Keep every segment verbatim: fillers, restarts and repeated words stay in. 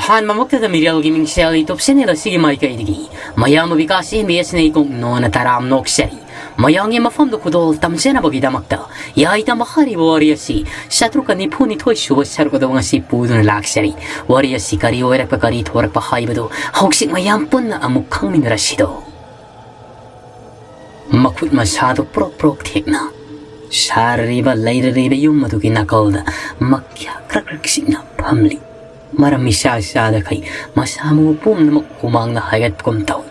ꯑꯍꯥꯟꯕꯃꯛꯇꯗ ꯃꯤꯔꯦꯜꯒꯤ ꯃꯤꯡꯁꯦꯜ YouTube channel ꯑꯁꯤꯒꯤ ꯃꯥꯏꯀꯩꯗꯒꯤ ꯃꯌꯥꯝꯕꯨ ꯕꯤꯀꯥꯁ ꯑꯦꯟ ꯕꯤ ꯑꯦꯁꯅ ꯏꯀꯣꯛ ꯅꯣꯟꯅ ꯇꯔꯥꯝ ꯅꯣꯛꯆꯔꯤ꯫ ꯃꯌꯥꯝꯒꯤ ꯃꯐꯝꯗ ꯈꯨꯗꯣꯜ ꯇꯝꯖꯅꯕꯒꯤꯗꯃꯛꯇ ꯌꯥꯏꯇꯝꯕ ꯍꯥꯏꯔꯤꯕ ꯋꯥꯔꯤ ꯑꯁꯤ ꯆꯥꯇ꯭ꯔꯨꯛꯀ ꯅꯤꯐꯨ ꯅꯤꯊꯣꯏ ꯁꯨꯕ ꯁꯔꯨꯛ ꯑꯗꯨ ꯉꯁꯤ ꯄꯨꯗꯨꯅ ꯂꯥꯛꯆꯔꯤ꯫ ꯋꯥꯔꯤ ꯑꯁꯤ ꯀꯔꯤ ꯑꯣꯏꯔꯛꯄ, ꯀꯔꯤ ꯊꯣꯔꯛꯄ ꯍꯥꯏꯕꯗꯨ ꯍꯧꯖꯤꯛ ꯃꯌꯥꯝ ꯄꯨꯟꯅ ꯑꯃꯨꯛ ꯈꯪꯃꯤꯟꯅꯔꯁꯤꯗꯣ꯫ ꯃꯈꯨꯠ ꯃꯁꯥꯗꯨ ꯄ꯭ꯔꯣꯛ ꯄ꯭ꯔꯣꯛ ꯊꯦꯛꯅ ꯁꯥꯔꯤꯕ ꯂꯩꯔꯔꯤꯕ ꯌꯨꯝ ꯑꯗꯨꯒꯤ ꯅꯥꯀꯜꯗ ꯃꯈ꯭ꯌꯥ ꯀ꯭ꯔꯛ ꯀ꯭ꯔꯛ ꯆꯤꯛꯅ ꯐꯝꯂꯤ꯫ ꯃꯔꯝ ꯏꯆꯥ ꯆꯥꯗꯈꯩ ꯃꯁꯥ ꯃꯎ ꯄꯨꯝꯅꯃꯛ ꯍꯨꯃꯥꯡꯅ ꯍꯥꯏꯒꯠꯄꯒꯨꯝ ꯇꯧꯏ꯫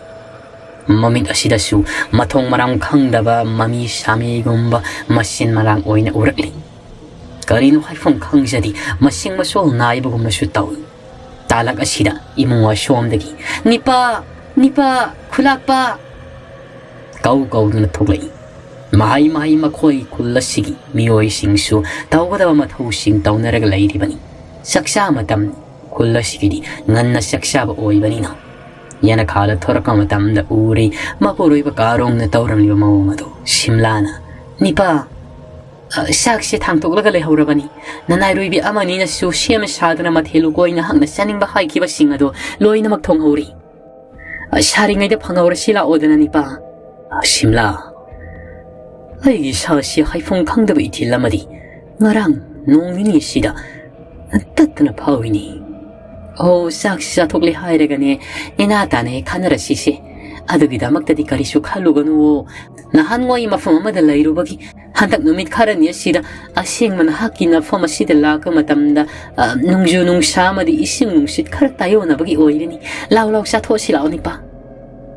ꯃꯃꯤꯠ ꯑꯁꯤꯗꯁꯨ ꯃꯊꯣꯡ ꯃꯔꯝ ꯈꯪꯗꯕ ꯃꯃꯤ ꯁꯥꯃꯤꯒꯨꯝꯕ ꯃꯁꯤꯟ ꯃꯔꯥꯡ ꯑꯣꯏꯅ ꯎꯔꯛꯂꯤ꯫ ꯀꯔꯤꯅꯣ ꯍꯥꯏꯐꯝ ꯈꯪꯖꯗꯦ, ꯃꯁꯤꯡ ꯃꯁꯣꯜ ꯅꯥꯏꯕꯒꯨꯝꯅꯁꯨ ꯇꯧꯏ꯫ ꯇꯥꯂꯛ ꯑꯁꯤꯗ ꯏꯃꯨꯡ ꯑꯁꯣꯝꯗꯒꯤ, "ꯅꯤꯄꯥ! ꯅꯤꯄꯥ! ꯈꯨꯂꯥꯛꯄ!" ꯀꯧ ꯀꯧꯗꯨꯅ ꯊꯣꯛꯂꯛꯏ꯫ ꯃꯍꯩ ꯃꯍꯩ ꯃꯈꯣꯏ ꯈꯨꯜ ꯑꯁꯤꯒꯤ ꯃꯤꯑꯣꯏꯁꯤꯡꯁꯨ ꯇꯧꯒꯗꯕ ꯃꯊꯧꯁꯤꯡ ꯇꯧꯅꯔꯒ ꯂꯩꯔꯤꯕꯅꯤ꯫ ꯆꯥꯛꯆꯥ ꯃꯇꯝ ꯈꯨꯜ ꯑꯁꯤꯒꯤꯗꯤ ꯉꯟꯅ ꯆꯥꯛꯆꯥꯕ ꯑꯣꯏꯕꯅꯤꯅ꯫ ꯌꯦꯅꯈꯥꯗ ꯊꯣꯔꯛꯄ ꯃꯇꯝꯗ ꯎꯔꯤ ꯃꯄꯨꯔꯣꯏꯕ ꯀꯥꯔꯣꯡꯅ ꯇꯧꯔꯝꯂꯤꯕ ꯃꯑꯣꯡ ꯑꯗꯨ꯫ ꯁꯤꯝꯂꯥꯅ, "ꯅꯤꯄꯥ, ꯑ, ꯆꯥꯛꯁꯦ ꯊꯥꯡꯇꯣꯛꯂꯒ ꯂꯩꯍꯧꯔꯕꯅꯤ꯫ ꯅꯅꯥꯏꯔꯣꯏꯕꯤ ꯑꯃꯅꯤꯅꯁꯨ ꯁꯦꯝ ꯁꯥꯗꯨꯅ ꯃꯊꯦꯜ ꯂꯨꯀꯣꯏ ꯅꯍꯥꯛꯅ ꯆꯥꯅꯤꯡꯕ ꯍꯥꯏꯈꯤꯕꯁꯤꯡ ꯑꯗꯣ ꯂꯣꯏꯅꯃꯛ ꯊꯣꯡꯍꯧꯔꯤ꯫ ꯑ, ꯁꯥꯔꯤꯉꯩꯗ ꯐꯪꯍꯧꯔꯁꯤ ꯂꯥꯛꯑꯣꯗꯅ, ꯅꯤꯄꯥ꯫" "ꯑ, ꯁꯤꯝꯂꯥ, ꯑꯩꯒꯤ ꯏꯁꯥꯁꯤ ꯍꯥꯏꯐꯝ ꯈꯪꯗꯕ ꯏꯊꯤꯜ ꯑꯃꯗꯤ ꯉꯔꯥꯡ ꯅꯣꯡ ꯅꯤꯅꯤ ꯑꯁꯤꯗ ꯇꯠꯇꯅ ꯐꯥꯎꯏꯅꯤ꯫" "ꯑꯣ, ꯆꯥꯛꯁꯤ ꯆꯥꯊꯣꯛꯂꯦ ꯍꯥꯏꯔꯒꯅꯦ, ꯅꯦꯅꯥ ꯇꯥꯅ ꯍꯦꯛ ꯈꯟꯅꯔꯁꯤꯁꯦ꯫ ꯑꯗꯨꯒꯤꯗꯃꯛꯇꯗꯤ ꯀꯔꯤꯁꯨ ꯈꯜꯂꯨꯒꯅꯨꯋꯣ꯫ ꯅꯍꯥꯟꯋꯥꯏ ꯃꯐꯝ ꯑꯃꯗ ꯂꯩꯔꯨꯕꯒꯤ ꯍꯟꯗꯛ ꯅꯨꯃꯤꯠ ꯈꯔꯅꯤ ꯑꯁꯤꯗ ꯑꯁꯦꯡꯕ ꯅꯍꯥꯛꯀꯤ ꯅꯐꯝ ꯑꯁꯤꯗ ꯂꯥꯛꯄ ꯃꯇꯝꯗ, ꯑ, ꯅꯣꯡꯖꯨ ꯅꯨꯡꯁꯥ ꯑꯃꯗꯤ ꯏꯁꯤꯡ ꯅꯨꯡꯁꯤꯠ ꯈꯔ ꯇꯥꯏꯌꯣꯟꯅꯕꯒꯤ ꯑꯣꯏꯔꯅꯤ꯫ ꯂꯥꯎ, ꯂꯥꯎ, ꯆꯥꯊꯣꯛꯑꯁꯤ ꯂꯥꯛꯑꯣ, ꯅꯤꯄꯥ꯫"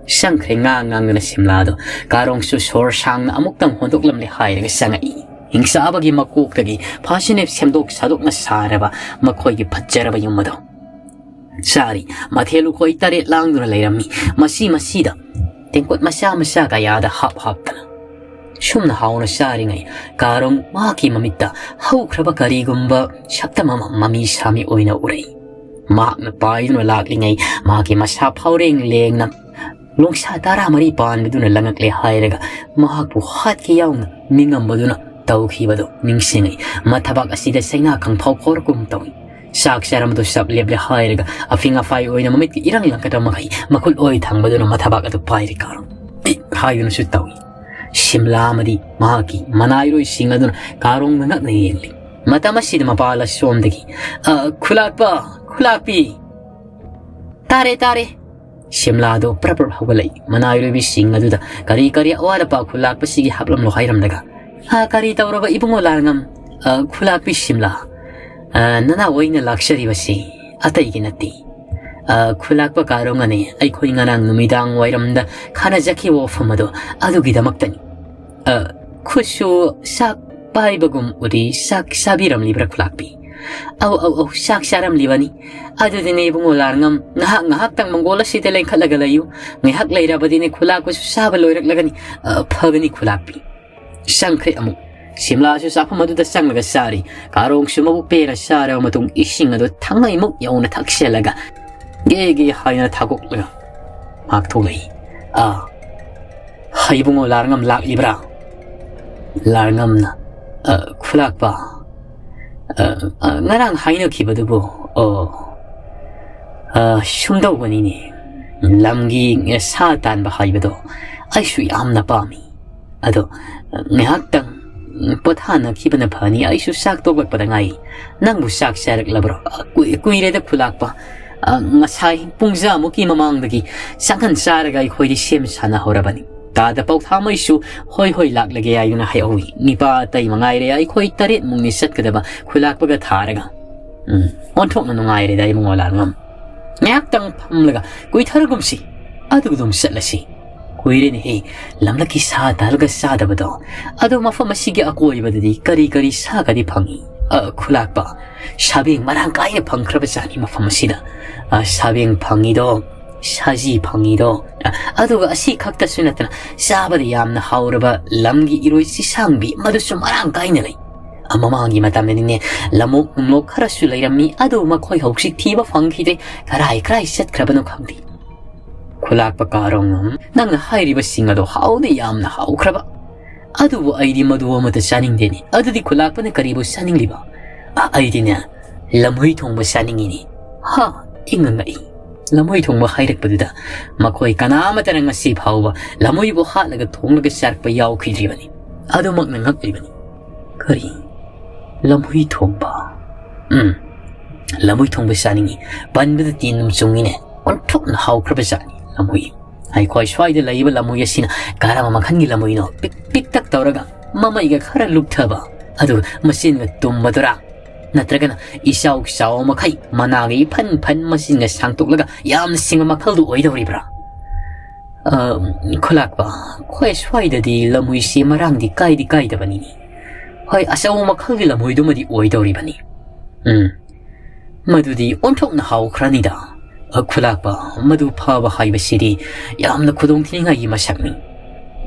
ꯆꯪꯈ꯭ꯔꯦ ꯉꯥꯡ ꯉꯥꯡꯗꯨꯅ ꯁꯤꯝꯂꯥꯗꯣ꯫ ꯀꯥꯔꯣꯡꯁꯨ ꯁꯣꯔ ꯁꯥꯡꯅ ꯑꯃꯨꯛꯇꯪ ꯍꯣꯟꯗꯣꯛꯂꯝꯂꯦ ꯍꯥꯏꯔꯒ ꯆꯪꯉꯛꯏ꯫ ꯍꯤꯡꯆꯥꯕꯒꯤ ꯃꯀꯣꯛꯇꯒꯤ ꯐꯥꯁꯤꯅꯦ ꯁꯦꯝꯗꯣꯛ ꯁꯥꯗꯣꯛꯅ ꯁꯥꯔꯕ ꯃꯈꯣꯏꯒꯤ ꯐꯖꯔꯕ ꯌꯨꯝ ꯑꯗꯣ꯫ ꯆꯥꯔꯤ꯫ ꯃꯊꯦꯜ ꯂꯨꯀꯣꯏ ꯇꯔꯦꯠ ꯂꯥꯡꯗꯨꯅ ꯂꯩꯔꯝꯃꯤ꯫ ꯃꯁꯤ ꯃꯁꯤꯗ ꯇꯦꯡꯀꯣꯠ ꯃꯆꯥ ꯃꯆꯥ ꯀꯌꯥꯗ ꯍꯥꯞ ꯍꯥꯞꯇꯅ꯫ ꯁꯨꯝꯅ ꯍꯥꯎꯅ ꯆꯥꯔꯤꯉꯩ ꯀꯥꯔꯣꯡ ꯃꯍꯥꯛꯀꯤ ꯃꯃꯤꯠꯇ ꯍꯧꯈ꯭ꯔꯕ ꯀꯔꯤꯒꯨꯝꯕ ꯁꯛꯇꯝ ꯑꯃ ꯃꯃꯤ ꯁꯥꯃꯤ ꯑꯣꯏꯅ ꯎꯔꯛꯏ꯫ ꯃꯍꯥꯛꯅ ꯄꯥꯏꯗꯨꯅ ꯂꯥꯛꯂꯤꯉꯩ ꯃꯍꯥꯛꯀꯤ ꯃꯁꯥ ꯐꯥꯎꯔꯦꯡ ꯂꯦꯡꯅ ꯂꯣꯡꯁꯥ ꯇꯔꯥꯃꯔꯤ ꯄꯥꯟꯕꯗꯨꯅ ꯂꯪꯉꯛꯂꯦ ꯍꯥꯏꯔꯒ ꯃꯍꯥꯛꯄꯨ ꯍꯥꯠꯀꯦ ꯌꯥꯎꯅ ꯅꯤꯡꯉꯝꯕꯗꯨꯅ ꯇꯧꯈꯤꯕꯗꯨ ꯅꯤꯡꯁꯤꯡꯉꯤ꯫ ꯃꯊꯕꯥꯛ ꯑꯁꯤꯗ ꯆꯩꯅꯥ ꯈꯪꯐꯥꯎ ꯐꯥꯎꯔꯛꯄꯒꯨꯝ ꯇꯧꯏ꯫ ꯆꯥꯛ ꯆꯥꯔꯝꯕꯗꯨ ꯆꯞ ꯂꯦꯞꯂꯦ ꯍꯥꯏꯔꯒ ꯑꯐꯤꯡ ꯑꯐꯥꯏ ꯑꯣꯏꯅ ꯃꯃꯤꯠꯀ ꯏꯔꯪ ꯂꯪꯒꯗꯕ ꯃꯈꯩ ꯃꯈꯨꯠ ꯑꯣꯏ ꯊꯪꯕꯗꯨꯅ ꯃꯊꯕꯥꯛ ꯑꯗꯨ ꯄꯥꯏꯔꯤ ꯀꯥꯔꯣꯡ꯫ ꯑꯦ ꯍꯥꯏꯗꯨꯅꯁꯨ ꯇꯧꯏ꯫ ꯁꯤꯝꯂꯥ ꯑꯃꯗꯤ ꯃꯍꯥꯛꯀꯤ ꯃꯅꯥꯏꯔꯣꯏꯁꯤꯡ ꯑꯗꯨꯅ ꯀꯥꯔꯣꯡꯗ ꯉꯛꯅ ꯌꯦꯡꯂꯤ꯫ ꯃꯇꯝ ꯑꯁꯤꯗ ꯃꯄꯥ ꯂꯁꯣꯝꯗꯒꯤ, "ꯑ, ꯈꯨꯂꯥꯛꯄ, ꯈꯨꯂꯥꯛꯄꯤ!" "ꯇꯥꯔꯦ, ꯇꯥꯔꯦ!" ꯁꯤꯝꯂꯥꯗꯣ ꯄ꯭ꯔꯞ ꯄ꯭ꯔꯞ ꯍꯧꯒꯠꯂꯛꯏ꯫ ꯃꯅꯥꯏꯔꯣꯏꯕꯤꯁꯤꯡ ꯑꯗꯨꯗ ꯀꯔꯤ ꯀꯔꯤ ꯑꯋꯥꯠ ꯑꯄꯥ ꯈꯨꯂꯥꯛꯄꯁꯤꯒꯤ ꯍꯥꯞꯂꯝꯂꯣ ꯍꯥꯏꯔꯝꯂꯒ, "ꯑ, ꯀꯔꯤ ꯇꯧꯔꯕ ꯏꯕꯨꯡꯉꯣ ꯂꯥꯔꯉꯝ? ꯑ, ꯈꯨꯂꯥꯛꯄꯤ ꯁꯤꯝꯂꯥ, ꯑ, ꯅꯅꯥꯎ ꯑꯩꯅ ꯂꯥꯛꯆꯔꯤꯕꯁꯤ ꯑꯇꯩꯒꯤ ꯅꯠꯇꯦ꯫ ꯑ, ꯈꯨꯂꯥꯛꯄ ꯀꯥꯔꯣꯡ ꯑꯅꯤ ꯑꯩꯈꯣꯏ ꯉꯔꯥꯡ ꯅꯨꯃꯤꯗꯥꯡ ꯋꯥꯏꯔꯝꯗ ꯈꯟꯅꯖꯈꯤꯕ ꯋꯥꯐꯝ ꯑꯗꯣ ꯑꯗꯨꯒꯤꯗꯃꯛꯇꯅꯤ꯫ ꯑ, ꯈꯨꯠꯁꯨ ꯆꯥꯛ ꯄꯥꯏꯕꯒꯨꯝ ꯎꯔꯤ, ꯆꯥꯛ ꯆꯥꯕꯤꯔꯝꯂꯤꯕ꯭ꯔꯥ ꯈꯨꯂꯥꯛꯄꯤ?" "ꯑꯧ, ꯑꯧ, ꯑꯧ, ꯆꯥꯛ ꯆꯥꯔꯝꯂꯤꯕꯅꯤ꯫ ꯑꯗꯨꯗꯤꯅꯦ ꯏꯕꯨꯡꯉꯣ ꯂꯥꯔꯉꯝ, ꯉꯥꯏꯍꯥꯛ ꯉꯥꯏꯍꯥꯛꯇꯪ ꯃꯪꯒꯣꯜ ꯑꯁꯤꯗ ꯂꯦꯡꯈꯠꯂꯒ ꯂꯩꯌꯨ꯫ ꯉꯥꯏꯍꯥꯛ ꯂꯩꯔꯕꯗꯤꯅꯦ ꯈꯨꯂꯥꯛꯄꯁꯨ ꯆꯥꯕ ꯂꯣꯏꯔꯛꯂꯒꯅꯤ꯫ ꯑ, ꯐꯒꯅꯤ ꯈꯨꯂꯥꯛꯄꯤ꯫" ꯆꯪꯈ꯭ꯔꯦ ꯑꯃꯨꯛ꯫ ꯁꯤꯝꯂꯥꯁꯨ ꯆꯥꯛꯐꯝ ꯑꯗꯨꯗ ꯆꯪꯂꯒ ꯆꯥꯔꯤ꯫ ꯀꯥꯔꯣꯡꯁꯨ ꯃꯕꯨꯛ ꯄꯦꯟꯅ ꯆꯥꯔꯕ ꯃꯇꯨꯡ ꯏꯁꯤꯡ ꯑꯗꯨ ꯊꯥꯡꯉꯩꯃꯨꯛ ꯌꯧꯅ ꯊꯛꯆꯜꯂꯒ ꯒꯦ ꯒꯦ ꯍꯥꯏꯅ ꯊꯥꯒꯣꯛꯂꯒ ꯉꯥꯛ ꯊꯣꯛꯂꯛꯏ꯫ "ꯑꯥ, ꯍꯩꯕꯨꯡꯉꯣ ꯂꯥꯔꯉꯝ ꯂꯥꯛꯂꯤꯕ꯭ꯔꯥ?" ꯂꯥꯔꯉꯝꯅ, "ꯑ, ꯈꯨꯂꯥꯛꯄ, ꯑ, ꯑ, ꯉꯔꯥꯡ ꯍꯥꯏꯅꯈꯤꯕꯗꯨꯕꯨ, ꯑꯣ, ꯑ, ꯁꯨꯝꯗꯧꯕꯅꯤꯅꯦ꯫ ꯂꯝꯒꯤ ꯁꯥ ꯇꯥꯟꯕ ꯍꯥꯏꯕꯗꯣ ꯑꯩꯁꯨ ꯌꯥꯝꯅ ꯄꯥꯝꯃꯤ꯫ ꯑꯗꯣ ꯉꯥꯏꯍꯥꯛꯇꯪ ꯄꯣꯊꯥꯅꯈꯤꯕꯅ ꯐꯅꯤ꯫ ꯑꯩꯁꯨ ꯆꯥꯛ ꯇꯣꯛꯂꯛꯄꯗ ꯉꯥꯏ꯫ ꯅꯪꯕꯨ ꯆꯥꯛ ꯆꯥꯔꯛꯂꯕ꯭ꯔꯣ?" "ꯀꯨꯏ-, ꯀꯨꯏꯔꯦꯗ ꯈꯨꯂꯥꯛꯄ꯫ ꯑ, ꯉꯁꯥꯏ ꯄꯨꯡ ꯖꯥꯃꯨꯛꯀꯤ ꯃꯃꯥꯡꯗꯒꯤ ꯆꯥꯛꯍꯟ ꯆꯥꯔꯒ ꯑꯩꯈꯣꯏꯗꯤ ꯁꯦꯝ ꯁꯥꯅꯍꯧꯔꯕꯅꯤ꯫" ꯇꯥꯗ ꯄꯥꯎꯊꯥꯃꯩꯁꯨ "ꯍꯣꯏ, ꯍꯣꯏ, ꯂꯥꯛꯂꯒꯦ" ꯍꯥꯏꯗꯨꯅ ꯍꯥꯏꯍꯧꯏ꯫ ꯅꯤꯄꯥ ꯑꯇꯩ ꯃꯉꯥꯏꯔꯦ ꯑꯩꯈꯣꯏ ꯇꯔꯦꯠꯃꯨꯛꯅꯤ ꯆꯠꯀꯗꯕ ꯈꯨꯂꯥꯛꯄꯒ ꯊꯥꯔꯒ꯫ ꯎꯝ, ꯑꯣꯟꯊꯣꯛꯅ ꯅꯨꯡꯉꯥꯏꯔꯦꯗ ꯏꯕꯨꯡꯉꯣ ꯂꯥꯔꯉꯝ꯫ ꯉꯥꯏꯍꯥꯛꯇꯪ ꯐꯝꯂꯒ ꯀꯨꯏꯊꯔꯒꯨꯝꯁꯤ꯫ ꯑꯗꯨꯒ ꯑꯗꯨꯝ ꯆꯠꯂꯁꯤ꯫ ꯀꯨꯏꯔꯦꯅꯦꯍꯦ, ꯂꯝꯂꯛꯀꯤ ꯁꯥ ꯇꯥꯜꯂꯒ ꯆꯥꯗꯕꯗꯣ꯫ ꯑꯗꯣ ꯃꯐꯝ ꯑꯁꯤꯒꯤ ꯑꯀꯣꯏꯕꯗꯗꯤ ꯀꯔꯤ ꯀꯔꯤ ꯁꯥꯒꯗꯤ ꯐꯪꯏ? ꯑ, ꯈꯨꯂꯥꯛꯄ, ꯁꯥꯕꯦꯡ ꯃꯔꯥꯡ ꯀꯥꯏꯅ ꯐꯪꯈ꯭ꯔꯕ ꯖꯥꯠꯅꯤ ꯃꯐꯝ ꯑꯁꯤꯗ꯫ ꯑ, ꯁꯥꯕꯦꯡ ꯐꯪꯉꯤꯗꯣ, ꯁꯖꯤ ꯐꯪꯉꯤꯗꯣ, ꯑ, ꯑꯗꯨꯒ ꯑꯁꯤ ꯈꯛꯇꯁꯨ ꯅꯠꯇꯅ ꯆꯥꯕꯗ ꯌꯥꯝꯅ ꯍꯥꯎꯔꯕ ꯂꯝꯒꯤ ꯏꯔꯣꯏ ꯆꯤꯁꯥꯡꯕꯤ ꯃꯗꯨꯁꯨ ꯃꯔꯥꯡ ꯀꯥꯏꯅ ꯂꯩ꯫ ꯑ, ꯃꯃꯥꯡꯒꯤ ꯃꯇꯝꯗꯗꯤꯅꯦ ꯂꯝꯑꯣꯛ ꯅꯨꯡꯂꯣꯛ ꯈꯔꯁꯨ ꯂꯩꯔꯝꯃꯤ, ꯑꯗꯨ ꯃꯈꯣꯏ ꯍꯧꯖꯤꯛ ꯊꯤꯕ ꯐꯪꯈꯤꯗ꯭ꯔꯦ, ꯀꯔꯥꯏ ꯀꯔꯥꯏ ꯆꯠꯈ꯭ꯔꯕꯅꯣ ꯈꯪꯗꯦ꯫ ꯈꯨꯂꯥꯛꯄ ꯀꯥꯔꯣꯡ, ꯅꯪꯅ ꯍꯥꯏꯔꯤꯕꯁꯤꯡ ꯑꯗꯣ ꯍꯥꯎꯗꯤ ꯌꯥꯝꯅ ꯍꯥꯎꯈ꯭ꯔꯕ꯫ ꯑꯗꯨꯕꯨ ꯑꯩꯗꯤ ꯃꯗꯨ ꯑꯃꯠꯇ ꯆꯥꯅꯤꯡꯗꯦꯅꯦ꯫ ꯑꯗꯨꯗꯤ ꯈꯨꯂꯥꯛꯄꯅ ꯀꯔꯤꯕꯨ ꯆꯥꯅꯤꯡꯂꯤꯕ? ꯑ, ꯑꯩꯗꯤꯅꯦ, "ꯂꯝꯍꯨꯏ ꯊꯣꯡꯕ ꯆꯥꯅꯤꯡꯉꯤꯅꯦ"꯫ ꯍꯥ? ꯏꯪꯉ ꯉꯛꯏ꯫ ꯂꯝꯍꯨꯏ ꯊꯣꯡꯕ ꯍꯥꯏꯔꯛꯄꯗꯨꯗ ꯃꯈꯣꯏ ꯀꯅꯥ ꯑꯃꯠꯇꯅ ꯉꯁꯤ ꯐꯥꯎꯕ ꯂꯝꯍꯨꯏꯕꯨ ꯍꯥꯠꯂꯒ ꯊꯣꯡꯂꯒ ꯆꯥꯔꯛꯄ ꯌꯥꯎꯈꯤꯗ꯭ꯔꯤꯕꯅꯤ꯫ ꯑꯗꯨꯃꯛꯅ ꯉꯛꯂꯤꯕꯅꯤ꯫ "ꯀꯔꯤ? ꯂꯝꯍꯨꯏ ꯊꯣꯡꯕ?" "ꯎꯝ, ꯂꯝꯍꯨꯏ ꯊꯣꯡꯕ ꯆꯥꯅꯤꯡꯉꯤ"꯫ ꯄꯟꯕꯗ ꯇꯤꯟ ꯑꯗꯨꯝ ꯆꯨꯡꯉꯤꯅꯦ꯫ ꯑꯣꯟꯊꯣꯛꯅ ꯍꯥꯎꯈ꯭ꯔꯕ ꯖꯥꯠꯅꯤ ꯂꯝꯍꯨꯏ꯫ ꯑꯩꯈꯣꯏ ꯁ꯭ꯋꯥꯏꯗ ꯂꯩꯔꯤꯕ ꯂꯝꯍꯨꯏ ꯑꯁꯤꯅ ꯀꯔꯝꯕ ꯃꯈꯜꯒꯤ ꯂꯝꯍꯨꯏꯅꯣ? ꯄꯤꯛ ꯄꯤꯛꯇꯛ ꯇꯧꯔꯒ, ꯃꯃꯩꯒ ꯈꯔ ꯂꯨꯞꯊꯕ, ꯑꯗꯨꯒ ꯃꯆꯤꯟꯒ ꯇꯨꯝꯕꯗꯨꯔꯥ? ꯅꯠꯇ꯭ꯔꯒꯅ ꯏꯆꯥꯎ ꯆꯥꯎꯕ ꯃꯈꯩ ꯃꯅꯥꯒ ꯏꯐꯟ ꯐꯟ ꯃꯆꯤꯟꯒ ꯁꯥꯡꯇꯣꯛꯂꯒ ꯌꯥꯝꯅ ꯁꯤꯡꯕ ꯃꯈꯜꯗꯨ ꯑꯣꯏꯗꯧꯔꯤꯕ꯭ꯔꯥ? ꯑ, ꯈꯨꯂꯥꯛꯄ, ꯑꯩꯈꯣꯏ ꯁ꯭ꯋꯥꯏꯗꯗꯤ ꯂꯝꯍꯨꯏꯁꯤ ꯃꯔꯥꯡꯗꯤ ꯀꯥꯏꯗꯤ ꯀꯥꯏꯗꯕꯅꯤꯅꯦ꯫ ꯍꯣꯏ, ꯑꯆꯧꯕ ꯃꯈꯜꯒꯤ ꯂꯝꯍꯨꯏꯗꯨꯃꯗꯤ ꯑꯣꯏꯗꯧꯔꯤꯕꯅꯤ꯫ ꯎꯝ, ꯃꯗꯨꯗꯤ ꯑꯣꯟꯊꯣꯛꯅ ꯍꯥꯎꯈ꯭ꯔꯅꯤꯗ꯫ ꯑ, ꯈꯨꯂꯥꯛꯄ, ꯃꯗꯨ ꯐꯕ ꯍꯥꯏꯕꯁꯤꯗꯤ ꯌꯥꯝꯅ ꯈꯨꯗꯣꯡꯊꯤꯅꯤꯡꯉꯥꯏꯒꯤ ꯃꯁꯛꯅꯤ꯫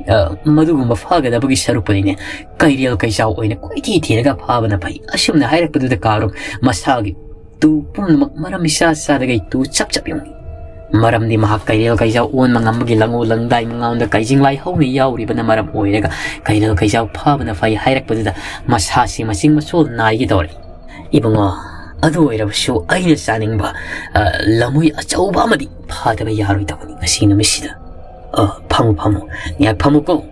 ꯑ, ꯃꯗꯨꯒꯨꯝꯕ ꯐꯒꯗꯕꯒꯤ ꯁꯔꯨꯛꯄꯨꯗꯤꯅꯦ, ꯀꯩꯔꯦꯜ ꯀꯩꯖꯥꯎ ꯑꯣꯏꯅ ꯀꯣꯏꯊꯤ ꯊꯤꯔꯒ ꯐꯥꯕꯅ ꯐꯩ꯫ ꯑꯁꯨꯝꯅ ꯍꯥꯏꯔꯛꯄꯗꯨꯗ ꯀꯥꯔꯣ ꯃꯁꯥꯒꯤ ꯇꯨ ꯄꯨꯝꯅꯃꯛ ꯃꯔꯝ ꯏꯆꯥ ꯆꯥꯗꯒꯩ ꯇꯨ ꯆꯞ ꯆꯞ ꯌꯨꯡꯏ꯫ ꯃꯔꯝꯗꯤ ꯃꯍꯥꯛ ꯀꯩꯔꯦꯜ ꯀꯩꯖꯥꯎ ꯑꯣꯟꯕ ꯉꯝꯕꯒꯤ ꯂꯪꯉꯨ ꯂꯪꯗꯥꯏ ꯃꯉꯥꯎꯗ ꯀꯩꯖꯤꯡ ꯂꯥꯏꯍꯧꯅ ꯌꯥꯎꯔꯤꯕꯅ ꯃꯔꯝ ꯑꯣꯏꯔꯒ ꯀꯩꯔꯦꯜ ꯀꯩꯖꯥꯎ ꯐꯥꯕꯅ ꯐꯩ ꯍꯥꯏꯔꯛꯄꯗꯨꯗ ꯃꯁꯥꯁꯤ ꯃꯆꯤꯡ ꯃꯆꯣꯜ ꯅꯥꯏꯒꯦ ꯇꯧꯔꯦ꯫ ꯏꯕꯨꯡꯉꯣ, ꯑꯗꯨ ꯑꯣꯏꯔꯕꯁꯨ ꯑꯩꯅ ꯆꯥꯅꯤꯡꯕ, ꯑ, ꯂꯝꯍꯨꯏ ꯑꯆꯧꯕ ꯑꯃꯗꯤ ꯐꯥꯗꯕ ꯌꯥꯔꯣꯏꯗꯕꯅꯤ ꯉꯁꯤ ꯅꯨꯃꯤꯠꯁꯤꯗ꯫ ꯑ, ꯐꯝꯃꯨ, ꯐꯝꯃꯨ, ꯉꯥꯏꯍꯥꯛ ꯐꯝꯃꯨꯀꯣ꯫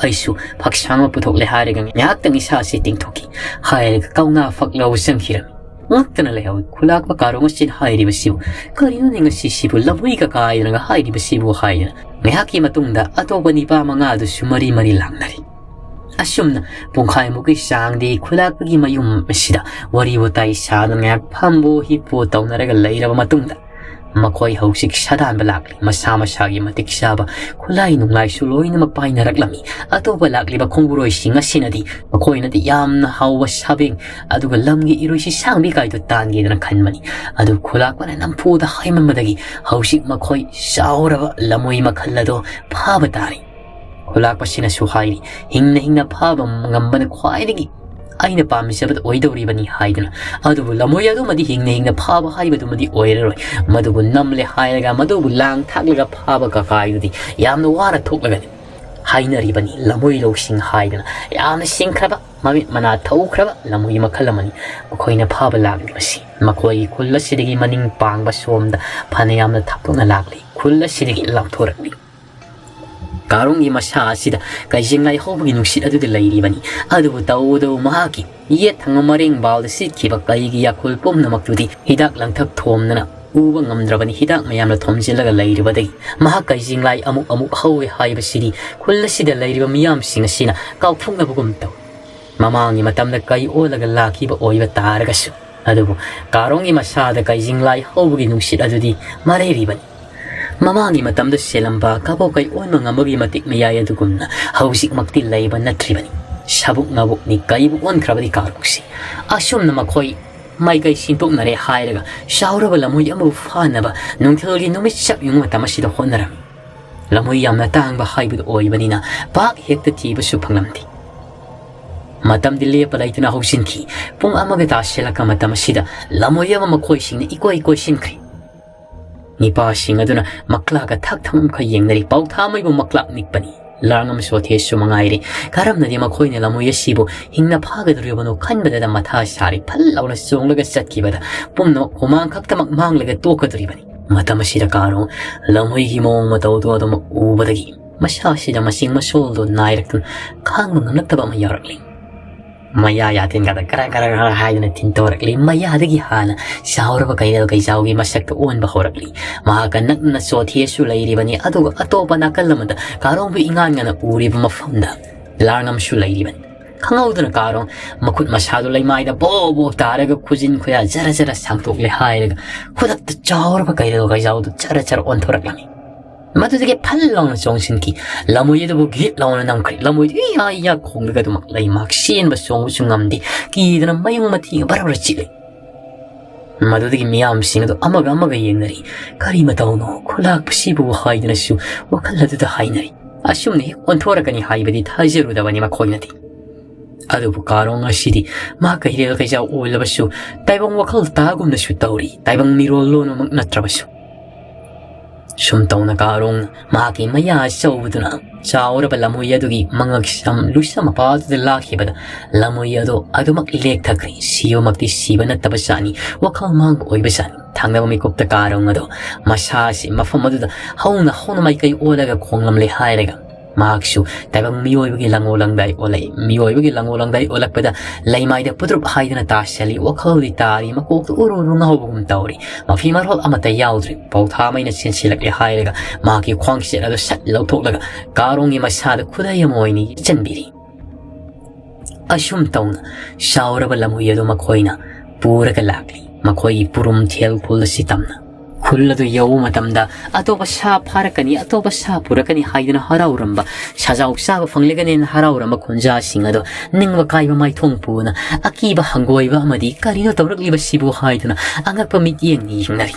ꯑꯩꯁꯨ ꯐꯛꯁꯥꯡ ꯑꯃ ꯄꯨꯊꯣꯛꯂꯦ ꯍꯥꯏꯔꯒ ꯉꯥꯏꯍꯥꯛꯇꯪ ꯏꯁꯥꯁꯤ ꯇꯤꯡꯊꯣꯛꯈꯤ ꯍꯥꯏꯔꯒ ꯀꯧꯅꯥ ꯐꯛ ꯂꯧꯕ ꯆꯪꯈꯤꯔꯝꯃꯤ꯫ ꯉꯛꯇꯅ ꯂꯩꯍꯧꯏ꯫ ꯈꯨꯂꯥꯛꯄ ꯀꯥꯔꯣꯡ ꯑꯁꯤꯅ ꯍꯥꯏꯔꯤꯕꯁꯤꯕꯨ, "ꯀꯔꯤꯅꯣꯅꯦ ꯉꯁꯤꯁꯤꯕꯨ ꯂꯝꯍꯨꯏ ꯀꯀꯥꯏꯗꯅꯒ ꯍꯥꯏꯔꯤꯕꯁꯤꯕꯨ?" ꯍꯥꯏꯗꯅ ꯉꯥꯏꯍꯥꯛꯀꯤ ꯃꯇꯨꯡꯗ ꯑꯇꯣꯞꯄ ꯅꯤꯄꯥ ꯃꯉꯥ ꯑꯗꯨꯁꯨ ꯃꯔꯤ ꯃꯔꯤ ꯂꯥꯡꯅꯔꯤ꯫ ꯑꯁꯨꯝꯅ ꯄꯨꯡꯈꯥꯏꯃꯨꯛꯀꯤ ꯆꯥꯡꯗꯤ ꯈꯨꯂꯥꯛꯄꯒꯤ ꯃꯌꯨꯝ ꯑꯁꯤꯗ ꯋꯥꯔꯤ ꯋꯥꯇꯥꯏ ꯁꯥꯗꯨꯅ ꯉꯥꯏꯍꯥꯛ ꯐꯝꯕꯣ ꯍꯤꯞꯄꯣ ꯇꯧꯅꯔꯒ ꯂꯩꯔꯕ ꯃꯇꯨꯡꯗ, ꯃꯈꯣꯏ ꯍꯧꯖꯤꯛ ꯁꯥꯗꯥꯟꯕ ꯂꯥꯛꯂꯤ꯫ ꯃꯁꯥ ꯃꯁꯥꯒꯤ ꯃꯇꯤꯛ ꯆꯥꯕ ꯈꯨꯠꯂꯥꯏ ꯅꯨꯡꯂꯥꯏꯁꯨ ꯂꯣꯏꯅꯃꯛ ꯄꯥꯏꯅꯔꯛꯂꯝꯃꯤ꯫ ꯑꯇꯣꯞꯄ ꯂꯥꯛꯂꯤꯕ ꯈꯣꯡꯕꯨꯔꯣꯏꯁꯤꯡ ꯑꯁꯤꯅꯗꯤ ꯃꯈꯣꯏꯅꯗꯤ ꯌꯥꯝꯅ ꯍꯥꯎꯕ ꯁꯥꯕꯦꯡ ꯑꯗꯨꯒ ꯂꯝꯒꯤ ꯏꯔꯣꯏꯁꯤ ꯁꯥꯡꯕꯤ ꯀꯥꯏꯗꯨ ꯇꯥꯟꯒꯦꯗꯅ ꯈꯟꯕꯅꯤ꯫ ꯑꯗꯨ ꯈꯨꯂꯥꯛꯄꯅ ꯅꯝꯐꯨꯗ ꯍꯥꯏꯃꯟꯕꯗꯒꯤ ꯍꯧꯖꯤꯛ ꯃꯈꯣꯏ ꯆꯥꯎꯔꯕ ꯂꯝꯍꯨꯏ ꯃꯈꯜ ꯑꯗꯣ ꯐꯥꯕ ꯇꯥꯔꯦ꯫ ꯈꯨꯂꯥꯛꯄꯁꯤꯅꯁꯨ ꯍꯥꯏꯔꯤ, "ꯍꯤꯡꯅ ꯍꯤꯡꯅ ꯐꯥꯕ ꯉꯝꯕꯅ ꯈ꯭ꯋꯥꯏꯗꯒꯤ ꯑꯩꯅ ꯄꯥꯝꯖꯕꯗ ꯑꯣꯏꯗꯧꯔꯤꯕꯅꯤ" ꯍꯥꯏꯗꯨꯅ꯫ ꯑꯗꯨꯕꯨ ꯂꯝꯍꯨꯏ ꯑꯗꯨꯃꯗꯤ ꯍꯤꯡꯅ ꯍꯤꯡꯅ ꯐꯥꯕ ꯍꯥꯏꯕꯗꯨꯃꯗꯤ ꯑꯣꯏꯔꯔꯣꯏ꯫ ꯃꯗꯨꯕꯨ ꯅꯝꯂꯦ ꯍꯥꯏꯔꯒ ꯃꯗꯨꯕꯨ ꯂꯥꯡ ꯊꯥꯛꯂꯒ ꯐꯥꯕ ꯀꯀꯥꯏꯗꯨꯗꯤ ꯌꯥꯝꯅ ꯋꯥꯅ ꯊꯣꯛꯂꯒꯅꯤ꯫ ꯍꯥꯏꯅꯔꯤꯕꯅꯤ꯫ ꯂꯃꯣꯏ ꯂꯧꯁꯤꯡ ꯍꯥꯏꯗꯅ ꯌꯥꯝꯅ ꯁꯤꯡꯈ꯭ꯔꯕ, ꯃꯃꯤꯠ ꯃꯅꯥ ꯊꯧꯈ꯭ꯔꯕ ꯂꯃꯣꯏ ꯃꯈꯜ ꯑꯃꯅꯤ꯫ ꯃꯈꯣꯏꯅ ꯐꯥꯕ ꯂꯥꯛꯂꯤꯕꯁꯤ ꯃꯈꯣꯏꯒꯤ ꯈꯨꯜ ꯑꯁꯤꯗꯒꯤ ꯃꯅꯤꯡ ꯄꯥꯡꯕ ꯁꯣꯝꯗ ꯐꯅꯌꯥꯝꯅ ꯊꯥꯞꯇꯣꯛꯅ ꯂꯥꯛꯂꯤ꯫ ꯈꯨꯜ ꯑꯁꯤꯗꯒꯤ ꯂꯥꯞꯊꯣꯔꯛꯂꯤ꯫ ꯀꯥꯔꯣꯡꯒꯤ ꯃꯁꯥ ꯑꯁꯤꯗ ꯀꯩꯖꯦꯡ ꯂꯥꯏ ꯍꯧꯕꯒꯤ ꯅꯨꯡꯁꯤꯠ ꯑꯗꯨꯗꯤ ꯂꯩꯔꯤꯕꯅꯤ꯫ ꯑꯗꯨꯕꯨ ꯇꯧꯕꯇꯕꯨ ꯃꯍꯥꯛꯀꯤ ꯌꯦꯠ ꯊꯪꯕ ꯃꯔꯦꯡꯕꯥꯜꯗ ꯁꯤꯠꯈꯤꯕ ꯀꯩꯒꯤ ꯌꯥꯈꯨꯜ ꯄꯨꯝꯅꯃꯛꯇꯨꯗꯤ ꯍꯤꯗꯥꯛ ꯂꯥꯡꯊꯛ ꯊꯣꯝꯗꯅ ꯎꯕ ꯉꯝꯗ꯭ꯔꯕꯅꯤ꯫ ꯍꯤꯗꯥꯛ ꯃꯌꯥꯝꯅ ꯊꯣꯝꯖꯤꯜꯂꯒ ꯂꯩꯔꯤꯕꯗꯒꯤ ꯃꯍꯥꯛ ꯀꯩꯖꯦꯡ ꯂꯥꯏ ꯑꯃꯨꯛ ꯑꯃꯨꯛ ꯍꯧꯋꯦ ꯍꯥꯏꯕꯁꯤꯗꯤ ꯈꯨꯜ ꯑꯁꯤꯗ ꯂꯩꯔꯤꯕ ꯃꯤꯌꯥꯝꯁꯤꯡ ꯑꯁꯤꯅ ꯀꯥꯎꯊꯣꯛꯅꯕꯒꯨꯝ ꯇꯧꯏ꯫ ꯃꯃꯥꯡꯒꯤ ꯃꯇꯝꯗ ꯀꯩ ꯑꯣꯜꯂꯒ ꯂꯥꯛꯈꯤꯕ ꯑꯣꯏꯕ ꯇꯥꯔꯒꯁꯨ, ꯑꯗꯨꯕꯨ ꯀꯥꯔꯣꯡꯒꯤ ꯃꯁꯥꯗ ꯀꯩꯖꯦꯡ ꯂꯥꯏ ꯍꯧꯕꯒꯤ ꯅꯨꯡꯁꯤꯠ ꯑꯗꯨꯗꯤ ꯃꯔꯩꯔꯤꯕꯅꯤ꯫ ꯃꯃꯥꯡꯒꯤ ꯃꯇꯝꯗ ꯁꯦꯜꯂꯝꯕ ꯀꯕꯣꯀꯩ ꯑꯣꯟꯕ ꯉꯝꯕꯒꯤ ꯃꯇꯤꯛ ꯃꯌꯥꯏ ꯑꯗꯨꯒꯨꯝꯅ ꯍꯧꯖꯤꯛꯃꯛꯇꯤ ꯂꯩꯕ ꯅꯠꯇ꯭ꯔꯤꯕꯅꯤ꯫ ꯁꯥꯕꯨꯛ ꯅꯥꯕꯨꯛꯅꯤ ꯀꯩꯕꯨ ꯑꯣꯟꯈ꯭ꯔꯕꯗꯤ ꯀꯥꯔꯣꯡꯁꯤ꯫ ꯑꯁꯨꯝꯅ ꯃꯈꯣꯏ ꯃꯥꯏꯀꯩ ꯁꯤꯟꯗꯣꯛꯅꯔꯦ ꯍꯥꯏꯔꯒ ꯆꯥꯎꯔꯕ ꯂꯃꯣꯏ ꯑꯃꯕꯨ ꯐꯥꯅꯕ ꯅꯨꯡꯊꯤꯜꯒꯤ ꯅꯨꯃꯤꯠ ꯆꯞ ꯌꯨꯡꯕ ꯃꯇꯝ ꯑꯁꯤꯗ ꯍꯣꯠꯅꯔꯝꯃꯤ꯫ ꯂꯃꯣꯏ ꯌꯥꯝꯅ ꯇꯥꯡꯕ ꯍꯥꯏꯕꯗꯨ ꯑꯣꯏꯕꯅꯤꯅ ꯄꯥꯛ ꯍꯦꯛꯇ ꯊꯤꯕꯁꯨ ꯐꯪꯂꯝꯗꯦ꯫ ꯃꯇꯝꯗꯤ ꯂꯦꯞꯄ ꯂꯩꯇꯅ ꯍꯧꯖꯤꯟꯈꯤ꯫ ꯄꯨꯡ ꯑꯃꯒ ꯇꯥꯁꯤꯜꯂꯛꯄ ꯃꯇꯝ ꯑꯁꯤꯗ ꯂꯃꯣꯏ ꯑꯃ ꯃꯈꯣꯏꯁꯤꯡꯅ ꯏꯀꯣꯏ ꯀꯣꯏꯁꯤꯟꯈ꯭ꯔꯦ꯫ ꯅꯤꯄꯥꯁꯤꯡ ꯑꯗꯨꯅ ꯃꯀ꯭ꯂꯥꯛꯀ ꯊꯛ ꯊꯛ ꯑꯃꯈꯛ ꯌꯦꯡꯅꯔꯤ꯫ ꯄꯥꯎꯊꯥꯃꯩꯕꯨ ꯃꯀ꯭ꯂꯥꯛ ꯅꯤꯛꯄꯅꯤ꯫ ꯂꯥꯡꯉꯝ ꯁꯣꯊꯦꯁꯨ ꯃꯉꯥꯏꯔꯦ꯫ ꯀꯔꯝꯅꯗꯤ ꯃꯈꯣꯏꯅ ꯂꯃꯣꯏ ꯑꯁꯤꯕꯨ ꯍꯤꯡꯅ ꯐꯥꯒꯗꯧꯔꯤꯕꯅꯣ ꯈꯟꯕꯗꯗ ꯃꯊꯥ ꯁꯥꯔꯤ꯫ ꯐꯜ ꯂꯥꯎꯅ ꯆꯣꯡꯂꯒ ꯆꯠꯈꯤꯕꯗ ꯄꯨꯝꯅꯃꯛ ꯍꯨꯃꯥꯡ ꯈꯛꯇꯃꯛ ꯃꯥꯡꯂꯒ ꯇꯣꯛꯀꯗꯧꯔꯤꯕꯅꯤ꯫ ꯃꯇꯝ ꯑꯁꯤꯗ ꯀꯥꯔꯣ ꯂꯃꯣꯏꯒꯤ ꯃꯑꯣꯡ ꯃꯇꯧꯗꯨ ꯑꯗꯨꯃꯛ ꯎꯕꯗꯒꯤ ꯃꯁꯥꯁꯤꯗ ꯃꯁꯤꯡ ꯃꯁꯣꯜꯗꯨ ꯅꯥꯏꯔꯛꯇꯨꯅ ꯈꯥꯡꯕ ꯉꯝꯂꯛꯇꯕ ꯑꯃ ꯌꯥꯎꯔꯛꯂꯤ꯫ ꯃꯌꯥ ꯌꯥꯊꯤꯟꯒꯗ ꯀꯔ ꯀꯔ ꯀꯔ ꯍꯥꯏꯗꯨꯅ ꯊꯤꯟꯇꯣꯔꯛꯂꯤ꯫ ꯃꯌꯥꯗꯒꯤ ꯍꯥꯟꯅ ꯆꯥꯎꯔꯕ ꯀꯩꯔꯦꯜ ꯀꯩꯖꯥꯎꯒꯤ ꯃꯁꯛꯇ ꯑꯣꯟꯕ ꯍꯧꯔꯛꯂꯤ꯫ ꯃꯍꯥꯛꯀ ꯅꯛꯅ ꯆꯣꯊꯦꯁꯨ ꯂꯩꯔꯤꯕꯅꯤ, ꯑꯗꯨꯒ ꯑꯇꯣꯞꯄ ꯅꯥꯀꯜ ꯑꯃꯗ ꯀꯥꯔꯣꯡꯕꯨ ꯏꯉꯥꯟ ꯉꯥꯟꯅ ꯎꯔꯤꯕ ꯃꯐꯝꯗ ꯂꯥꯔꯉꯝꯁꯨ ꯂꯩꯔꯤꯕꯅꯤ꯫ ꯈꯪꯍꯧꯗꯅ ꯀꯥꯔꯣꯡ ꯃꯈꯨꯠ ꯃꯁꯥꯗꯨ ꯂꯩꯃꯥꯏꯗ ꯕꯣ ꯕꯣ ꯇꯥꯔꯒ ꯈꯨꯖꯤꯟ ꯈꯨꯌꯥ ꯖꯔ ꯖꯔ ꯁꯥꯡꯗꯣꯛꯂꯦ ꯍꯥꯏꯔꯒ ꯈꯨꯗꯛꯇ ꯆꯥꯎꯔꯕ ꯀꯩꯔꯦꯜ ꯀꯩꯖꯥꯎꯗꯨ ꯆꯔ ꯆꯔ ꯑꯣꯟꯊꯣꯔꯛꯂꯝꯃꯤ꯫ ꯃꯗꯨꯗꯒꯤ ꯐꯜ ꯂꯥꯎꯅ ꯆꯣꯡꯁꯤꯟꯈꯤ꯫ ꯂꯃꯣꯏ ꯑꯗꯨꯕꯨ ꯒꯤꯠ ꯂꯥꯎꯅ ꯅꯝꯈ꯭ꯔꯦ꯫ ꯂꯃꯣꯏꯗꯨ ꯏꯌꯥ ꯏꯌꯥ ꯈꯣꯡꯂꯒ ꯑꯗꯨꯃꯛ ꯂꯩꯃꯥꯛ ꯆꯦꯟꯕ ꯆꯣꯡꯕꯁꯨ ꯉꯝꯗꯦ꯫ ꯀꯤꯗꯅ ꯃꯌꯨꯡ ꯃꯊꯤꯒ ꯕꯔ ꯕꯔ ꯆꯤꯛꯂꯤ꯫ ꯃꯗꯨꯗꯒꯤ ꯃꯤꯌꯥꯝꯁꯤꯡ ꯑꯗꯨ ꯑꯃꯒ ꯑꯃꯒ ꯌꯦꯡꯅꯔꯤ꯫ "ꯀꯔꯤ ꯃꯇꯧꯅꯣ ꯈꯨꯂꯥꯛꯄꯁꯤꯕꯨ?" ꯍꯥꯏꯗꯨꯅꯁꯨ ꯋꯥꯈꯜ ꯑꯗꯨꯗ ꯍꯥꯏꯅꯔꯤ꯫ ꯑꯁꯨꯝꯅ ꯍꯦꯛ ꯑꯣꯟꯊꯣꯔꯛꯀꯅꯤ ꯍꯥꯏꯕꯗꯤ ꯊꯥꯖꯔꯨꯗꯕꯅꯤ ꯃꯈꯣꯏꯅꯗꯤ꯫ ꯑꯗꯨꯕꯨ ꯀꯥꯔꯣꯡ ꯑꯁꯤꯗꯤ ꯃꯥ ꯀꯩꯔꯦꯜ ꯀꯩꯖꯥꯎ ꯑꯣꯏꯂꯕꯁꯨ ꯇꯥꯏꯕꯪ ꯋꯥꯈꯜ ꯇꯥꯒꯨꯝꯅꯁꯨ ꯇꯧꯔꯤ, ꯇꯥꯏꯕꯪ ꯃꯤꯔꯣꯜ ꯂꯣꯟꯕꯃꯛ ꯅꯠꯇ꯭ꯔꯕꯁꯨ꯫ ꯁꯨꯝ ꯇꯧꯅ ꯀꯥꯔꯣꯡꯅ ꯃꯍꯥꯛꯀꯤ ꯃꯌꯥ ꯆꯧꯕꯗꯨꯅ ꯆꯥꯎꯔꯕ ꯂꯝꯍꯨꯏ ꯑꯗꯨꯒꯤ ꯃꯉꯛꯁꯝ ꯂꯨꯁꯝ ꯃꯄꯥꯗꯨꯗ ꯂꯥꯛꯈꯤꯕꯗ, ꯂꯝꯍꯨꯏ ꯑꯗꯨ ꯑꯗꯨꯃꯛ ꯂꯦꯛꯊꯈ꯭ꯔꯦ꯫ ꯁꯤꯕꯃꯛꯇꯤ ꯁꯤꯕ ꯅꯠꯇꯕ ꯖꯥꯠꯅꯤ, ꯋꯥꯈꯜ ꯃꯥꯡꯕ ꯑꯣꯏꯕ ꯖꯥꯠꯅꯤ꯫ ꯊꯥꯡꯅꯕ ꯃꯤꯀꯨꯞꯇ ꯀꯥꯔꯣꯡ ꯑꯗꯣ ꯃꯁꯥꯁꯤ ꯃꯐꯝ ꯑꯗꯨꯗ ꯍꯧꯅ ꯍꯧꯅ ꯃꯥꯏꯀꯩ ꯑꯣꯜꯂꯒ ꯈꯣꯡꯂꯝꯂꯦ ꯍꯥꯏꯔꯒ, ꯃꯍꯥꯛꯁꯨ ꯇꯥꯏꯕꯪ ꯃꯤꯑꯣꯏꯕꯒꯤ ꯂꯪꯉꯣ ꯂꯪꯗꯥꯏ ꯑꯣꯜꯂꯛꯏ꯫ ꯃꯤꯑꯣꯏꯕꯒꯤ ꯂꯪꯉꯣ ꯂꯪꯗꯥꯏ ꯑꯣꯜꯂꯛꯄꯗ ꯂꯩꯃꯥꯏꯗ ꯄꯨꯗ꯭ꯔꯨꯞ ꯍꯥꯏꯗꯨꯅ ꯇꯥꯁꯤꯜꯂꯤ꯫ ꯋꯥꯈꯜꯗꯤ ꯇꯥꯔꯤ, ꯃꯀꯣꯛꯇ ꯎꯔꯨ ꯎꯔꯨ ꯉꯥꯎꯕꯒꯨꯝ ꯇꯧꯔꯤ꯫ ꯃꯐꯤ ꯃꯔꯣꯜ ꯑꯃꯠꯇ ꯌꯥꯎꯗ꯭ꯔꯤ꯫ ꯄꯧꯊꯥ ꯃꯩꯅ ꯆꯦꯟꯁꯤꯜꯂꯛꯂꯦ ꯍꯥꯏꯔꯒ ꯃꯍꯥꯛꯀꯤ ꯈ꯭ꯋꯥꯡꯆꯦꯠ ꯑꯗꯨ ꯁꯠ ꯂꯧꯊꯣꯛꯂꯒ ꯀꯥꯔꯣꯡꯒꯤ ꯃꯁꯥꯗ ꯈꯨꯗꯩ ꯑꯃ ꯑꯣꯏꯅ ꯌꯦꯠꯁꯤꯟꯕꯤꯔꯤ꯫ ꯑꯁꯨꯝ ꯇꯧꯅ ꯆꯥꯎꯔꯕ ꯂꯝꯍꯨꯏ ꯑꯗꯨ ꯃꯈꯣꯏꯅ ꯄꯨꯔꯒ ꯂꯥꯛꯂꯤ꯫ ꯃꯈꯣꯏꯒꯤ ꯄꯨꯔꯨꯝ ꯊꯦꯜ ꯈꯨꯜ ꯑꯁꯤ ꯇꯝꯅ꯫ ꯈꯨꯜ ꯑꯗꯨ ꯌꯧꯕ ꯃꯇꯝꯗ ꯑꯇꯣꯞꯄ ꯁꯥ ꯐꯥꯔꯛꯀꯅꯤ, ꯑꯇꯣꯞꯄ ꯁꯥ ꯄꯨꯔꯛꯀꯅꯤ ꯍꯥꯏꯗꯨꯅ ꯍꯔꯥꯎꯔꯝꯕ, ꯁꯖꯥꯎ ꯆꯥꯕ ꯐꯪꯂꯒꯅꯦꯅ ꯍꯔꯥꯎꯔꯝꯕ ꯈꯨꯟꯖꯥꯁꯤꯡ ꯑꯗꯨ ꯅꯤꯡꯕ ꯀꯥꯏꯕ ꯃꯥꯏꯊꯣꯡ ꯄꯨꯅ ꯑꯀꯤꯕ ꯍꯪꯒꯣꯏꯕ ꯑꯃꯗꯤ "ꯀꯔꯤꯅꯣ ꯇꯧꯔꯛꯂꯤꯕꯁꯤꯕꯨ?" ꯍꯥꯏꯗꯨꯅ ꯑꯉꯛꯄ ꯃꯤꯠꯌꯦꯡꯅ ꯌꯦꯡꯅꯔꯤ꯫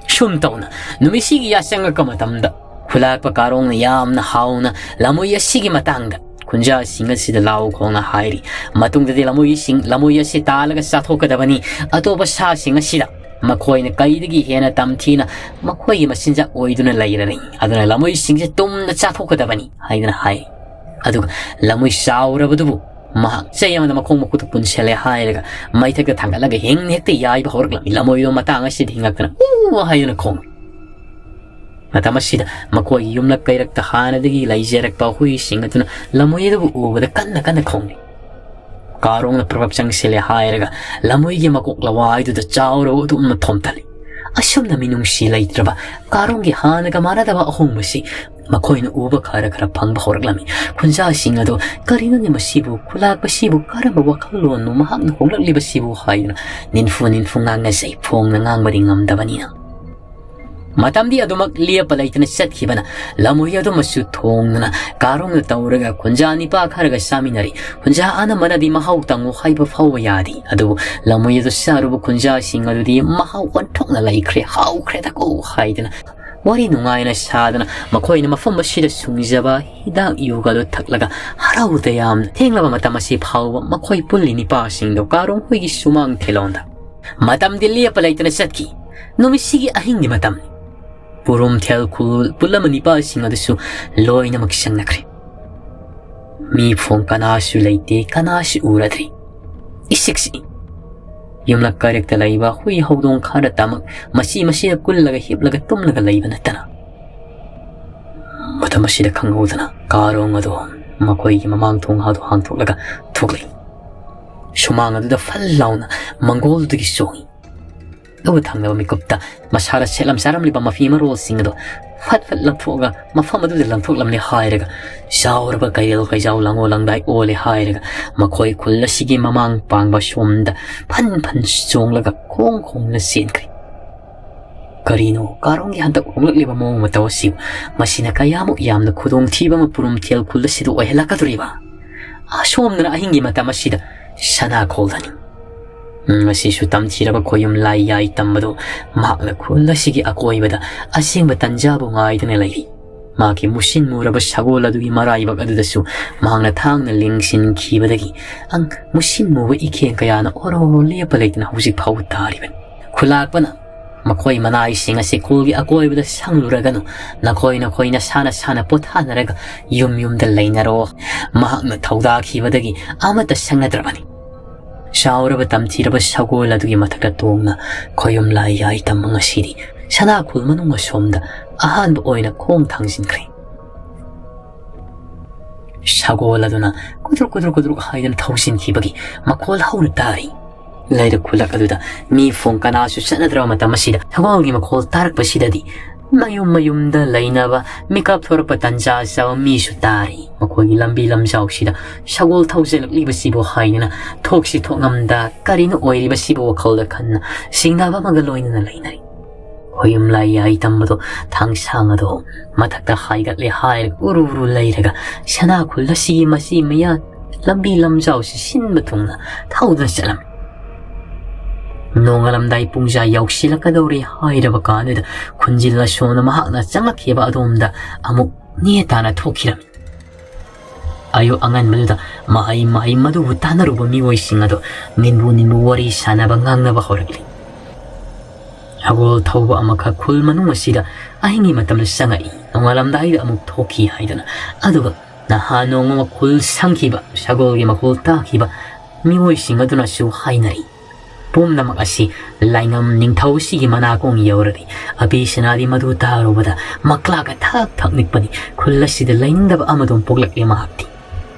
ꯁꯨꯝ ꯇꯧꯅ ꯅꯨꯃꯤꯠꯁꯤꯒꯤ ꯌꯥꯆꯪꯉꯛꯄ ꯃꯇꯝꯗ ꯈꯨꯂꯥꯛꯄ ꯀꯥꯔꯣꯡꯅ ꯌꯥꯝꯅ ꯍꯥꯎꯅ ꯂꯝꯍꯨꯏ ꯑꯁꯤꯒꯤ ꯃꯇꯥꯡꯗ ꯈꯨꯟꯖꯥꯁꯤꯡ ꯑꯁꯤꯗ ꯂꯥꯎ ꯈꯣꯡꯅ ꯍꯥꯏꯔꯤ꯫ ꯃꯇꯨꯡꯗꯗꯤ ꯂꯝꯍꯨꯏꯁꯤꯡ ꯂꯝꯍꯨꯏ ꯑꯁꯤ ꯇꯥꯜꯂꯒ ꯆꯥꯊꯣꯛꯀꯗꯕꯅꯤ꯫ ꯑꯇꯣꯞꯄ ꯁꯥꯁꯤꯡ ꯑꯁꯤꯗ ꯃꯈꯣꯏꯅ ꯀꯩꯗꯒꯤ ꯍꯦꯟꯅ ꯇꯝꯊꯤꯅ ꯃꯈꯣꯏꯒꯤ ꯃꯆꯤꯟꯖꯥꯛ ꯑꯣꯏꯗꯨꯅ ꯂꯩꯔꯅꯤ꯫ ꯑꯗꯨꯅ ꯂꯝꯍꯨꯏꯁꯤꯡꯁꯦ ꯇꯨꯝꯅ ꯆꯥꯊꯣꯛꯀꯗꯕꯅꯤ ꯍꯥꯏꯗꯨꯅ ꯍꯥꯏ꯫ ꯑꯗꯨꯒ ꯂꯝꯍꯨꯏ ꯆꯥꯎꯔꯕꯗꯨꯕꯨ ꯃꯍꯥꯛ ꯆꯩ ꯑꯃꯗ ꯃꯈꯣꯡ ꯃꯈꯨꯠꯇ ꯄꯨꯟꯁꯤꯜꯂꯦ ꯍꯥꯏꯔꯒ ꯃꯩꯊꯛꯇ ꯊꯥꯡꯒꯠꯂꯒ ꯍꯤꯡꯅ ꯍꯦꯛꯇ ꯌꯥꯏꯕ ꯍꯧꯔꯛꯂꯝꯃꯤ꯫ ꯂꯝꯍꯨꯏꯗꯣ ꯃꯇꯥꯡ ꯑꯁꯤꯗ ꯍꯤꯡꯉꯛꯇꯅ "ꯎ" ꯍꯥꯏꯗꯨꯅ ꯈꯣꯡꯏ꯫ ꯃꯇꯝ ꯑꯁꯤꯗ ꯃꯈꯣꯏꯒꯤ ꯌꯨꯝꯂꯛ ꯀꯩꯔꯛꯇ ꯍꯥꯟꯅꯗꯒꯤ ꯂꯩꯖꯔꯛꯄ ꯍꯨꯏꯁꯤꯡ ꯑꯗꯨꯅ ꯂꯝꯍꯨꯏ ꯑꯗꯨꯕꯨ ꯎꯕꯗ ꯀꯟꯅ ꯀꯟꯅ ꯈꯣꯡꯂꯤ꯫ ꯀꯥꯔꯣꯡꯅ ꯄ꯭ꯔꯚꯞ ꯆꯪꯁꯤꯜꯂꯦ ꯍꯥꯏꯔꯒ ꯂꯝꯍꯨꯏꯒꯤ ꯃꯀꯣꯛ ꯂꯋꯥꯏꯗꯨꯗ ꯆꯥꯎꯔꯕ ꯎꯇꯨꯞ ꯑꯃ ꯊꯣꯝꯊꯜꯂꯤ꯫ ꯑꯁꯨꯝꯅ ꯃꯤꯅꯨꯡꯁꯤ ꯂꯩꯇ꯭ꯔꯕ ꯀꯥꯔꯣꯡꯒꯤ ꯍꯥꯟꯅꯒ ꯃꯥꯟꯅꯗꯕ ꯑꯍꯣꯡꯕꯁꯤ ꯃꯈꯣꯏꯅ ꯎꯕ ꯈꯔ ꯈꯔ ꯐꯪꯕ ꯍꯧꯔꯛꯂꯝꯃꯤ꯫ ꯈꯨꯟꯖꯥꯁꯤꯡ ꯑꯗꯨ "ꯀꯔꯤꯅꯣꯅꯦ ꯃꯁꯤꯕꯨ? ꯈꯨꯂꯥꯛꯄꯁꯤꯕꯨ ꯀꯔꯝꯕ ꯋꯥꯈꯜꯂꯣꯟꯅꯣ ꯃꯍꯥꯛꯅ ꯍꯣꯡꯂꯛꯂꯤꯕꯁꯤꯕꯨ?" ꯍꯥꯏꯗꯨꯅ ꯅꯤꯟꯐꯨ ꯅꯤꯟꯐꯨ ꯉꯥꯡꯅꯖꯩ, ꯐꯣꯡꯅ ꯉꯥꯡꯕꯗꯤ ꯉꯝꯗꯕꯅꯤꯅ꯫ ꯃꯇꯝꯗꯤ ꯑꯗꯨꯃꯛ ꯂꯦꯞꯄ ꯂꯩꯇꯅ ꯆꯠꯈꯤꯕꯅ ꯂꯝꯍꯨꯏ ꯑꯗꯨꯃꯁꯨ ꯊꯣꯡꯗꯨꯅ ꯀꯥꯔꯣꯡꯅ ꯇꯧꯔꯒ ꯈꯨꯟꯖꯥ ꯅꯤꯄꯥ ꯈꯔꯒ ꯆꯥꯃꯤꯟꯅꯔꯤ꯫ ꯈꯨꯟꯖꯥ ꯑꯅꯝꯕꯅꯗꯤ ꯃꯍꯥꯎ ꯇꯪꯉꯨ ꯍꯥꯏꯕ ꯐꯥꯎꯕ ꯌꯥꯗꯦ꯫ ꯑꯗꯨꯕꯨ ꯂꯝꯍꯨꯏ ꯑꯗꯨ ꯆꯥꯔꯨꯕ ꯈꯨꯟꯖꯥꯁꯤꯡ ꯑꯗꯨꯗꯤ ꯃꯍꯥꯎ ꯑꯣꯟꯊꯣꯛꯅ ꯂꯩꯈ꯭ꯔꯦ, "ꯍꯥꯎꯈ꯭ꯔꯦꯗꯀꯣ" ꯍꯥꯏꯗꯅ ꯋꯥꯔꯤ ꯅꯨꯡꯉꯥꯏꯅ ꯁꯥꯗꯅ ꯃꯈꯣꯏꯅ ꯃꯐꯝ ꯑꯁꯤꯗ ꯁꯨꯡꯖꯕ ꯍꯤꯗꯥꯛ ꯌꯨꯒꯗꯨ ꯊꯛꯂꯒ ꯍꯔꯥꯎ ꯇꯌꯥꯝꯅ ꯊꯦꯡꯂꯕ ꯃꯇꯝ ꯑꯁꯤ ꯐꯥꯎꯕ ꯃꯈꯣꯏ ꯄꯨꯜꯂꯤ ꯅꯤꯄꯥꯁꯤꯡꯗꯣ ꯀꯥꯔꯣꯡ ꯍꯨꯏꯒꯤ ꯁꯨꯃꯥꯡ ꯊꯦꯂꯣꯡꯗ꯫ ꯃꯇꯝꯗꯤ ꯂꯦꯞꯄ ꯂꯩꯇꯅ ꯆꯠꯈꯤ꯫ ꯅꯨꯃꯤꯠꯁꯤꯒꯤ ꯑꯍꯤꯡꯒꯤ ꯃꯇꯝꯅꯤ꯫ ꯄꯨꯔꯨꯝꯊꯦꯜ ꯈꯨꯜ ꯄꯨꯜꯂꯝꯕ ꯅꯤꯄꯥꯁꯤꯡ ꯑꯗꯨꯁꯨ ꯂꯣꯏꯅꯃꯛ ꯆꯪꯅꯈ꯭ꯔꯦ꯫ ꯃꯤ ꯐꯣꯡ ꯀꯅꯥꯁꯨ ꯂꯩꯇꯦ, ꯀꯅꯥꯁꯨ ꯎꯔꯗ꯭ꯔꯤ꯫ ꯏꯁꯤꯛ ꯁꯤꯛꯏ꯫ ꯌꯨꯝꯂꯛ ꯀꯩꯔꯛꯇ ꯂꯩꯕ ꯍꯨꯏ ꯍꯧꯗꯣꯡ ꯈꯔꯇꯃꯛ ꯃꯁꯤ ꯃꯁꯤꯗ ꯀꯨꯜꯂꯒ ꯍꯤꯞꯂꯒ ꯇꯨꯝꯂꯒ ꯂꯩꯕ ꯅꯠꯇꯅ꯫ ꯃꯇꯝ ꯑꯁꯤꯗ ꯈꯪꯍꯧꯗꯅ ꯀꯥꯔꯣꯡ ꯑꯗꯣ ꯃꯈꯣꯏꯒꯤ ꯃꯃꯥꯡ ꯊꯣꯡ ꯍꯥꯗꯨ ꯍꯥꯡꯗꯣꯛꯂꯒ ꯊꯣꯛꯂꯛꯏ꯫ ꯁꯨꯃꯥꯡ ꯑꯗꯨꯗ ꯐꯜ ꯂꯥꯎꯅ ꯃꯪꯒꯣꯜꯗꯨꯗꯒꯤ ꯆꯣꯡꯏ꯫ ꯑꯗꯨꯕꯨ ꯊꯪꯅꯕ ꯃꯤꯀꯨꯞꯇ ꯃꯁꯥꯗ ꯁꯦꯠꯂꯝ ꯆꯥꯔꯝꯂꯤꯕ ꯃꯐꯤ ꯃꯔꯣꯜꯁꯤꯡ ꯑꯗꯨ ꯐꯠ ꯐꯠ ꯂꯪꯊꯣꯛꯑꯒ ꯃꯐꯝ ꯑꯗꯨꯗ ꯂꯪꯊꯣꯛꯂꯝꯂꯦ ꯍꯥꯏꯔꯒ ꯆꯥꯎꯔꯕ ꯀꯩꯔꯦꯜ ꯀꯩꯖꯥꯎ ꯂꯥꯡꯉꯣ ꯂꯥꯡꯗꯥꯏ ꯑꯣꯜꯂꯦ ꯍꯥꯏꯔꯒ ꯃꯈꯣꯏ ꯈꯨꯜ ꯑꯁꯤꯒꯤ ꯃꯃꯥꯡ ꯄꯥꯡꯕ ꯁꯣꯝꯗ ꯐꯟ ꯐꯟ ꯆꯣꯡꯂꯒ ꯈꯣꯡ ꯈꯣꯡꯅ ꯆꯦꯟꯈ꯭ꯔꯦ꯫ ꯀꯔꯤꯅꯣ ꯀꯥꯔꯣꯡꯒꯤ ꯍꯟꯗꯛ ꯍꯣꯡꯂꯛꯂꯤꯕ ꯃꯑꯣꯡ ꯃꯇꯧ ꯑꯁꯤꯕꯨ? ꯃꯁꯤꯅ ꯀꯌꯥꯃꯨꯛ ꯌꯥꯝꯅ ꯈꯨꯗꯣꯡꯊꯤꯕ ꯑꯃ ꯄꯨꯔꯨꯝꯊꯦꯜ ꯈꯨꯜ ꯑꯁꯤꯗ ꯑꯣꯏꯍꯜꯂꯛꯀꯗꯧꯔꯤꯕ? ꯑꯁꯣꯝꯗꯅ ꯑꯍꯤꯡꯒꯤ ꯃꯇꯝ ꯑꯁꯤꯗ ꯁꯅꯥ ꯈꯣꯜꯗꯅꯤ꯫ ꯎꯝ, ꯃꯁꯤꯁꯨ ꯇꯝꯊꯤꯔꯕ ꯈꯣꯌꯨꯝ ꯂꯥꯏ ꯌꯥꯏ ꯇꯝꯕꯗꯨ ꯃꯍꯥꯛꯅ ꯈꯨꯜ ꯑꯁꯤꯒꯤ ꯑꯀꯣꯏꯕꯗ ꯑꯁꯦꯡꯕ ꯇꯟꯖꯥꯕꯨ ꯉꯥꯏꯗꯨꯅ ꯂꯩꯔꯤ꯫ ꯃꯍꯥꯛꯀꯤ ꯃꯨꯁꯤꯟ ꯃꯨꯔꯕ ꯁꯒꯣꯜ ꯑꯗꯨꯒꯤ ꯃꯔꯥꯏꯕꯛ ꯑꯗꯨꯗꯁꯨ ꯃꯍꯥꯛꯅ ꯊꯥꯡꯅ ꯂꯦꯡꯁꯤꯟꯈꯤꯕꯗꯒꯤ ꯑꯪ ꯃꯨꯁꯤꯟ ꯃꯨꯕ ꯏꯈꯦꯡ ꯀꯌꯥꯅ ꯑꯣꯔꯣ ꯂꯦꯞꯄ ꯂꯩꯇꯅ ꯍꯧꯖꯤꯛ ꯐꯥꯎꯕ ꯇꯥꯔꯤꯕꯅꯤ꯫ ꯈꯨꯂꯥꯛꯄꯅ ꯃꯈꯣꯏ ꯃꯅꯥꯏꯁꯤꯡ ꯑꯁꯤ ꯈꯨꯜꯒꯤ ꯑꯀꯣꯏꯕꯗ ꯁꯪꯂꯨꯔꯒꯅꯨ, ꯅꯈꯣꯏ ꯅꯈꯣꯏ ꯅꯁꯥ ꯅꯁꯥꯅ ꯄꯣꯊꯥꯅꯔꯒ ꯌꯨꯝ ꯌꯨꯝꯗ ꯂꯩꯅꯔꯣ꯫ ꯃꯍꯥꯛꯅ ꯊꯧꯗꯥꯈꯤꯕꯗꯒꯤ ꯑꯃꯠꯇ ꯁꯪꯅꯗ꯭ꯔꯕꯅꯤ꯫ ꯆꯥꯎꯔꯕ ꯇꯝꯊꯤꯔꯕ ꯁꯒꯣꯜ ꯑꯗꯨꯒꯤ ꯃꯊꯛꯇ ꯇꯣꯡꯅ ꯈꯣꯌꯨꯝ ꯂꯥꯏ ꯌꯥꯏ ꯇꯝꯕ ꯉꯁꯤꯗꯤ ꯁꯅꯥ ꯈꯨꯜ ꯃꯅꯨꯡ ꯑꯁꯣꯝꯗ ꯑꯍꯥꯟꯕ ꯑꯣꯏꯅ ꯈꯣꯡ ꯊꯥꯡꯖꯤꯟꯈ꯭ꯔꯦ꯫ ꯁꯒꯣꯜ ꯑꯗꯨꯅ ꯀꯨꯗ꯭ꯔꯨꯛ ꯀꯨꯗ꯭ꯔꯨꯛ ꯀꯨꯗ꯭ꯔꯨꯛ ꯍꯥꯏꯗꯨꯅ ꯊꯧꯖꯤꯟꯈꯤꯕꯒꯤ ꯃꯈꯣꯜ ꯍꯧꯅ ꯇꯥꯔꯤ꯫ ꯂꯩꯔꯛ ꯈꯨꯜꯂꯛ ꯑꯗꯨꯗ ꯃꯤ ꯐꯣꯡ ꯀꯅꯥꯁꯨ ꯆꯠꯅꯗ꯭ꯔꯕ ꯃꯇꯝ ꯑꯁꯤꯗ ꯁꯒꯣꯜꯒꯤ ꯃꯈꯣꯜ ꯇꯥꯔꯛꯄꯁꯤꯗꯗꯤ ꯃꯌꯨꯝ ꯃꯌꯨꯝꯗ ꯂꯩꯅꯕ ꯃꯤꯀꯞ ꯊꯣꯔꯛꯄ ꯇꯟꯖꯥ ꯆꯥꯕ ꯃꯤꯁꯨ ꯇꯥꯔꯤ꯫ ꯃꯈꯣꯏꯒꯤ ꯂꯝꯕꯤ ꯂꯝꯖꯥꯎꯁꯤꯗ ꯁꯒꯣꯜ ꯊꯧꯖꯤꯜꯂꯛꯂꯤꯕꯁꯤꯕꯨ ꯍꯥꯏꯗꯅ ꯊꯣꯛꯁꯤ ꯊꯣꯛꯉꯝꯗ ꯀꯔꯤꯅꯣ ꯑꯣꯏꯔꯤꯕꯁꯤꯕꯨ ꯋꯥꯈꯜꯗ ꯈꯟꯅ ꯁꯤꯡꯅꯕ ꯑꯃꯒ ꯂꯣꯏꯅꯅ ꯂꯩꯅꯔꯤ꯫ ꯈꯣꯌꯨꯝ ꯂꯥꯏ ꯌꯥꯏ ꯇꯝꯕꯗꯣ ꯊꯥꯡꯁꯥꯡ ꯑꯗꯣ ꯃꯊꯛꯇ ꯍꯥꯏꯒꯠꯂꯦ ꯍꯥꯏꯔꯒ ꯎꯔꯨ ꯎꯔꯨ ꯂꯩꯔꯒ ꯁꯅꯥ ꯈꯨꯜ ꯑꯁꯤꯒꯤ ꯃꯆꯤ ꯃꯌꯥ ꯂꯝꯕꯤ ꯂꯝꯖꯥꯎꯁꯤ ꯁꯤꯟꯕ ꯊꯨꯡꯅ ꯊꯧꯗꯨꯅ ꯆꯠꯂꯝꯃꯤ꯫ ꯅꯣꯡꯉꯥꯜꯂꯝꯗꯥꯏ ꯄꯨꯡꯖꯥ ꯌꯧꯁꯤꯜꯂꯛꯀꯗꯧꯔꯦ ꯍꯥꯏꯔꯕ ꯀꯥꯟꯗꯨꯗ ꯈꯨꯟꯖꯤꯜ ꯑꯁꯣꯝꯅ ꯃꯍꯥꯛꯅ ꯆꯪꯂꯛꯈꯤꯕ ꯑꯗꯣꯝꯗ ꯑꯃꯨꯛ ꯅꯦ ꯇꯥꯅ ꯊꯣꯛꯈꯤꯔꯝꯃꯤ꯫ ꯑꯌꯨꯛ ꯑꯉꯟꯕꯗꯨꯗ ꯃꯍꯩ ꯃꯍꯩ ꯃꯗꯨꯕꯨ ꯇꯥꯟꯅꯔꯨꯕ ꯃꯤꯑꯣꯏꯁꯤꯡ ꯑꯗꯨ ꯅꯤꯟꯕꯨ ꯅꯤꯟꯕꯨ ꯋꯥꯔꯤ ꯁꯥꯟꯅꯕ ꯉꯥꯡꯅꯕ ꯍꯧꯔꯛꯂꯤ꯫ ꯁꯒꯣꯜ ꯊꯧꯕ ꯑꯃꯈꯛ ꯈꯨꯜ ꯃꯅꯨꯡ ꯑꯁꯤꯗ ꯑꯍꯤꯡꯒꯤ ꯃꯇꯝꯗ ꯆꯪꯉꯛꯏ, ꯅꯣꯡꯉꯥꯜꯂꯝꯗꯥꯏꯗ ꯑꯃꯨꯛ ꯊꯣꯛꯈꯤ ꯍꯥꯏꯗꯅ꯫ ꯑꯗꯨꯒ ꯅꯍꯥꯟ ꯅꯣꯡꯃ ꯈꯨꯜ ꯁꯪꯈꯤꯕ, ꯁꯒꯣꯜꯒꯤ ꯃꯈꯣꯜ ꯇꯥꯈꯤꯕ ꯃꯤꯑꯣꯏꯁꯤꯡ ꯑꯗꯨꯅꯁꯨ ꯍꯥꯏꯅꯔꯤ꯫ ꯄꯨꯝꯅꯃꯛ ꯑꯁꯤ ꯂꯥꯏꯉꯝ ꯅꯤꯡꯊꯧꯁꯤꯒꯤ ꯃꯅꯥꯀꯣꯡ ꯌꯧꯔꯔꯤ꯫ ꯑꯕꯤ ꯁꯅꯥꯗꯤ ꯃꯗꯨ ꯇꯥꯔꯨꯕꯗ ꯃꯀ꯭ꯂꯥꯒ ꯊꯛ ꯊꯛ ꯅꯤꯛꯄꯅꯤ꯫ ꯈꯨꯜ ꯑꯁꯤꯗ ꯂꯩꯅꯤꯡꯗꯕ ꯑꯃꯗꯨꯝ ꯄꯣꯛꯂꯛꯂꯦ ꯃꯍꯥꯛꯇꯤ꯫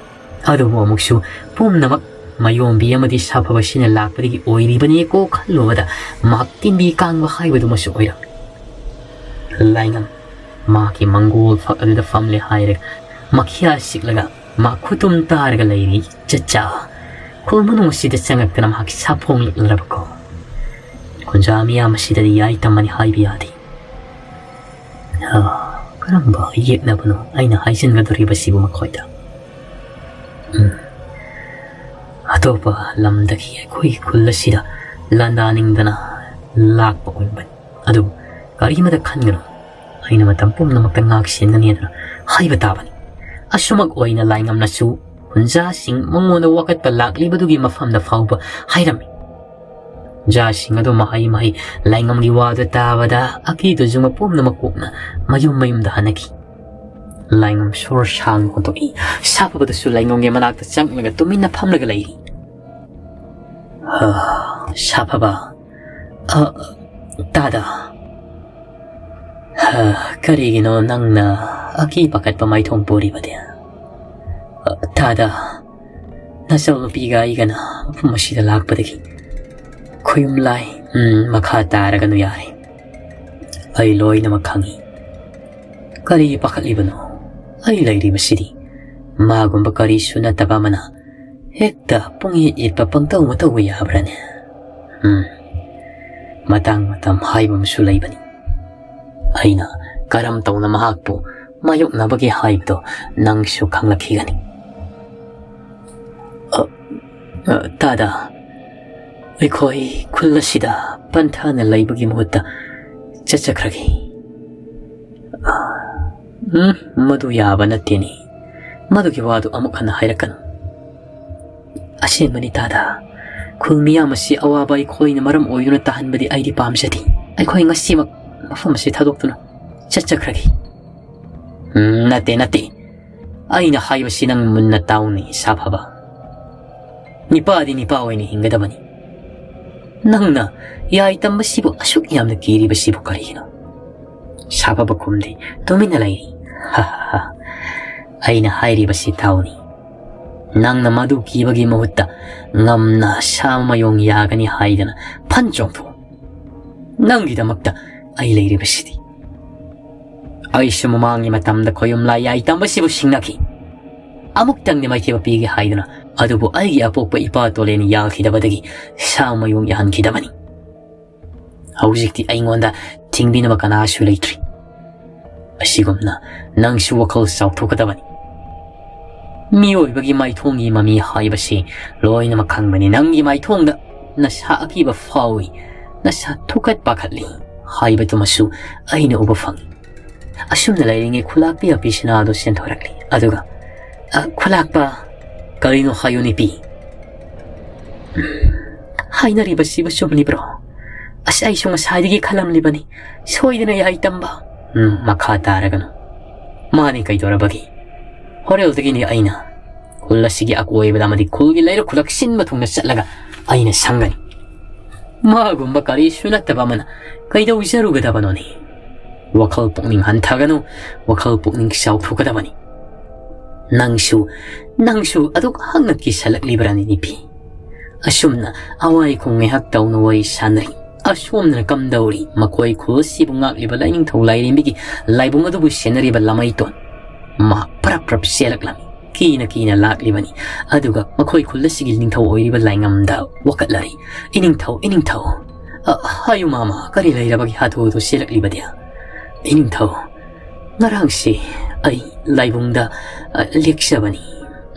ꯑꯗꯨꯕꯨ ꯑꯃꯨꯛꯁꯨ ꯄꯨꯝꯅꯃꯛ ꯃꯌꯣꯝꯕꯤ ꯑꯃꯗꯤ ꯁꯥꯐꯕꯁꯤꯅ ꯂꯥꯛꯄꯗꯒꯤ ꯑꯣꯏꯔꯤꯕꯅꯤꯀꯣ ꯈꯜꯂꯨꯕꯗ ꯃꯍꯥꯛ ꯇꯤꯟꯕꯤ ꯀꯥꯡꯕ ꯍꯥꯏꯕꯗꯨꯃꯁꯨ ꯑꯣꯏꯔꯝꯃꯤ꯫ ꯂꯥꯏꯉꯝ ꯃꯍꯥꯛꯀꯤ ꯃꯪꯒꯣꯜ ꯐꯛ ꯑꯗꯨꯗ ꯐꯝꯂꯦ ꯍꯥꯏꯔꯒ ꯃꯈꯤꯌꯥ ꯁꯤꯛꯂꯒ ꯃꯥ ꯈꯨꯇꯨꯝ ꯇꯥꯔꯒ ꯂꯩꯔꯤ꯫ ꯆꯠꯆꯥ, ꯈꯨꯜ ꯃꯅꯨꯡ ꯑꯁꯤꯗ ꯆꯪꯉꯛꯇꯅ ꯃꯍꯥꯛ ꯁꯥꯐꯣꯡꯂꯛꯂꯔꯕꯀꯣ? ꯈꯨꯟꯖꯥ ꯃꯤꯌꯥꯝ ꯑꯁꯤꯗꯗꯤ ꯌꯥꯏ ꯇꯝꯃꯅꯤ ꯍꯥꯏꯕ ꯌꯥꯗꯦ꯫ ꯍꯥ, ꯀꯔꯝꯕ ꯌꯦꯛꯅꯕꯅꯣ ꯑꯩꯅ ꯍꯥꯏꯖꯤꯟꯒꯗꯧꯔꯤꯕꯁꯤꯕꯨ ꯃꯈꯣꯏꯗ? ꯎꯝ꯫ ꯑꯇꯣꯞꯄ ꯂꯝꯗꯒꯤ ꯑꯩꯈꯣꯏꯒꯤ ꯈꯨꯜ ꯑꯁꯤꯗ ꯂꯥꯟꯗꯥꯅꯤꯡꯗꯅ ꯂꯥꯛꯄ ꯑꯣꯏꯔꯝꯒꯅꯤ꯫ ꯑꯗꯨꯕꯨ ꯀꯔꯤꯃꯇ ꯈꯟꯒꯅꯨ, ꯑꯩꯅ ꯃꯇꯝ ꯄꯨꯝꯅꯃꯛꯇ ꯉꯥꯛ ꯁꯦꯟꯒꯅꯤ ꯍꯥꯏꯗꯨꯅ ꯍꯥꯏꯕ ꯇꯥꯕꯅꯤ꯫ ꯑꯁꯨꯃꯛ ꯑꯣꯏꯅ ꯂꯥꯏꯉꯝꯅꯁꯨ ꯈꯨꯟꯖꯥꯁꯤꯡ ꯃꯉꯣꯟꯗ ꯋꯥꯀꯠꯄ ꯂꯥꯛꯂꯤꯕꯗꯨꯒꯤ ꯃꯐꯝꯗ ꯐꯥꯎꯕ ꯍꯥꯏꯔꯝꯃꯤ꯫ ꯈꯨꯟꯖꯥꯁꯤꯡ ꯑꯗꯨ ꯃꯍꯩ ꯃꯍꯩ ꯂꯥꯏꯉꯝꯒꯤ ꯋꯥꯗꯨ ꯇꯥꯕꯗ ꯑꯀꯤꯗꯨꯁꯨ ꯃꯄꯨꯝꯅꯃꯛ ꯀꯣꯛꯅ ꯃꯌꯨꯝ ꯃꯌꯨꯝꯗ ꯍꯟꯅꯈꯤ꯫ ꯂꯥꯏꯉꯝ ꯁꯣꯔ ꯁꯥꯡꯅ ꯍꯣꯟꯗꯣꯛꯏ꯫ ꯁꯥꯐꯕꯗꯁꯨ ꯂꯥꯏꯉꯝꯒꯤ ꯃꯅꯥꯛꯇ ꯆꯪꯂꯒ ꯇꯨꯃꯤꯟꯅ ꯐꯝꯂꯒ ꯂꯩꯔꯤ꯫ "ꯍꯥ, ꯁꯥꯐꯕ, ꯑ, ꯇꯥꯗ, ꯍꯥ, ꯀꯔꯤꯒꯤꯅꯣ ꯅꯪꯅ ꯑꯀꯤ ꯄꯥꯈꯠꯄ ꯃꯥꯏꯊꯣꯡ ꯄꯨꯔꯤꯕꯗꯤ? ꯑ, ꯇꯥꯗ, ꯅꯆꯜꯅꯨꯄꯤꯒ ꯑꯩꯒꯅ ꯃꯐꯝ ꯑꯁꯤꯗ ꯂꯥꯛꯄꯗꯒꯤ ꯈꯨꯌꯨꯝ ꯂꯥꯏ, ꯎꯝ, ꯃꯈꯥ ꯇꯥꯔꯒꯅꯨ ꯌꯥꯔꯦ꯫ ꯑꯩ ꯂꯣꯏꯅꯃꯛ ꯈꯪꯏ꯫ ꯀꯔꯤ ꯄꯥꯈꯠꯂꯤꯕꯅꯣ? ꯑꯩ ꯂꯩꯔꯤꯕꯁꯤꯗꯤ ꯃꯥꯒꯨꯝꯕ ꯀꯔꯤꯁꯨ ꯅꯠꯇꯕ ꯑꯃꯅ ꯍꯦꯛꯇ ꯄꯨꯡꯌꯦꯠ ꯌꯦꯠꯄ ꯄꯪꯇꯧ ꯃꯇꯧꯕ ꯌꯥꯕ꯭ꯔꯥꯅꯦ? ꯎꯝ, ꯃꯇꯥꯡ ꯃꯇꯝ ꯍꯥꯏꯕ ꯑꯃꯁꯨ ꯂꯩꯕꯅꯤ꯫ ꯑꯩꯅ ꯀꯔꯝ ꯇꯧꯅ ꯃꯍꯥꯛꯄꯨ ꯃꯥꯌꯣꯛꯅꯕꯒꯦ ꯍꯥꯏꯕꯗꯣ ꯅꯪꯁꯨ ꯈꯪꯂꯛꯈꯤꯒꯅꯤ꯫" "ꯑ, ꯑ, ꯇꯥꯗ, ꯑꯩꯈꯣꯏ ꯈꯨꯜ ꯑꯁꯤꯗ ꯄꯟꯊꯥꯅ ꯂꯩꯕꯒꯤ ꯃꯍꯨꯠꯇ ꯆꯠꯆꯈ꯭ꯔꯒꯦ꯫" "ꯎꯝ, ꯃꯗꯨ ꯌꯥꯕ ꯅꯠꯇꯦꯅꯦ꯫ ꯃꯗꯨꯒꯤ ꯋꯥꯗꯨ ꯑꯃꯨꯛ ꯍꯟꯅ ꯍꯥꯏꯔꯛꯀꯅꯨ꯫" "ꯑꯁꯦꯡꯕꯅꯤ ꯇꯥꯗ, ꯈꯨꯜ ꯃꯤꯌꯥꯝ ꯑꯁꯤ ꯑꯋꯥꯕ ꯑꯩꯈꯣꯏꯅ ꯃꯔꯝ ꯑꯣꯏꯗꯨꯅ ꯇꯥꯍꯟꯕꯗꯤ ꯑꯩꯗꯤ ꯄꯥꯝꯖꯗꯦ꯫ ꯑꯩꯈꯣꯏ ꯉꯁꯤꯃꯛ ꯃꯐꯝ ꯑꯁꯤ ꯊꯥꯗꯣꯛꯇꯨꯅ ꯆꯠꯆꯈ꯭ꯔꯒꯦ꯫ "ꯎꯝ, ꯅꯠꯇꯦ, ꯅꯠꯇꯦ꯫ ꯑꯩꯅ ꯍꯥꯏꯕꯁꯤ ꯅꯪ ꯃꯨꯟꯅ ꯇꯥꯎꯅꯦ, ꯏꯁꯥ ꯐꯕ꯫ ꯅꯤꯄꯥꯗꯤ ꯅꯤꯄꯥ ꯑꯣꯏꯅ ꯍꯤꯡꯒꯗꯕꯅꯤ꯫ ꯅꯪꯅ ꯌꯥꯏ ꯇꯝꯕꯁꯤꯕꯨ ꯑꯁꯨꯛ ꯌꯥꯝꯅ ꯀꯤꯔꯤꯕꯁꯤꯕꯨ ꯀꯔꯤꯒꯤꯅꯣ?" ꯁꯥꯐꯕ ꯈꯨꯝꯗꯦ, ꯇꯨꯃꯤꯟꯅ ꯂꯩꯔꯤ꯫ "ꯍꯥ, ꯍꯥ, ꯍꯥ꯫ ꯑꯩꯅ ꯍꯥꯏꯔꯤꯕꯁꯤ ꯇꯥꯎꯅꯤ꯫ ꯅꯪꯅ ꯃꯗꯨ ꯀꯤꯕꯒꯤ ꯃꯍꯨꯠꯇ ꯉꯝꯅ ꯁꯥ ꯃꯌꯣꯡ ꯌꯥꯒꯅꯤ ꯍꯥꯏꯗꯅ ꯐꯟ ꯆꯣꯡꯊꯣꯛꯎ꯫ ꯅꯪꯒꯤꯗꯃꯛꯇ ꯑꯩ ꯂꯩꯔꯤꯕꯁꯤꯗꯤ꯫ ꯑꯩꯁꯨ ꯃꯃꯥꯡꯒꯤ ꯃꯇꯝꯗ ꯈꯣꯌꯨꯝ ꯂꯥꯏ ꯌꯥꯏ ꯇꯝꯕꯁꯤꯕꯨ ꯁꯤꯡꯅꯈꯤ꯫ ꯑꯃꯨꯛꯇꯪꯗꯤ ꯃꯥꯏꯊꯤꯕ ꯄꯤꯒꯦ ꯍꯥꯏꯗꯨꯅ, ꯑꯗꯨꯕꯨ ꯑꯩꯒꯤ ꯑꯄꯣꯛꯄ ꯏꯄꯥ ꯇꯣꯂꯦꯟ ꯌꯥꯈꯤꯗꯕꯗꯒꯤ ꯁꯥ ꯃꯌꯣꯡ ꯌꯥꯍꯟꯈꯤꯗꯕꯅꯤ꯫ ꯍꯧꯖꯤꯛꯇꯤ ꯑꯩꯉꯣꯟꯗ ꯊꯤꯡꯕꯤꯅꯕ ꯀꯅꯥꯁꯨ ꯂꯩꯇ꯭ꯔꯤ꯫ ꯑꯁꯤꯒꯨꯝꯅ ꯅꯪꯁꯨ ꯋꯥꯈꯜ ꯆꯥꯎꯊꯣꯛꯀꯗꯕꯅꯤ꯫ ꯃꯤꯑꯣꯏꯕꯒꯤ ꯃꯥꯏꯊꯣꯡꯒꯤ ꯃꯃꯤ ꯍꯥꯏꯕꯁꯤ ꯂꯣꯏꯅꯃꯛ ꯈꯪꯕꯅꯤ꯫ ꯅꯪꯒꯤ ꯃꯥꯏꯊꯣꯡꯗ ꯅꯁꯥ ꯑꯀꯤꯕ ꯐꯥꯎꯏ, ꯅꯁꯥ ꯊꯨꯀꯠ ꯄꯥꯈꯠꯂꯤ ꯍꯥꯏꯕꯗꯨꯃꯁꯨ ꯑꯩꯅ ꯎꯕ ꯐꯪꯏ꯫" ꯑꯁꯨꯝꯅ ꯂꯩꯔꯤꯉꯩ ꯈꯨꯂꯥꯛꯄꯤ ꯑꯄꯤꯁꯤꯅꯥ ꯑꯗꯨ ꯆꯦꯟꯊꯣꯔꯛꯂꯤ꯫ ꯑꯗꯨꯒ, "ꯑ, ꯈꯨꯂꯥꯛꯄ, ꯀꯔꯤꯅꯣ ꯍꯥꯏꯌꯨ ꯅꯨꯄꯤ?" "ꯍꯥꯏꯅꯔꯤꯕꯁꯤꯕꯨ ꯆꯨꯝꯂꯤꯕ꯭ꯔꯣ? ꯑꯁ, ꯑꯩꯁꯨ ꯉꯁꯥꯏꯗꯒꯤ ꯈꯜꯂꯝꯂꯤꯕꯅꯤ꯫ ꯁꯣꯏꯗꯅ ꯌꯥꯏ ꯇꯝꯕ꯫" "ꯎꯝ, ꯃꯈꯥ ꯇꯥꯔꯒꯅꯨ꯫ ꯃꯥꯅꯤ ꯀꯩꯗꯧꯔꯕꯒꯦ? ꯍꯣꯔꯦꯜꯗꯒꯤꯅꯤ ꯑꯩꯅ ꯈꯨꯜ ꯑꯁꯤꯒꯤ ꯑꯀꯣꯏꯕꯗ ꯑꯃꯗꯤ ꯈꯨꯜꯒꯤ ꯂꯩꯔꯛ ꯈꯨꯂꯛ ꯁꯤꯟꯕ ꯊꯨꯡꯅ ꯆꯠꯂꯒ ꯑꯩꯅ ꯁꯪꯒꯅꯤ꯫ ꯃꯥꯒꯨꯝꯕ ꯀꯔꯤꯁꯨ ꯅꯠꯇꯕ ꯑꯃꯅ ꯀꯩꯗꯧꯖꯔꯨꯒꯗꯕꯅꯣꯅꯦ? ꯋꯥꯈꯜ ꯄꯨꯛꯅꯤꯡ ꯍꯟꯊꯒꯅꯨ, ꯋꯥꯈꯜ ꯄꯨꯛꯅꯤꯡ ꯆꯥꯎꯊꯣꯛꯀꯗꯕꯅꯤ꯫ ꯅꯪꯁꯨ, ꯅꯪꯁꯨ ꯑꯗꯨꯛ ꯍꯛꯅ ꯀꯤꯁꯜꯂꯛꯂꯤꯕ꯭ꯔꯥꯅꯦ ꯅꯨꯄꯤ?" ꯑꯁꯨꯝꯅ ꯑꯋꯥꯏ ꯈꯨꯝ ꯉꯥꯏꯍꯥꯛ ꯇꯧꯅ ꯋꯥꯔꯤ ꯁꯥꯟꯅꯔꯤ꯫ ꯑꯁꯣꯝꯗꯅ ꯀꯝꯗꯧꯔꯤ? ꯃꯈꯣꯏ ꯈꯨꯜꯁꯤꯕꯨ ꯉꯥꯛꯂꯤꯕ ꯂꯥꯏꯅꯤꯡꯊꯧ ꯂꯥꯏꯔꯦꯝꯕꯤꯒꯤ ꯂꯥꯏꯕꯨꯡ ꯑꯗꯨꯕꯨ ꯁꯦꯟꯅꯔꯤꯕ ꯂꯃꯩꯇꯣꯟ꯫ ꯃꯍꯥꯛ ꯄ꯭ꯔꯞ ꯄ꯭ꯔꯞ ꯆꯦꯜꯂꯛꯂꯝꯃꯤ꯫ ꯀꯤꯅ ꯀꯤꯅ ꯂꯥꯛꯂꯤꯕꯅꯤ꯫ ꯑꯗꯨꯒ ꯃꯈꯣꯏ ꯈꯨꯜ ꯑꯁꯤꯒꯤ ꯅꯤꯡꯊꯧ ꯑꯣꯏꯔꯤꯕ ꯂꯥꯏꯉꯝꯗ ꯋꯥꯀꯠꯂꯔꯤ꯫ "ꯏꯅꯤꯡꯊꯧ, ꯏꯅꯤꯡꯊꯧ, ꯑ, ꯍꯥꯏꯌꯨ ꯃꯥꯃ, ꯀꯔꯤ ꯂꯩꯔꯕꯒꯦ ꯍꯥꯊꯨ ꯍꯥꯊꯨ ꯆꯦꯜꯂꯛꯂꯤꯕꯗꯤ?" "ꯏꯅꯤꯡꯊꯧ, ꯉꯔꯥꯡꯁꯤ ꯑꯩ ꯂꯥꯏꯕꯨꯡꯗ, ꯑ, ꯂꯦꯛꯆꯕꯅꯤ꯫"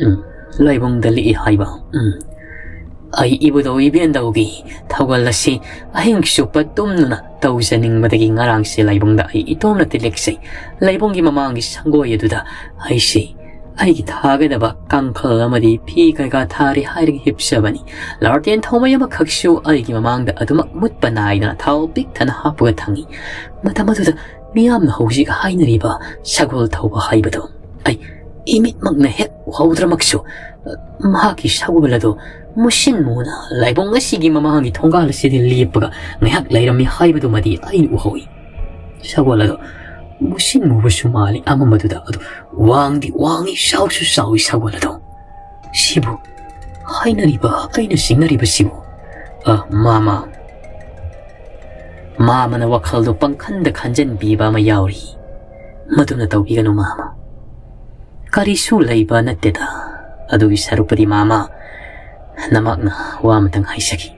"ꯎꯝ, ꯂꯥꯏꯕꯨꯡꯗ ꯂꯦꯛꯏ ꯍꯥꯏꯕ?" "ꯎꯝ, ꯑꯩ ꯏꯕꯨꯙꯧ ꯏꯕꯦꯟꯗꯧꯒꯤ ꯊꯧꯒꯜ ꯑꯁꯤ ꯑꯍꯤꯡ ꯆꯨꯞꯄ ꯇꯨꯝꯗꯨꯅ ꯇꯧꯖꯅꯤꯡꯕꯗꯒꯤ ꯉꯔꯥꯡꯁꯦ ꯂꯥꯏꯕꯨꯡꯗ ꯑꯩ ꯏꯇꯣꯝꯅ ꯂꯦꯛꯆꯩ꯫ ꯂꯥꯏꯕꯨꯡꯒꯤ ꯃꯃꯥꯡꯒꯤ ꯁꯪꯒꯣꯏ ꯑꯗꯨꯗ ꯑꯩꯁꯤ ꯑꯩꯒꯤ ꯊꯥꯒꯗꯕ ꯀꯥꯡꯈꯜ ꯑꯃꯗꯤ ꯐꯤ ꯀꯩꯀꯥ ꯊꯥꯔꯤ ꯍꯥꯏꯔꯒ ꯍꯤꯞꯆꯕꯅꯤ꯫ ꯂꯥꯔꯇꯦꯟ ꯊꯥꯎꯃꯩ ꯑꯃꯈꯛꯁꯨ ꯑꯩꯒꯤ ꯃꯃꯥꯡꯗ ꯑꯗꯨꯃꯛ ꯃꯨꯠꯄ ꯅꯥꯏꯗꯅ ꯊꯥꯎ ꯄꯤꯛ ꯊꯟꯅ ꯍꯥꯞꯄꯒ ꯊꯝꯃꯤ꯫ ꯃꯇꯝ ꯑꯗꯨꯗ ꯃꯤꯌꯥꯝꯅ ꯍꯧꯖꯤꯛ ꯍꯥꯏꯅꯔꯤꯕ ꯁꯒꯣꯜ ꯊꯧꯕ ꯍꯥꯏꯕꯗꯨ ꯑꯩ ꯏꯃꯤꯠꯃꯛꯅ ꯍꯦꯛ ꯎꯍꯧꯗ꯭ꯔꯃꯛꯁꯨ, ꯃꯍꯥꯛꯀꯤ ꯁꯒꯣꯜ ꯑꯗꯨ ꯃꯨꯁꯤꯟ ꯃꯨꯅ ꯂꯥꯏꯕꯨꯡ ꯑꯁꯤꯒꯤ ꯃꯃꯥꯡꯒꯤ ꯊꯣꯡꯒꯥꯜ ꯑꯁꯤꯗ ꯂꯦꯞꯄꯒ ꯉꯥꯏꯍꯥꯛ ꯂꯩꯔꯝꯃꯤ ꯍꯥꯏꯕꯗꯨꯃꯗꯤ ꯑꯩꯅ ꯎꯍꯧꯏ꯫ ꯁꯒꯣꯜ ꯑꯗꯨ ꯃꯨꯁꯤꯟ ꯃꯨꯕꯁꯨ ꯃꯥꯜꯂꯤ, ꯑꯃꯝꯕꯗꯨꯗ ꯑꯗꯨ ꯋꯥꯡꯗꯤ ꯋꯥꯡꯏ, ꯆꯥꯎꯁꯨ ꯆꯥꯎꯏ ꯁꯒꯣꯜ ꯑꯗꯨ꯫ ꯁꯤꯕꯨ ꯍꯥꯏꯅꯔꯤꯕ, ꯑꯩꯅ ꯆꯤꯡꯅꯔꯤꯕꯁꯤꯕꯨ? ꯑ, ꯃꯥꯃ꯫ ꯃꯥꯃꯅ ꯋꯥꯈꯜꯗꯨ ꯄꯪꯈꯟꯗ ꯈꯟꯖꯟꯕꯤꯕ ꯑꯃ ꯌꯥꯎꯔꯤ꯫ ꯃꯗꯨꯅ ꯇꯧꯕꯤꯒꯅꯨ, ꯃꯥꯃ꯫ ꯀꯔꯤꯁꯨ ꯂꯩꯕ ꯅꯠꯇꯦꯗ꯫ ꯑꯗꯨꯒꯤ ꯁꯔꯨꯛꯄꯨꯗꯤ, ꯃꯥꯃ, ꯅꯃꯥꯛꯅ ꯋꯥ ꯑꯃꯇꯪ ꯍꯥꯏꯖꯒꯦ꯫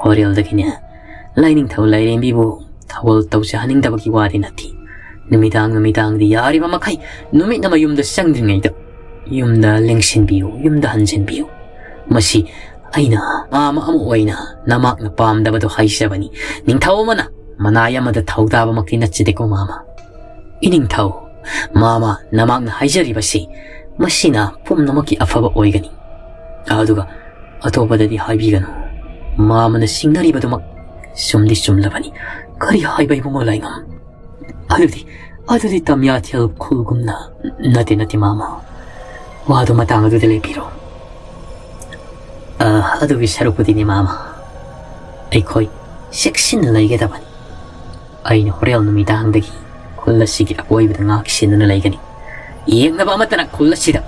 ꯍꯣꯔꯦꯜꯗꯒꯤꯅꯦ, ꯂꯥꯏꯅꯤꯡꯊꯧ ꯂꯥꯏꯔꯦꯝꯕꯤꯕꯨ ꯊꯧꯒꯜ ꯇꯧꯖꯍꯟꯅꯤꯡꯗꯕꯒꯤ ꯋꯥꯗꯤ ꯅꯠꯇꯦ꯫ ꯅꯨꯃꯤꯗꯥꯡ ꯅꯨꯃꯤꯗꯥꯡꯗꯤ ꯌꯥꯔꯤꯕ ꯃꯈꯩ ꯅꯨꯃꯤꯠꯅ ꯃꯌꯨꯝꯗ ꯆꯪꯗ꯭ꯔꯤꯉꯩꯗ ꯌꯨꯝꯗ ꯂꯦꯡꯁꯤꯟꯕꯤꯌꯨ, ꯌꯨꯝꯗ ꯍꯟꯖꯤꯟꯕꯤꯌꯨ꯫ ꯃꯁꯤ ꯑꯩꯅ ꯃꯥꯃ ꯑꯃ ꯑꯣꯏꯅ ꯅꯃꯥꯛꯅ ꯄꯥꯝꯗꯕꯗꯨ ꯍꯥꯏꯖꯕꯅꯤ꯫ ꯅꯤꯡꯊꯧ ꯑꯃꯅ ꯃꯅꯥꯏ ꯑꯃꯗ ꯊꯧꯗꯥꯕꯃꯛꯇꯤ ꯅꯠꯆꯗꯦꯀꯣ, ꯃꯥꯃ꯫ ꯏꯅꯤꯡꯊꯧ, ꯃꯥꯃ, ꯅꯃꯥꯛꯅ ꯍꯥꯏꯖꯔꯤꯕꯁꯤ ꯃꯁꯤꯅ ꯄꯨꯝꯅꯃꯛꯀꯤ ꯑꯐꯕ ꯑꯣꯏꯒꯅꯤ꯫ ꯑꯗꯨꯒ ꯑꯇꯣꯞꯄꯗꯗꯤ ꯍꯥꯏꯕꯤꯒꯅꯨ꯫ ꯃꯥꯃꯅ ꯆꯤꯡꯅꯔꯤꯕꯗꯨꯃꯛ ꯆꯨꯝꯗꯤ ꯆꯨꯝꯂꯕꯅꯤ꯫ ꯀꯔꯤ ꯍꯥꯏꯕ, ꯏꯕꯨꯡꯉꯣ ꯂꯥꯏꯉꯝ? ꯑꯗꯨꯗꯤ, ꯑꯗꯨꯗꯤ ꯇꯝꯌꯥꯊꯦꯜ ꯈꯨꯜꯒꯨꯝꯅ, ꯅꯠꯇꯦ, ꯅꯠꯇꯦ, ꯃꯥꯃ꯫ ꯋꯥꯗꯨ ꯃꯇꯥꯡ ꯑꯗꯨꯗ ꯂꯦꯞꯄꯤꯔꯣ꯫ ꯑ, ꯑꯗꯨꯒꯤ ꯁꯔꯨꯛꯄꯨꯗꯤꯅꯦ, ꯃꯥꯃ, ꯑꯩꯈꯣꯏ ꯆꯦꯛꯁꯤꯟꯅ ꯂꯩꯒꯗꯕꯅꯤ꯫ ꯑꯩꯅ ꯍꯣꯔꯦꯟ ꯅꯨꯃꯤꯗꯥꯡꯗꯒꯤ ꯈꯨꯜ ꯑꯁꯤꯒꯤ ꯑꯀꯣꯏꯕꯗ ꯉꯥꯛ ꯁꯦꯟꯗꯨꯅ ꯂꯩꯒꯅꯤ꯫ ꯌꯦꯡꯅꯕ ꯑꯃꯠꯇꯅ ꯈꯨꯜ ꯑꯁꯤꯗ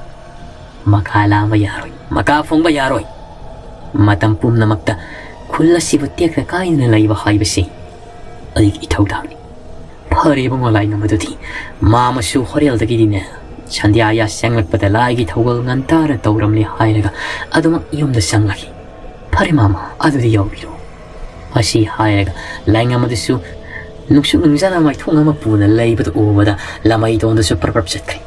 ꯃꯀꯥ ꯂꯥꯝꯕ ꯌꯥꯔꯣꯏ, ꯃꯀꯥ ꯐꯣꯡꯕ ꯌꯥꯔꯣꯏ꯫ ꯃꯇꯝ ꯄꯨꯝꯅꯃꯛꯇ ꯈꯨꯜ ꯑꯁꯤꯕꯨ ꯇꯦꯛꯇ ꯀꯥꯏꯗꯅ ꯂꯩꯕ ꯍꯥꯏꯕꯁꯤ ꯑꯩꯒꯤ ꯏꯊꯧꯗꯥꯡꯅꯤ꯫ ꯐꯔꯦ ꯏꯕꯨꯡꯉꯣ ꯂꯥꯏꯉꯝ, ꯑꯗꯨꯗꯤ ꯃꯥꯃꯁꯨ ꯍꯣꯔꯦꯜꯗꯒꯤꯗꯤꯅꯦ, ꯁꯟꯙ꯭ꯌꯥ ꯌꯥꯆꯪꯂꯛꯄꯗ ꯂꯥꯏꯒꯤ ꯊꯧꯒꯜ ꯉꯟꯇꯥꯅ ꯇꯧꯔꯝꯂꯦ ꯍꯥꯏꯔꯒ ꯑꯗꯨꯃꯛ ꯌꯨꯝꯗ ꯆꯪꯂꯒꯦ꯫ ꯐꯔꯦ ꯃꯥꯃ, ꯑꯗꯨꯗꯤ ꯌꯥꯎꯕꯤꯔꯣ꯫ ꯑꯁꯤ ꯍꯥꯏꯔꯒ ꯂꯥꯏꯉꯝ ꯑꯗꯨꯁꯨ ꯅꯨꯡꯁꯨꯛ ꯅꯨꯡꯖꯥꯅ ꯃꯥꯏꯊꯣꯡ ꯑꯃ ꯄꯨꯅ ꯂꯩꯕꯗꯨ ꯎꯕꯗ ꯂꯃꯩꯗꯣꯟꯗꯁꯨ ꯄ꯭ꯔꯞ ꯄ꯭ꯔꯞ ꯆꯠꯈ꯭ꯔꯦ꯫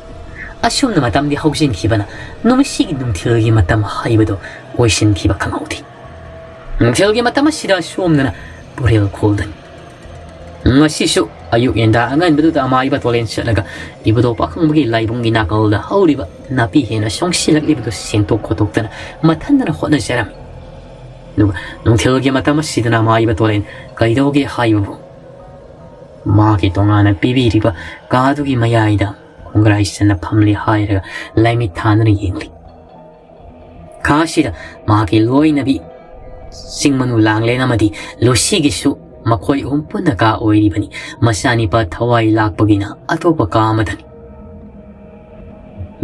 ꯑꯁꯨꯝꯅ ꯃꯇꯝꯗꯤ ꯍꯧꯖꯤꯟꯈꯤꯕꯅ ꯅꯨꯃꯤꯠꯁꯤꯒꯤ ꯅꯨꯡꯊꯤꯜꯒꯤ ꯃꯇꯝ ꯍꯥꯏꯕꯗꯨ ꯑꯣꯏꯁꯤꯟꯈꯤꯕ ꯈꯪꯍꯧꯗꯦ꯫ ꯅꯨꯡꯊꯤꯜꯒꯤ ꯃꯇꯝ ꯑꯁꯤꯗ ꯑꯁꯣꯝꯗꯅ ꯄꯨꯔꯦꯜ ꯈꯣꯜꯗꯅꯤ꯫ ꯉꯁꯤꯁꯨ ꯑꯌꯨꯛ ꯉꯟꯇꯥ ꯑꯉꯟꯕꯗꯨꯗ ꯑꯃꯥꯏꯕ ꯇꯣꯂꯦꯟ ꯆꯠꯂꯒ ꯏꯕꯨꯙꯧ ꯄꯥꯈꯪꯕꯒꯤ ꯂꯥꯏꯕꯨꯡꯒꯤ ꯅꯥꯀꯜꯗ ꯍꯧꯔꯤꯕ ꯅꯥꯄꯤ ꯍꯦꯟꯅ ꯁꯣꯡꯁꯤꯜꯂꯛꯂꯤꯕꯗꯨ ꯁꯦꯡꯗꯣꯛ ꯈꯣꯠꯇꯣꯛꯇꯅ ꯃꯊꯟꯗꯅ ꯍꯣꯠꯅꯖꯔꯝꯃꯤ꯫ ꯑꯗꯨꯒ ꯅꯨꯡꯊꯤꯜꯒꯤ ꯃꯇꯝ ꯑꯁꯤꯗꯅ ꯑꯃꯥꯏꯕ ꯇꯣꯂꯦꯟ ꯀꯩꯗꯧꯒꯦ ꯍꯥꯏꯕꯕꯨ ꯃꯥꯒꯤ ꯇꯣꯉꯥꯟꯅ ꯄꯤꯕꯤꯔꯤꯕ ꯀꯥꯗꯨꯒꯤ ꯃꯌꯥꯏꯗ ꯈꯣꯡꯒ꯭ꯔꯥꯏ ꯆꯟꯅ ꯐꯝꯂꯤ ꯍꯥꯏꯔꯒ ꯂꯥꯏꯃꯤꯠ ꯊꯥꯗꯨꯅ ꯌꯦꯡꯂꯤ꯫ ꯈꯥ ꯑꯁꯤꯗ ꯃꯍꯥꯛꯀꯤ ꯂꯣꯏꯅꯕꯤ ꯆꯤꯡꯃꯅꯨ ꯂꯥꯡꯂꯦꯟ ꯑꯃꯗꯤ ꯂꯨꯁꯤꯒꯤꯁꯨ ꯃꯈꯣꯏ ꯑꯍꯨꯝ ꯄꯨꯟꯅ ꯀꯥ ꯑꯣꯏꯔꯤꯕꯅꯤ꯫ ꯃꯆꯥꯅꯤꯄꯥ ꯊꯋꯥꯏ ꯂꯥꯛꯄꯒꯤꯅ ꯑꯇꯣꯞꯄ ꯀꯥ ꯑꯃꯗꯅꯤ꯫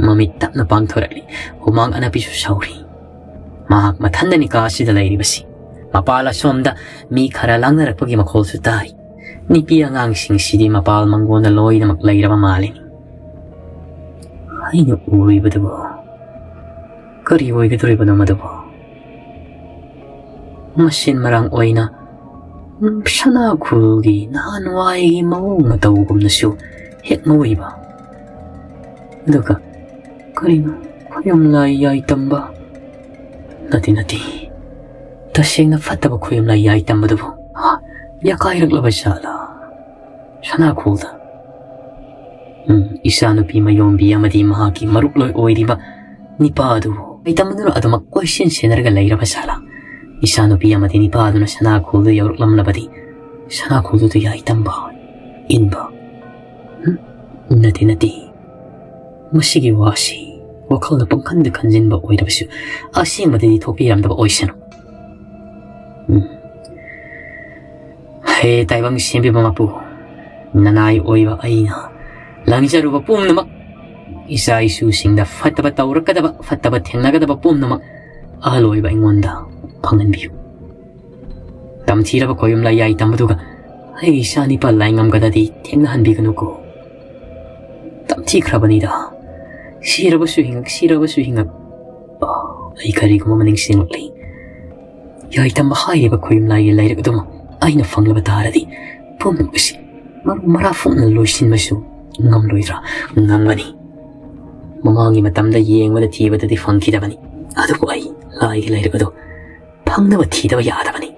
ꯃꯃꯤꯠ ꯇꯞꯅ ꯄꯥꯡꯊꯣꯔꯛꯂꯤ꯫ ꯍꯨꯃꯥꯡ ꯑꯅꯞꯄꯤꯁꯨ ꯁꯧꯔꯤ꯫ ꯃꯍꯥꯛ ꯃꯊꯟꯗꯅꯤ ꯀꯥ ꯑꯁꯤꯗ ꯂꯩꯔꯤꯕꯁꯤ꯫ ꯃꯄꯥꯜ ꯑꯁꯣꯝꯗ ꯃꯤ ꯈꯔ ꯂꯥꯡꯅꯔꯛꯄꯒꯤ ꯃꯈꯣꯜꯁꯨ ꯇꯥꯔꯤ꯫ ꯅꯨꯄꯤ ꯑꯉꯥꯡꯁꯤꯡꯁꯤꯗꯤ ꯃꯄꯥꯜ ꯃꯪꯒꯣꯟꯗ ꯂꯣꯏꯅꯃꯛ ꯂꯩꯔꯕ ꯃꯥꯜꯂꯤꯅꯤ꯫ ꯑꯩꯅ ꯎꯔꯤꯕꯗꯨꯕꯨ ꯀꯔꯤ ꯑꯣꯏꯒꯗꯧꯔꯤꯕꯅꯣ ꯃꯗꯨꯕꯨ? ꯃꯁꯦꯟ ꯃꯔꯥꯡ ꯑꯣꯏꯅ, ꯎꯝ, ꯁꯅꯥꯈꯨꯜꯒꯤ ꯅꯍꯥꯟꯋꯥꯏꯒꯤ ꯃꯑꯣꯡ ꯃꯇꯧꯒꯨꯝꯅꯁꯨ ꯍꯦꯛ ꯃꯑꯣꯏꯕ꯫ ꯑꯗꯨꯒ ꯀꯔꯤꯅꯣ, ꯈꯣꯌꯨꯝ ꯂꯥꯏ ꯌꯥꯏ ꯇꯝꯕ? ꯅꯠꯇꯦ, ꯅꯠꯇꯦ꯫ ꯇꯁꯦꯡꯅ ꯐꯠꯇꯕ ꯈꯣꯌꯨꯝ ꯂꯥꯏ ꯌꯥꯏ ꯇꯝꯕꯗꯨꯕꯨ, ꯍꯥ, ꯌꯥꯀꯥꯏꯔꯛꯂꯕ ꯖꯥꯠꯂꯥ? ꯁꯅꯥꯈꯣꯜꯗ꯫ ꯎꯝ, ꯏꯆꯥꯅꯨꯄꯤ ꯃꯌꯣꯝꯕꯤ ꯑꯃꯗꯤ ꯃꯍꯥꯛꯀꯤ ꯃꯔꯨꯞꯂꯣꯏ ꯑꯣꯏꯔꯤꯕ ꯅꯤꯄꯥ ꯑꯗꯨ ꯌꯥꯏ ꯇꯝꯕꯗꯨꯅ ꯑꯗꯨꯃꯛ ꯀꯣꯏꯁꯦꯟ ꯁꯦꯟꯅꯔꯒ ꯂꯩꯔꯕ ꯖꯥꯠꯂꯥ? ꯏꯆꯥꯅꯨꯄꯤ ꯑꯃꯗꯤ ꯅꯤꯄꯥ ꯑꯗꯨꯅ ꯁꯅꯥꯈꯣꯜꯗ ꯌꯧꯔꯛꯂꯝꯂꯕꯗꯤ, ꯁꯅꯥꯈꯣꯜꯗꯨꯗ ꯌꯥꯏ ꯇꯝꯕ, ꯏꯟꯕ? ꯎꯝ? ꯅꯠꯇꯦ, ꯅꯠꯇꯦ꯫ ꯃꯁꯤꯒꯤ ꯋꯥꯁꯤ ꯋꯥꯈꯜꯗ ꯄꯪꯈꯟꯗ ꯈꯟꯖꯤꯟꯕ ꯑꯣꯏꯔꯕꯁꯨ, ꯑꯁꯦꯡꯕꯗꯗꯤ ꯊꯣꯛꯄꯤꯔꯝꯗꯕ ꯑꯣꯏꯁꯅꯨ꯫ ꯎꯝ꯫ ꯍꯦ ꯇꯥꯏꯕꯪ ꯁꯦꯝꯕꯤꯕ ꯃꯄꯨ, ꯅꯅꯥꯏ ꯑꯣꯏꯕ ꯑꯩꯅ ꯂꯪꯖꯔꯨꯕ ꯄꯨꯝꯅꯃꯛ, ꯏꯆꯥ ꯏꯁꯨꯁꯤꯡꯗ ꯐꯠꯇꯕ ꯇꯧꯔꯛꯀꯗꯕ, ꯐꯠꯇꯕ ꯊꯦꯡꯅꯒꯗꯕ ꯄꯨꯝꯅꯃꯛ ꯑꯍꯜ ꯑꯣꯏꯕ ꯑꯩꯉꯣꯟꯗ ꯐꯪꯍꯟꯕꯤꯌꯨ꯫ ꯇꯝꯊꯤꯔꯕ ꯈꯣꯌꯨꯝ ꯂꯥꯏ ꯌꯥꯏ ꯇꯝꯕꯗꯨꯒ ꯑꯩꯒꯤ ꯏꯆꯥ ꯅꯤꯄꯥ ꯂꯥꯏꯉꯝꯒꯗꯗꯤ ꯊꯦꯡꯅꯍꯟꯕꯤꯒꯅꯨꯀꯣ꯫ ꯇꯝꯊꯤꯈ꯭ꯔꯕꯅꯤꯗ꯫ ꯁꯤꯔꯕꯁꯨ ꯍꯤꯡꯉꯛ, ꯁꯤꯔꯕꯁꯨ ꯍꯤꯡꯉꯛ꯫ ꯑꯥ, ꯑꯩ ꯀꯔꯤꯒꯨꯝꯕ ꯑꯃ ꯅꯤꯡꯁꯤꯡꯂꯛꯂꯤ꯫ ꯌꯥꯏ ꯇꯝꯕ ꯍꯥꯏꯔꯤꯕ ꯈꯣꯌꯨꯝ ꯂꯥꯏꯒꯤ ꯂꯥꯏꯔꯤꯛ ꯑꯗꯨꯃꯛ ꯑꯩꯅ ꯐꯪꯂꯕ ꯇꯥꯔꯗꯤ, ꯄꯨꯝꯅꯃꯛ ꯑꯁꯤ ꯃꯔꯨ ꯃꯔꯥ ꯐꯨꯛꯅ ꯂꯣꯏꯁꯤꯟꯕꯁꯨ ꯉꯝꯂꯣꯏꯗ꯭ꯔꯥ? ꯉꯝꯒꯅꯤ꯫ ꯃꯃꯥꯡꯒꯤ ꯃꯇꯝꯗ ꯌꯦꯡꯕꯗ ꯊꯤꯕꯗꯗꯤ ꯐꯪꯈꯤꯗꯕꯅꯤ꯫ ꯑꯗꯨꯕꯨ ꯑꯩ ꯂꯥꯏꯒꯤ ꯂꯥꯏꯔꯤꯛ ꯑꯗꯨ ꯐꯪꯅꯕ ꯊꯤꯗꯕ ꯌꯥꯗꯕꯅꯤ꯫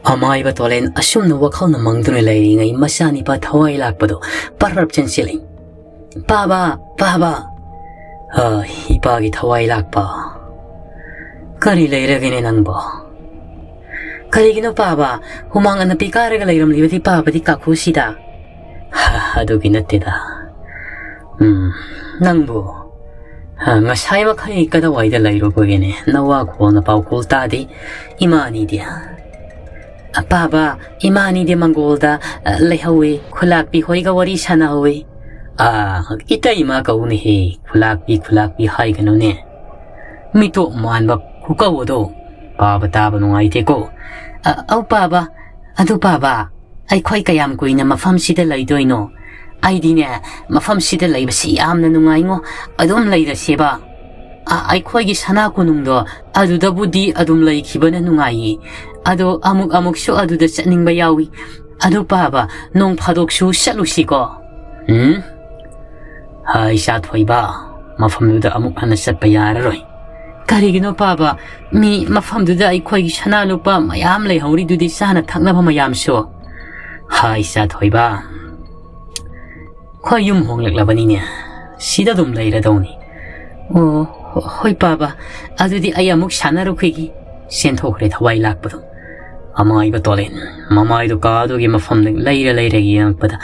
ꯑꯃꯥꯏꯕ ꯇꯣꯂꯦꯟ ꯑꯁꯨꯝꯅ ꯋꯥꯈꯜꯅ ꯃꯪꯗꯨꯅ ꯂꯩꯔꯤꯉꯩ ꯃꯆꯥꯅꯤꯄꯥ ꯊꯋꯥꯏ ꯂꯥꯛꯄꯗꯣ ꯄꯔꯞ ꯆꯦꯟꯁꯤꯜꯂꯛꯏ꯫ "ꯄꯥꯕ, ꯄꯥꯕ!" "ꯑ, ꯏꯄꯥꯒꯤ ꯊꯋꯥꯏ ꯂꯥꯛꯄ꯫ ꯀꯔꯤ ꯂꯩꯔꯒꯦꯅꯦ ꯅꯪꯕꯣ? ꯀꯔꯤꯒꯤꯅꯣ ꯄꯥꯕ? ꯍꯨꯃꯥꯡ ꯑꯅꯞꯄꯤ ꯀꯥꯔꯒ ꯂꯩꯔꯝꯂꯤꯕꯗꯤ ꯄꯥꯕꯗꯤ ꯀꯥꯈꯨꯁꯤꯗ?" "ꯍ, ꯑꯗꯨꯒꯤ ꯅꯠꯇꯦꯗ꯫ ꯎꯝ, ꯅꯪꯕꯨ, ꯍ, ꯉꯁꯥꯏ ꯃꯈꯩ ꯀꯗꯥꯏꯋꯥꯏꯗ ꯂꯩꯔꯨꯕꯒꯦꯅꯦ? ꯅꯋꯥ ꯈꯣꯟꯅ ꯄꯥꯎꯈꯣꯜ ꯇꯥꯗꯦ, ꯏꯃꯥꯅꯤꯗꯤ?" "ꯄꯥꯕ, ꯏꯃꯥꯅꯤꯗꯤ ꯃꯪꯒꯣꯜꯗ, ꯑ, ꯂꯩꯍꯧꯋꯤ, ꯈꯨꯂꯥꯛꯄꯤ ꯍꯣꯏꯒ ꯋꯥꯔꯤ ꯁꯥꯟꯅꯍꯧꯋꯤ꯫" "ꯑ, ꯏꯇꯩꯃ ꯀꯧꯅꯦꯍꯦ, ꯈꯨꯂꯥꯛꯄꯤ, ꯈꯨꯂꯥꯛꯄꯤ ꯍꯥꯏꯒꯅꯨꯅꯦ꯫ ꯃꯤꯇꯣꯞ ꯃꯥꯟꯕ ꯈꯨꯀꯧ ꯑꯗꯣ ꯄꯥꯕ ꯇꯥꯕ ꯅꯨꯡꯉꯥꯏꯇꯦꯀꯣ꯫" "ꯑ, ꯑꯧ ꯄꯥꯕ, ꯑꯗꯨ ꯄꯥꯕ, ꯑꯩꯈꯣꯏ ꯀꯌꯥꯝ ꯀꯨꯏꯅ ꯃꯐꯝꯁꯤꯗ ꯂꯩꯗꯣꯏꯅꯣ? ꯑꯩꯗꯤꯅꯦ, ꯃꯐꯝꯁꯤꯗ ꯂꯩꯕꯁꯤ ꯌꯥꯝꯅ ꯅꯨꯡꯉꯥꯏꯉꯣ꯫ ꯑꯗꯨꯝ ꯂꯩꯔꯁꯦꯕ꯫ ꯑ, ꯑꯩꯈꯣꯏꯒꯤ ꯁꯅꯥ ꯀꯣꯅꯨꯡꯗꯣ ꯑꯗꯨꯗꯕꯨꯗꯤ ꯑꯗꯨꯝ ꯂꯩꯈꯤꯕꯅ ꯅꯨꯡꯉꯥꯏꯌꯦ꯫ ꯑꯗꯣ ꯑꯃꯨꯛ ꯑꯃꯨꯛꯁꯨ ꯑꯗꯨꯗ ꯆꯠꯅꯤꯡꯕ ꯌꯥꯎꯏ꯫ ꯑꯗꯨ ꯄꯥꯕ, ꯅꯣꯡ ꯐꯥꯗꯣꯛꯁꯨ ꯆꯠꯂꯨꯁꯤꯀꯣ꯫" "ꯎꯝ? ꯍꯥꯏ ꯏꯆꯥ ꯊꯣꯏꯕ, ꯃꯐꯝꯗꯨꯗ ꯑꯃꯨꯛ ꯍꯟꯅ ꯆꯠꯄ ꯌꯥꯔꯔꯣꯏ꯫" "ꯀꯔꯤꯒꯤꯅꯣ ꯄꯥꯕ? ꯃꯤ ꯃꯐꯝꯗꯨꯗ ꯑꯩꯈꯣꯏꯒꯤ ꯁꯅꯥ ꯂꯨꯄꯥ ꯃꯌꯥꯝ ꯂꯩꯍꯧꯔꯤꯗꯨꯗꯤ, ꯆꯥꯅ ꯊꯛꯅꯕ ꯃꯌꯥꯝꯁꯨ꯫" "ꯍꯥꯏ ꯏꯆꯥ ꯊꯣꯏꯕ, ꯑꯩꯈꯣꯏ ꯌꯨꯝ ꯍꯣꯡꯂꯛꯂꯕꯅꯤꯅꯦ, ꯁꯤꯗ ꯑꯗꯨꯝ ꯂꯩꯔꯗꯧꯅꯤ꯫" "ꯑꯣ, ꯍꯣ-, ꯍꯣꯏ ꯄꯥꯕ, ꯑꯗꯨꯗꯤ ꯑꯩ ꯑꯃꯨꯛ ꯁꯥꯟꯅꯔꯨꯈꯤꯒꯦ꯫" ꯆꯦꯟꯊꯣꯛꯈ꯭ꯔꯦ ꯊꯋꯥꯏ ꯂꯥꯛꯄꯗꯣ꯫ ꯑꯃꯥꯏꯕ ꯇꯣꯂꯦꯟ ꯃꯃꯥꯏꯗꯨ ꯀꯥꯗꯨꯒꯤ ꯃꯐꯝꯗ ꯂꯩꯔ ꯂꯩꯔꯒ ꯌꯦꯡꯉꯛꯄꯗ,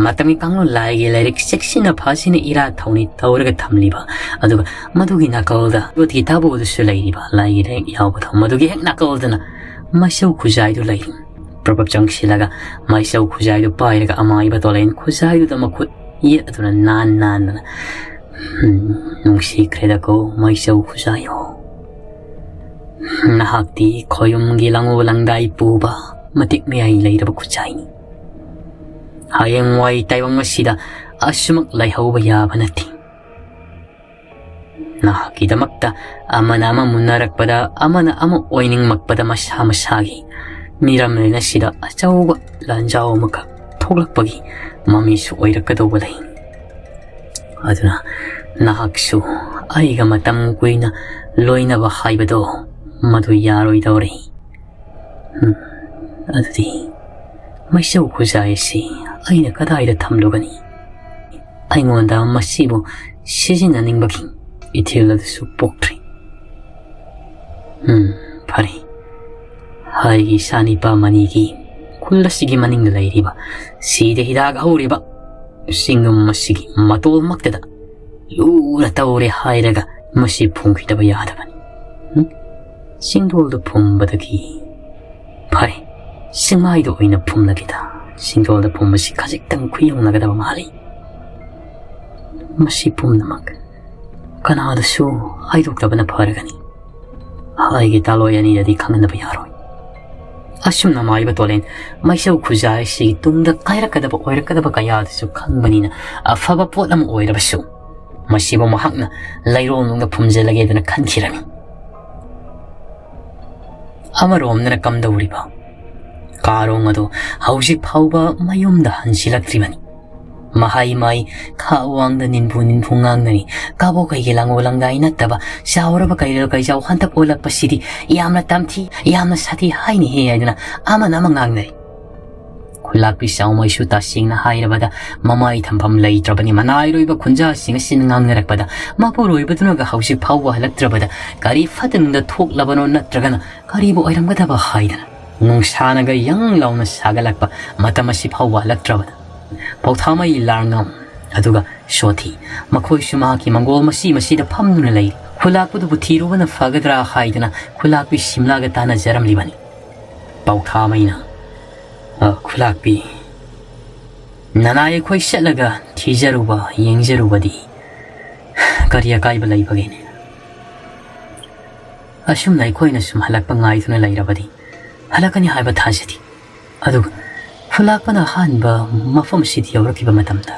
ꯃꯇꯝꯒꯤ ꯀꯥꯡꯂꯣꯟ ꯂꯥꯏꯒꯤ ꯂꯥꯏꯔꯤꯛ ꯆꯦꯛꯁꯤꯟꯅ ꯐꯥꯁꯤꯟꯅ ꯏꯔꯥ ꯊꯧꯅꯤ ꯇꯧꯔꯒ ꯊꯝꯂꯤꯕ, ꯑꯗꯨꯒ ꯃꯗꯨꯒꯤ ꯅꯥꯀꯜꯗ ꯌꯣꯠꯀꯤ ꯇꯥꯕꯨꯗꯁꯨ ꯂꯩꯔꯤꯕ ꯂꯥꯏꯒꯤ ꯂꯥꯏꯔꯤꯛ ꯌꯥꯎꯕꯗꯣ, ꯃꯗꯨꯒꯤ ꯍꯦꯛ ꯅꯥꯀꯜꯗꯅ ꯃꯩꯁꯧ ꯈꯨꯖꯥꯏꯗꯨ ꯂꯩꯔꯤ꯫ ꯄ꯭ꯔꯞ ꯄ꯭ꯔꯞ ꯆꯪꯁꯤꯜꯂꯒ ꯃꯩꯁꯧ ꯈꯨꯖꯥꯏꯗꯨ ꯄꯥꯏꯔꯒ ꯑꯃꯥꯏꯕ ꯇꯣꯂꯦꯟ ꯈꯨꯖꯥꯏꯗꯨꯗ ꯃꯈꯨꯠ ꯌꯦꯠ ꯑꯗꯨꯅ ꯅꯥꯟ ꯅꯥꯟꯗꯅ, "ꯎꯝ, ꯅꯨꯡꯁꯤꯈ꯭ꯔꯦꯗꯀꯣ ꯃꯩꯁꯧ ꯈꯨꯖꯥꯏꯌꯣ꯫ ꯅꯍꯥꯛꯇꯤ ꯈꯣꯌꯨꯝꯒꯤ ꯂꯪꯉꯨ ꯂꯪꯗꯥꯏ ꯄꯨꯕ ꯃꯇꯤꯛ ꯃꯌꯥꯏ ꯂꯩꯔꯕ ꯈꯨꯖꯥꯏꯅꯤ꯫ ꯍꯌꯦꯡꯋꯥꯏ ꯇꯥꯏꯕꯪ ꯑꯁꯤꯗ ꯑꯁꯨꯃꯛ ꯂꯩꯍꯧꯕ ꯌꯥꯕ ꯅꯠꯇꯦ꯫ ꯅꯍꯥꯛꯀꯤꯗꯃꯛꯇ ꯑꯃꯅ ꯑꯃ ꯃꯨꯟꯅꯔꯛꯄꯗ, ꯑꯃꯅ ꯑꯃ ꯑꯣꯏꯅꯤꯡꯂꯛꯄꯗ ꯃꯁꯥ ꯃꯁꯥꯒꯤ ꯃꯤꯔꯝꯂꯦꯟ ꯑꯁꯤꯗ ꯑꯆꯧꯕ ꯂꯥꯟꯖꯥꯎ ꯑꯃꯈꯛ ꯊꯣꯛꯂꯛꯄꯒꯤ ꯃꯃꯤꯁꯨ ꯑꯣꯏꯔꯛꯀꯗꯧꯕ ꯂꯩ꯫ ꯑꯗꯨꯅ ꯅꯍꯥꯛꯁꯨ ꯑꯩꯒ ꯃꯇꯝ ꯀꯨꯏꯅ ꯂꯣꯏꯅꯕ ꯍꯥꯏꯕꯗꯣ ꯃꯗꯨ ꯌꯥꯔꯣꯏꯗꯧꯔꯤ꯫" ꯎꯝ꯫ ꯑꯗꯨꯗꯤ ꯃꯩꯁꯧ ꯈꯨꯖꯥꯏ ꯑꯁꯤ ꯑꯩꯅ ꯀꯗꯥꯏꯗ ꯊꯝꯂꯨꯒꯅꯤ? ꯑꯩꯉꯣꯟꯗ ꯃꯁꯤꯕꯨ ꯁꯤꯖꯤꯟꯅꯅꯤꯡꯕꯒꯤ ꯏꯊꯤꯜ ꯑꯗꯨꯁꯨ ꯄꯣꯛꯇ꯭ꯔꯤ꯫ ꯎꯝ, ꯐꯔꯦ꯫ ꯍꯥꯏꯒꯤ ꯏꯆꯥꯅꯤꯄꯥ ꯃꯅꯤꯒꯤ ꯈꯨꯜ ꯑꯁꯤꯒꯤ ꯃꯅꯤꯡꯗ ꯂꯩꯔꯤꯕ, ꯁꯤꯗ ꯍꯤꯗꯥꯛ ꯍꯧꯔꯤꯕ ꯆꯤꯡꯗꯨꯝ ꯑꯁꯤꯒꯤ ꯃꯇꯣꯜꯃꯛꯇꯗ ꯂꯨꯅ ꯇꯧꯔꯦ ꯍꯥꯏꯔꯒ ꯃꯁꯤ ꯐꯨꯝꯈꯤꯗꯕ ꯌꯥꯗꯕꯅꯤ꯫ ꯎꯝ? ꯆꯤꯡꯗꯣꯜꯗꯨ ꯐꯨꯝꯕꯗꯒꯤ, ꯐꯔꯦ, ꯆꯤꯡꯃꯥꯏꯗ ꯑꯣꯏꯅ ꯐꯨꯝꯂꯒꯦꯗ꯫ ꯆꯤꯡꯗꯣꯜꯗ ꯐꯨꯝꯕꯁꯤ ꯈꯖꯤꯛꯇꯪ ꯈꯨꯌꯧꯅꯒꯗꯕ ꯃꯥꯜꯂꯤ꯫ ꯃꯁꯤ ꯄꯨꯝꯅꯃꯛ ꯀꯅꯥꯗꯁꯨ ꯍꯥꯏꯗꯣꯛꯇꯕꯅ ꯐꯔꯒꯅꯤ꯫ ꯍꯥꯏꯒꯤ ꯇꯥꯂꯣꯏ ꯑꯅꯤꯗꯗꯤ ꯈꯪꯍꯟꯗꯕ ꯌꯥꯔꯣꯏ꯫ ꯑꯁꯨꯝꯅ ꯃꯥꯏꯕ ꯇꯣꯂꯦꯟ ꯃꯩꯁꯧ ꯈꯨꯖꯥꯏ ꯑꯁꯤꯒꯤ ꯇꯨꯡꯗ ꯀꯥꯏꯔꯛꯀꯗꯕ ꯑꯣꯏꯔꯛꯀꯗꯕ ꯀꯌꯥꯗꯨꯁꯨ ꯈꯪꯕꯅꯤꯅ, ꯑꯐꯕ ꯄꯣꯠ ꯑꯃ ꯑꯣꯏꯔꯕꯁꯨ ꯃꯁꯤꯕꯨ ꯃꯍꯥꯛꯅ ꯂꯩꯔꯣꯜ ꯅꯨꯡꯗ ꯐꯨꯝꯖꯤꯜꯂꯒꯦꯗꯅ ꯈꯟꯈꯤꯔꯝꯃꯤ꯫ ꯑꯃꯔꯣꯝꯗꯅ ꯀꯝꯗꯧꯔꯤꯕ? ꯀꯥꯔꯣꯡ ꯑꯗꯨ ꯍꯧꯖꯤꯛ ꯐꯥꯎꯕ ꯃꯌꯨꯝꯗ ꯍꯟꯁꯤꯜꯂꯛꯇ꯭ꯔꯤꯕꯅꯤ꯫ ꯃꯍꯩ ꯃꯍꯩ ꯈꯥ ꯋꯥꯡꯗ ꯅꯤꯟꯐꯨ ꯅꯤꯟꯐꯨ ꯉꯥꯡꯅꯔꯤ꯫ ꯀꯥꯕꯣꯛ ꯀꯩꯒꯤ ꯂꯥꯡꯒꯣ ꯂꯥꯡꯗꯥꯏ ꯅꯠꯇꯕ ꯆꯥꯎꯔꯕ ꯀꯩꯔꯦꯜ ꯀꯩꯖꯥꯎ ꯍꯟꯗꯛ ꯑꯣꯜꯂꯛꯄꯁꯤꯗꯤ ꯌꯥꯝꯅ ꯇꯝꯊꯤ, ꯌꯥꯝꯅ ꯁꯥꯊꯤ ꯍꯥꯏꯅꯤꯍꯦ ꯍꯥꯏꯗꯨꯅ ꯑꯃꯅ ꯑꯃ ꯉꯥꯡꯅꯔꯤ꯫ ꯈꯨꯂꯥꯛꯄꯤ ꯆꯥꯎꯃꯩꯁꯨ ꯇꯁꯦꯡꯅ ꯍꯥꯏꯔꯕꯗ ꯃꯃꯥꯏ ꯊꯝꯐꯝ ꯂꯩꯇ꯭ꯔꯕꯅꯤ꯫ ꯃꯅꯥꯏꯔꯣꯏꯕ ꯈꯨꯟꯖꯥꯁꯤꯡ ꯑꯁꯤꯅ ꯉꯥꯡꯅꯔꯛꯄꯗ ꯃꯄꯨꯔꯣꯏꯕꯗꯨꯅꯒ ꯍꯧꯖꯤꯛ ꯐꯥꯎꯕ ꯍꯜꯂꯛꯇ꯭ꯔꯕꯗ ꯀꯔꯤ ꯐꯠꯇꯅꯨꯡꯗ ꯊꯣꯛꯂꯕꯅꯣ ꯅꯠꯇ꯭ꯔꯒꯅ ꯀꯔꯤꯕꯨ ꯑꯣꯏꯔꯝꯒꯗꯕ ꯍꯥꯏꯗꯅ ꯅꯨꯡꯁꯥꯅꯒ ꯌꯪ ꯂꯥꯎꯅ ꯁꯥꯒꯠꯂꯛꯄ ꯃꯇꯝ ꯑꯁꯤ ꯐꯥꯎꯕ ꯍꯜꯂꯛꯇ꯭ꯔꯕꯗ ꯄꯧꯊꯥꯃꯩ ꯂꯥꯔꯉꯝ ꯑꯗꯨꯒ ꯁꯣꯊꯤ ꯃꯈꯣꯏꯁꯨ ꯃꯍꯥꯛꯀꯤ ꯃꯪꯒꯣꯜ ꯃꯁꯤ ꯃꯁꯤꯗ ꯐꯝꯗꯨꯅ ꯂꯩꯔꯤ꯫ ꯈꯨꯂꯥꯛꯄꯗꯨꯕꯨ ꯊꯤꯔꯨꯕꯅ ꯐꯒꯗ꯭ꯔꯥ ꯍꯥꯏꯗꯅ ꯈꯨꯂꯥꯛꯄꯤ ꯁꯤꯝꯂꯥꯒ ꯇꯥꯟꯅꯖꯔꯝꯂꯤꯕꯅꯤ꯫ ꯄꯧꯊꯥꯃꯩꯅ, "ꯑ, ꯈꯨꯂꯥꯛꯄꯤ, ꯅꯅꯥꯏ ꯑꯩꯈꯣꯏ ꯆꯠꯂꯒ ꯊꯤꯖꯔꯨꯕ, ꯌꯦꯡꯖꯔꯨꯕꯗꯤ ꯀꯔꯤ ꯑꯀꯥꯏꯕ ꯂꯩꯕꯒꯦꯅꯦ? ꯑꯁꯨꯝꯅ ꯑꯩꯈꯣꯏꯅ ꯁꯨꯝ ꯍꯜꯂꯛꯄ ꯉꯥꯏꯗꯨꯅ ꯂꯩꯔꯕꯗꯤ ꯍꯜꯂꯛꯀꯅꯤ ꯍꯥꯏꯕ ꯊꯥꯖꯗꯦ꯫ ꯑꯗꯨꯒ ꯈꯨꯂꯥꯛꯄꯅ ꯑꯍꯥꯟꯕ ꯃꯐꯝ ꯑꯁꯤꯗ ꯌꯧꯔꯛꯈꯤꯕ ꯃꯇꯝꯗ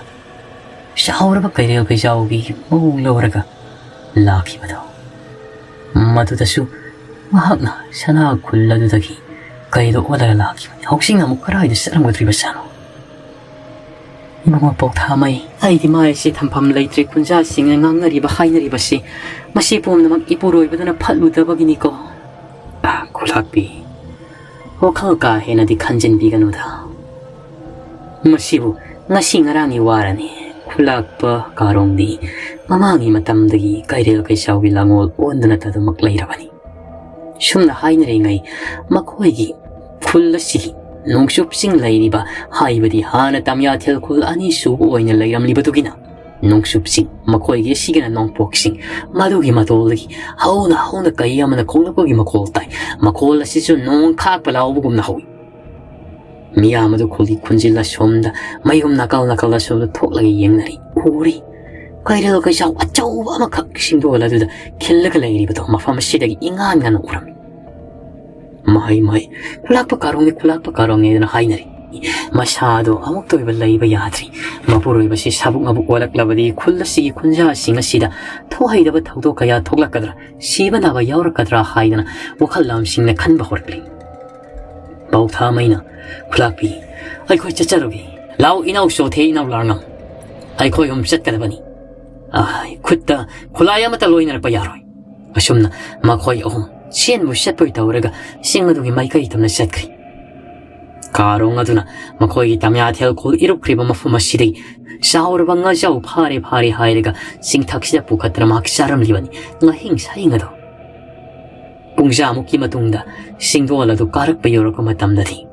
ꯆꯥꯎꯔꯕ ꯀꯩꯔꯦꯜ ꯀꯩꯖꯥꯎꯒꯤ ꯃꯑꯣꯡ ꯂꯧꯔꯒ ꯂꯥꯛꯈꯤꯕꯗꯣ, ꯃꯗꯨꯗꯁꯨ ꯃꯍꯥꯛꯅ ꯁꯅꯥ ꯈꯨꯜ ꯑꯗꯨꯗꯒꯤ ꯀꯩꯗꯣ ꯑꯣꯜꯂꯒ ꯂꯥꯛꯈꯤꯕꯅꯤ꯫ ꯍꯧꯖꯤꯛꯅ ꯑꯃꯨꯛ ꯀꯗꯥꯏꯗ ꯆꯠꯂꯝꯒꯗꯧꯔꯤꯕꯖꯥꯠꯅꯣ?" "ꯏꯕꯨꯡꯉꯣ ꯄꯧꯊꯥꯃꯩ, ꯑꯩꯗꯤ ꯃꯥꯏꯁꯦ ꯊꯝꯐꯝ ꯂꯩꯇ꯭ꯔꯦ꯫ ꯈꯨꯟꯖꯥꯁꯤꯡꯅ ꯉꯥꯡꯅꯔꯤꯕ ꯍꯥꯏꯅꯔꯤꯕꯁꯤ ꯃꯁꯤ ꯄꯨꯝꯅꯃꯛ ꯏꯄꯨꯔꯣꯏꯕꯗꯨꯅ ꯐꯠꯂꯨꯗꯕꯒꯤꯅꯤꯀꯣ?" "ꯑ, ꯈꯨꯂꯥꯛꯄꯤ, ꯋꯥꯈꯜ ꯀꯥ ꯍꯦꯟꯅꯗꯤ ꯈꯟꯖꯤꯟꯕꯤꯒꯅꯨꯗ꯫ ꯃꯁꯤꯕꯨ ꯉꯁꯤ ꯉꯔꯥꯡꯒꯤ ꯋꯥꯔꯅꯤ꯫ ꯈꯨꯂꯥꯛꯄ ꯀꯥꯔꯣꯡꯗꯤ ꯃꯃꯥꯡꯒꯤ ꯃꯇꯝꯗꯒꯤ ꯀꯩꯔꯦꯜ ꯀꯩꯆꯥꯎꯒꯤ ꯂꯥꯡꯉꯣꯜ ꯑꯣꯟꯗꯨꯅ ꯇꯗꯨꯃꯛ ꯂꯩꯔꯕꯅꯤ꯫ ꯁꯨꯝꯅ ꯍꯥꯏꯅꯔꯤꯉꯩ, ꯃꯈꯣꯏꯒꯤ ꯈꯨꯜ ꯑꯁꯤꯒꯤ ꯅꯣꯡꯆꯨꯞ ꯆꯤꯡ ꯂꯩꯔꯤꯕ, ꯍꯥꯏꯕꯗꯤ ꯍꯥꯟꯅ ꯇꯝꯌꯥꯊꯦꯜ ꯈꯨꯜ ꯑꯅꯤꯁꯨꯕ ꯑꯣꯏꯅ ꯂꯩꯔꯝꯂꯤꯕꯗꯨꯒꯤꯅ ꯅꯣꯡꯆꯨꯞ ꯆꯤꯡ, ꯃꯈꯣꯏꯒꯤ ꯑꯁꯤꯒꯤꯅ ꯅꯣꯡꯄꯣꯛ ꯆꯤꯡ꯫ ꯃꯗꯨꯒꯤ ꯃꯇꯣꯜꯗꯒꯤ ꯍꯧꯅ ꯍꯧꯅ ꯀꯩ ꯑꯃꯅ ꯈꯣꯡꯂꯛꯄꯒꯤ ꯃꯈꯣꯜ ꯇꯥꯏ꯫ ꯃꯈꯣꯜ ꯑꯁꯤꯁꯨ ꯅꯣꯡ ꯈꯥꯛꯄ ꯂꯥꯎꯕꯒꯨꯝꯅ ꯍꯧꯏ꯫ ꯃꯤꯌꯥꯝ ꯑꯗꯨ ꯈꯨꯜꯒꯤ ꯈꯨꯟꯖꯤꯜ ꯑꯁꯣꯝꯗ, ꯃꯌꯨꯝ ꯅꯥꯀꯜ ꯅꯥꯀꯜ ꯑꯁꯣꯝꯗ ꯊꯣꯛꯂꯒ ꯌꯦꯡꯅꯔꯤ꯫ ꯎꯔꯤ, ꯀꯩꯔꯦꯜ ꯀꯩꯆꯥꯎ ꯑꯆꯧꯕ ꯑꯃꯈꯛ ꯁꯤꯡꯗꯣꯜ ꯑꯗꯨꯗ ꯈꯤꯜꯂꯒ ꯂꯩꯔꯤꯕꯗꯣ ꯃꯐꯝ ꯑꯁꯤꯗꯒꯤ ꯏꯉꯥꯟ ꯉꯥꯟꯅ ꯎꯔꯝꯃꯤ꯫ "ꯃꯍꯩ ꯃꯍꯩ, ꯈꯨꯂꯥꯛꯄ ꯀꯥꯔꯣꯡꯅꯤ, ꯈꯨꯂꯥꯛꯄ ꯀꯥꯔꯣꯡꯅꯤ" ꯍꯥꯏꯅꯔꯤ꯫ ꯃꯁꯥꯗꯣ ꯑꯃꯨꯛꯇ ꯑꯣꯏꯕ ꯂꯩꯕ ꯌꯥꯗ꯭ꯔꯤ꯫ ꯃꯄꯨꯔꯣꯏꯕꯁꯤ ꯁꯥꯕꯨꯛ ꯃꯕꯨꯛ ꯑꯣꯜꯂꯛꯂꯕꯗꯤ ꯈꯨꯜ ꯑꯁꯤꯒꯤ ꯈꯨꯟꯖꯥꯁꯤꯡ ꯑꯁꯤꯗ ꯊꯣꯛꯍꯩꯗꯕ ꯊꯧꯗꯣꯛ ꯀꯌꯥ ꯊꯣꯛꯂꯛꯀꯗ꯭ꯔꯥ, ꯁꯤꯕ ꯅꯥꯕ ꯌꯥꯎꯔꯛꯀꯗ꯭ꯔꯥ ꯍꯥꯏꯗꯅ ꯋꯥꯈꯜ ꯂꯥꯝꯁꯤꯡꯅ ꯈꯟꯕ ꯍꯧꯔꯛꯂꯤ꯫ ꯄꯥꯎꯊꯥꯃꯩꯅ, "ꯈꯨꯂꯥꯛꯄꯤ, ꯑꯩꯈꯣꯏ ꯆꯠꯆꯔꯨꯒꯦ꯫ ꯂꯥꯎ ꯏꯅꯥꯎ ꯆꯣꯊꯦ, ꯏꯅꯥꯎ ꯂꯥꯔꯉꯝ, ꯑꯩꯈꯣꯏ ꯑꯍꯨꯝ ꯆꯠꯀꯗꯕꯅꯤ꯫ ꯑꯥ, ꯈꯨꯠꯇ ꯈꯨꯠꯂꯥꯏ ꯑꯃꯠꯇ ꯂꯣꯏꯅꯔꯛꯄ ꯌꯥꯔꯣꯏ"꯫ ꯑꯁꯨꯝꯅ ꯃꯈꯣꯏ ꯑꯍꯨꯝ ꯆꯦꯟꯕꯣꯏ ꯆꯠꯄꯣꯏ ꯇꯧꯔꯒ ꯆꯤꯡ ꯑꯗꯨꯒꯤ ꯃꯥꯏꯀꯩ ꯇꯝꯅ ꯆꯠꯈ꯭ꯔꯤ꯫ ꯀꯥꯔꯣꯡ ꯑꯗꯨꯅ ꯃꯈꯣꯏꯒꯤ ꯇꯝꯌꯥꯊꯦꯜ ꯈꯨꯜ ꯏꯔꯨꯞꯈ꯭ꯔꯤꯕ ꯃꯐꯝ ꯑꯁꯤꯗꯒꯤ ꯆꯥꯎꯔꯕ ꯉꯥꯖꯥꯎ ꯐꯥꯔꯦ ꯐꯥꯔꯦ ꯍꯥꯏꯔꯒ ꯆꯤꯡꯊꯛꯁꯤꯗ ꯄꯨꯈꯠꯇꯨꯅ ꯃꯍꯥꯛ ꯆꯥꯔꯝꯂꯤꯕꯅꯤ ꯉꯥꯍꯤꯡ ꯁꯥꯍꯤꯡ ꯑꯗꯣ꯫ ꯄꯨꯡꯖꯥꯃꯨꯛꯀꯤ ꯃꯇꯨꯡꯗ ꯆꯤꯡꯗꯣꯜ ꯑꯗꯨ ꯀꯥꯔꯛꯄ ꯌꯧꯔꯛꯄ ꯃꯇꯝꯗꯗꯤ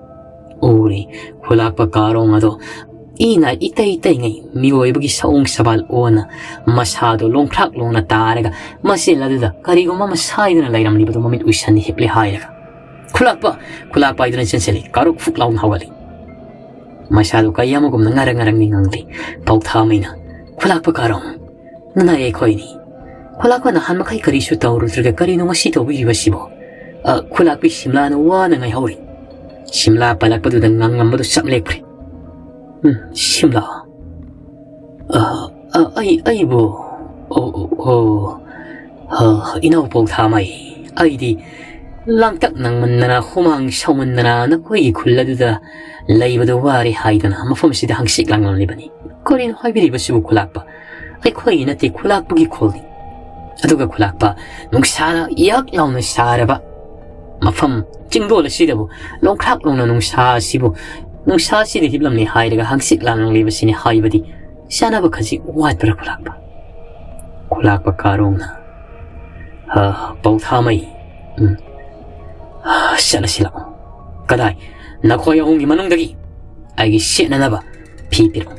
ꯎꯔꯦ, ꯈꯨꯂꯥꯛꯄ ꯀꯥꯔꯣꯡ ꯑꯗꯣ ꯏꯅ ꯏꯇꯩ ꯇꯩꯉꯩ ꯃꯤꯑꯣꯏꯕꯒꯤ ꯁꯑꯣꯡ ꯁꯕꯥꯜ ꯑꯣꯟꯅ ꯃꯁꯥꯗꯣ ꯂꯣꯡꯈ꯭ꯔꯥꯛ ꯂꯣꯡꯅ ꯇꯥꯔꯒ ꯃꯆꯤꯟ ꯑꯗꯨꯗ ꯀꯔꯤꯒꯨꯝꯕ ꯑꯃ ꯁꯥꯏꯗꯨꯅ ꯂꯩꯔꯝꯂꯤꯕꯗꯣ ꯃꯃꯤꯠ ꯎꯏꯁꯟ ꯍꯤꯞꯂꯦ ꯍꯥꯏꯔꯒ, "ꯈꯨꯂꯥꯛꯄ, ꯈꯨꯂꯥꯛꯄ" ꯍꯥꯏꯗꯨꯅ ꯆꯦꯟꯁꯤꯜꯂꯤ꯫ ꯀꯥꯔꯣꯛ ꯐꯨꯛ ꯂꯥꯎꯅ ꯍꯧꯒꯠꯂꯤ꯫ ꯃꯁꯥꯗꯨ ꯀꯩ ꯑꯃꯒꯨꯝꯅ ꯉꯔꯪ ꯉꯔꯪꯅꯤ ꯉꯪꯂꯤ꯫ ꯄꯥꯎꯊꯥꯃꯩꯅ, "ꯈꯨꯂꯥꯛꯄ ꯀꯥꯔꯣꯡ, ꯅꯅꯥꯏ ꯑꯩꯈꯣꯏꯅꯤ꯫ ꯈꯨꯂꯥꯛꯄ ꯅꯍꯥꯟ ꯃꯈꯩ ꯀꯔꯤꯁꯨ ꯇꯧꯔꯨꯗ꯭ꯔꯒ ꯀꯔꯤꯅꯣ ꯉꯁꯤ ꯇꯧꯕꯤꯔꯤꯕꯁꯤꯕꯣ?" ꯑ, ꯈꯨꯂꯥꯛꯄꯤ ꯁꯤꯝꯂꯥꯅ ꯋꯥꯅ ꯉꯥꯏꯍꯧꯔꯤ꯫ ꯁꯤꯝꯂꯥ ꯄꯜꯂꯛꯄꯗꯨꯗ ꯉꯥꯡꯂꯝꯕꯗꯨ ꯆꯞ ꯂꯦꯞꯈ꯭ꯔꯦ꯫ "ꯎꯝ, ꯁꯤꯝꯂꯥ꯫ ꯑ, ꯑ, ꯑꯩ, ꯑꯩꯕꯨ, ꯑꯣ, ꯑꯣ, ꯑꯣ, ꯑ, ꯏꯅꯥꯎ ꯄꯥꯎꯊꯥꯃꯩ, ꯑꯩꯗꯤ ꯂꯥꯡꯇꯛ ꯅꯪꯃꯟꯗꯅ, ꯍꯨꯃꯥꯡ ꯁꯧꯃꯟꯗꯅ ꯅꯈꯣꯏꯒꯤ ꯈꯨꯜ ꯑꯗꯨꯗ ꯂꯩꯕꯗ ꯋꯥꯔꯦ ꯍꯥꯏꯗꯨꯅ ꯃꯐꯝꯁꯤꯗ ꯍꯪꯆꯤꯠ ꯂꯥꯡꯂꯝꯂꯤꯕꯅꯤ꯫ ꯀꯔꯤꯅꯣ ꯍꯥꯏꯕꯤꯔꯤꯕꯁꯤꯕꯨ ꯈꯨꯂꯥꯛꯄ? ꯑꯩꯈꯣꯏꯒꯤ ꯅꯠꯇꯦ, ꯈꯨꯂꯥꯛꯄꯒꯤ ꯈꯨꯜꯅꯤ꯫ ꯑꯗꯨꯒ ꯈꯨꯂꯥꯛꯄ, ꯅꯨꯡꯁꯥꯅ ꯌꯛ ꯂꯥꯎꯅ ꯁꯥꯔꯕ ꯃꯐꯝ ꯆꯤꯡꯗꯣꯜ ꯑꯁꯤꯗꯕꯨ ꯂꯣꯡꯈ꯭ꯔꯥꯛ ꯂꯣꯡꯅ ꯅꯨꯡꯁꯥ ꯑꯁꯤꯕꯨ, ꯅꯨꯡꯁꯥ ꯑꯁꯤꯗ ꯍꯤꯞꯂꯝꯂꯦ ꯍꯥꯏꯔꯒ ꯍꯪꯆꯤꯠ ꯂꯥꯡꯂꯤꯕꯁꯤꯅꯤ ꯍꯥꯏꯕꯗꯤ ꯆꯥꯅꯕ ꯈꯖꯤꯛ ꯋꯥꯠꯄ꯭ꯔꯥ ꯈꯨꯂꯥꯛꯄ? ꯈꯨꯂꯥꯛꯄ ꯀꯥꯔꯣꯡꯅ, "ꯍ, ꯄꯧꯊꯥꯃꯩ, ꯎꯝ, ꯍ, ꯆꯠꯂꯁꯤ ꯂꯥꯛꯑꯣ꯫ ꯀꯗꯥꯏ? ꯅꯈꯣꯏ ꯑꯍꯨꯝꯒꯤ ꯃꯅꯨꯡꯗꯒꯤ ꯑꯩꯒꯤ ꯁꯦꯠꯅꯅꯕ ꯐꯤ ꯄꯤꯔꯛꯎ꯫"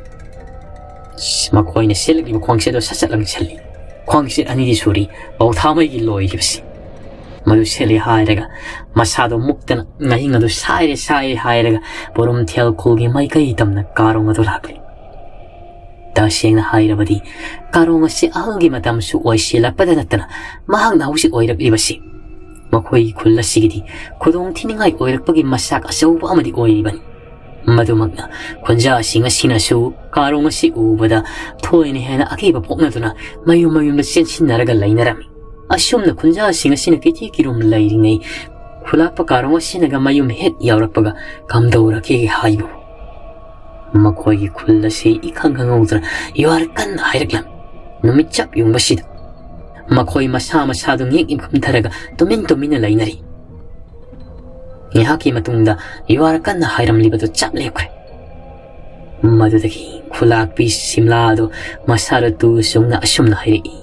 ꯃꯈꯣꯏꯅ ꯁꯦꯠꯂꯛꯂꯤꯕ ꯈ꯭ꯋꯥꯡꯁꯦꯠ ꯑꯗꯨ ꯁꯠ ꯁꯠ ꯂꯪꯁꯤꯜꯂꯤ꯫ ꯈ꯭ꯋꯥꯡꯁꯦꯠ ꯑꯅꯤꯗꯤ ꯁꯨꯔꯤ ꯄꯧꯊꯥꯃꯩꯒꯤ ꯂꯣꯏꯔꯤꯕꯁꯤ꯫ ꯃꯗꯨ ꯁꯦꯠꯂꯤ ꯍꯥꯏꯔꯒ ꯃꯁꯥꯗꯣ ꯃꯨꯛꯇꯅ ꯉꯥꯍꯤꯡ ꯑꯗꯨ ꯁꯥꯏꯔꯦ ꯁꯥꯏꯔꯦ ꯍꯥꯏꯔꯒ ꯄꯣꯔꯨꯝꯊꯦꯜ ꯈꯨꯜꯒꯤ ꯃꯥꯏꯀꯩ ꯇꯝꯅ ꯀꯥꯔꯣꯡ ꯑꯗꯨ ꯂꯥꯛꯂꯤ꯫ ꯇꯁꯦꯡꯅ ꯍꯥꯏꯔꯕꯗꯤ ꯀꯥꯔꯣꯡ ꯑꯁꯤ ꯑꯍꯜꯒꯤ ꯃꯇꯝꯁꯨ ꯑꯣꯏꯁꯤꯜꯂꯛꯄꯗ ꯅꯠꯇꯅ ꯃꯍꯥꯛꯅ ꯍꯧꯖꯤꯛ ꯑꯣꯏꯔꯛꯂꯤꯕꯁꯤ ꯃꯈꯣꯏꯒꯤ ꯈꯨꯜ ꯑꯁꯤꯒꯤꯗꯤ ꯈꯨꯗꯣꯡ ꯊꯤꯅꯤꯡꯉꯥꯏ ꯑꯣꯏꯔꯛꯄꯒꯤ ꯃꯁꯥꯛ ꯑꯆꯧꯕ ꯑꯃꯗꯤ ꯑꯣꯏꯔꯤꯕꯅꯤ꯫ ꯃꯗꯨꯃꯛꯅ ꯈꯨꯟꯖꯥꯁꯤꯡ ꯑꯁꯤꯅꯁꯨ ꯀꯥꯔꯣꯡ ꯑꯁꯤ ꯎꯕꯗ ꯊꯣꯏꯅ ꯍꯦꯟꯅ ꯑꯀꯤꯕ ꯄꯣꯛꯅꯗꯨꯅ ꯃꯌꯨꯝ ꯃꯌꯨꯝꯗ ꯆꯦꯟꯁꯤꯟꯅꯔꯒ ꯂꯩꯅꯔꯝꯃꯤ꯫ ꯑꯁꯨꯝꯅ ꯈꯨꯟꯖꯥꯁꯤꯡ ꯑꯁꯤꯅ ꯀꯤꯊꯤ ꯀꯤꯔꯨꯝ ꯂꯩꯔꯤꯉꯩ ꯈꯨꯂꯥꯛꯄ ꯀꯥꯔꯣꯡ ꯑꯁꯤꯅꯒ ꯃꯌꯨꯝ ꯍꯦꯛ ꯌꯧꯔꯛꯄꯒ ꯀꯝꯗꯧꯔꯒꯦ ꯍꯥꯏꯕꯨ ꯃꯈꯣꯏꯒꯤ ꯈꯨꯜ ꯑꯁꯤ ꯏꯈꯪ ꯈꯪꯍꯧꯗꯅ ꯌꯨꯍꯥꯔ ꯀꯟꯅ ꯍꯥꯏꯔꯛꯂꯝꯃꯤ꯫ ꯅꯨꯃꯤꯠ ꯆꯞ ꯌꯨꯡꯕꯁꯤꯗ ꯃꯈꯣꯏ ꯃꯁꯥ ꯃꯁꯥꯗꯨ ꯉꯦꯛ ꯏꯟꯈꯨꯝꯊꯔꯒ ꯇꯨꯃꯤꯟ ꯇꯨꯃꯤꯟꯅ ꯂꯩꯅꯔꯤ꯫ ꯉꯥꯏꯍꯥꯛꯀꯤ ꯃꯇꯨꯡꯗ ꯌꯨꯍꯥꯔ ꯀꯟꯅ ꯍꯥꯏꯔꯝꯂꯤꯕꯗꯨ ꯆꯞ ꯂꯦꯞꯈ꯭ꯔꯦ꯫ ꯃꯗꯨꯗꯒꯤ ꯈꯨꯂꯥꯛꯄꯤ ꯁꯤꯝꯂꯥ ꯑꯗꯨ ꯃꯁꯥꯗ ꯇꯨ ꯆꯨꯡꯅ ꯑꯁꯨꯝꯅ ꯍꯥꯏꯔꯛꯏ,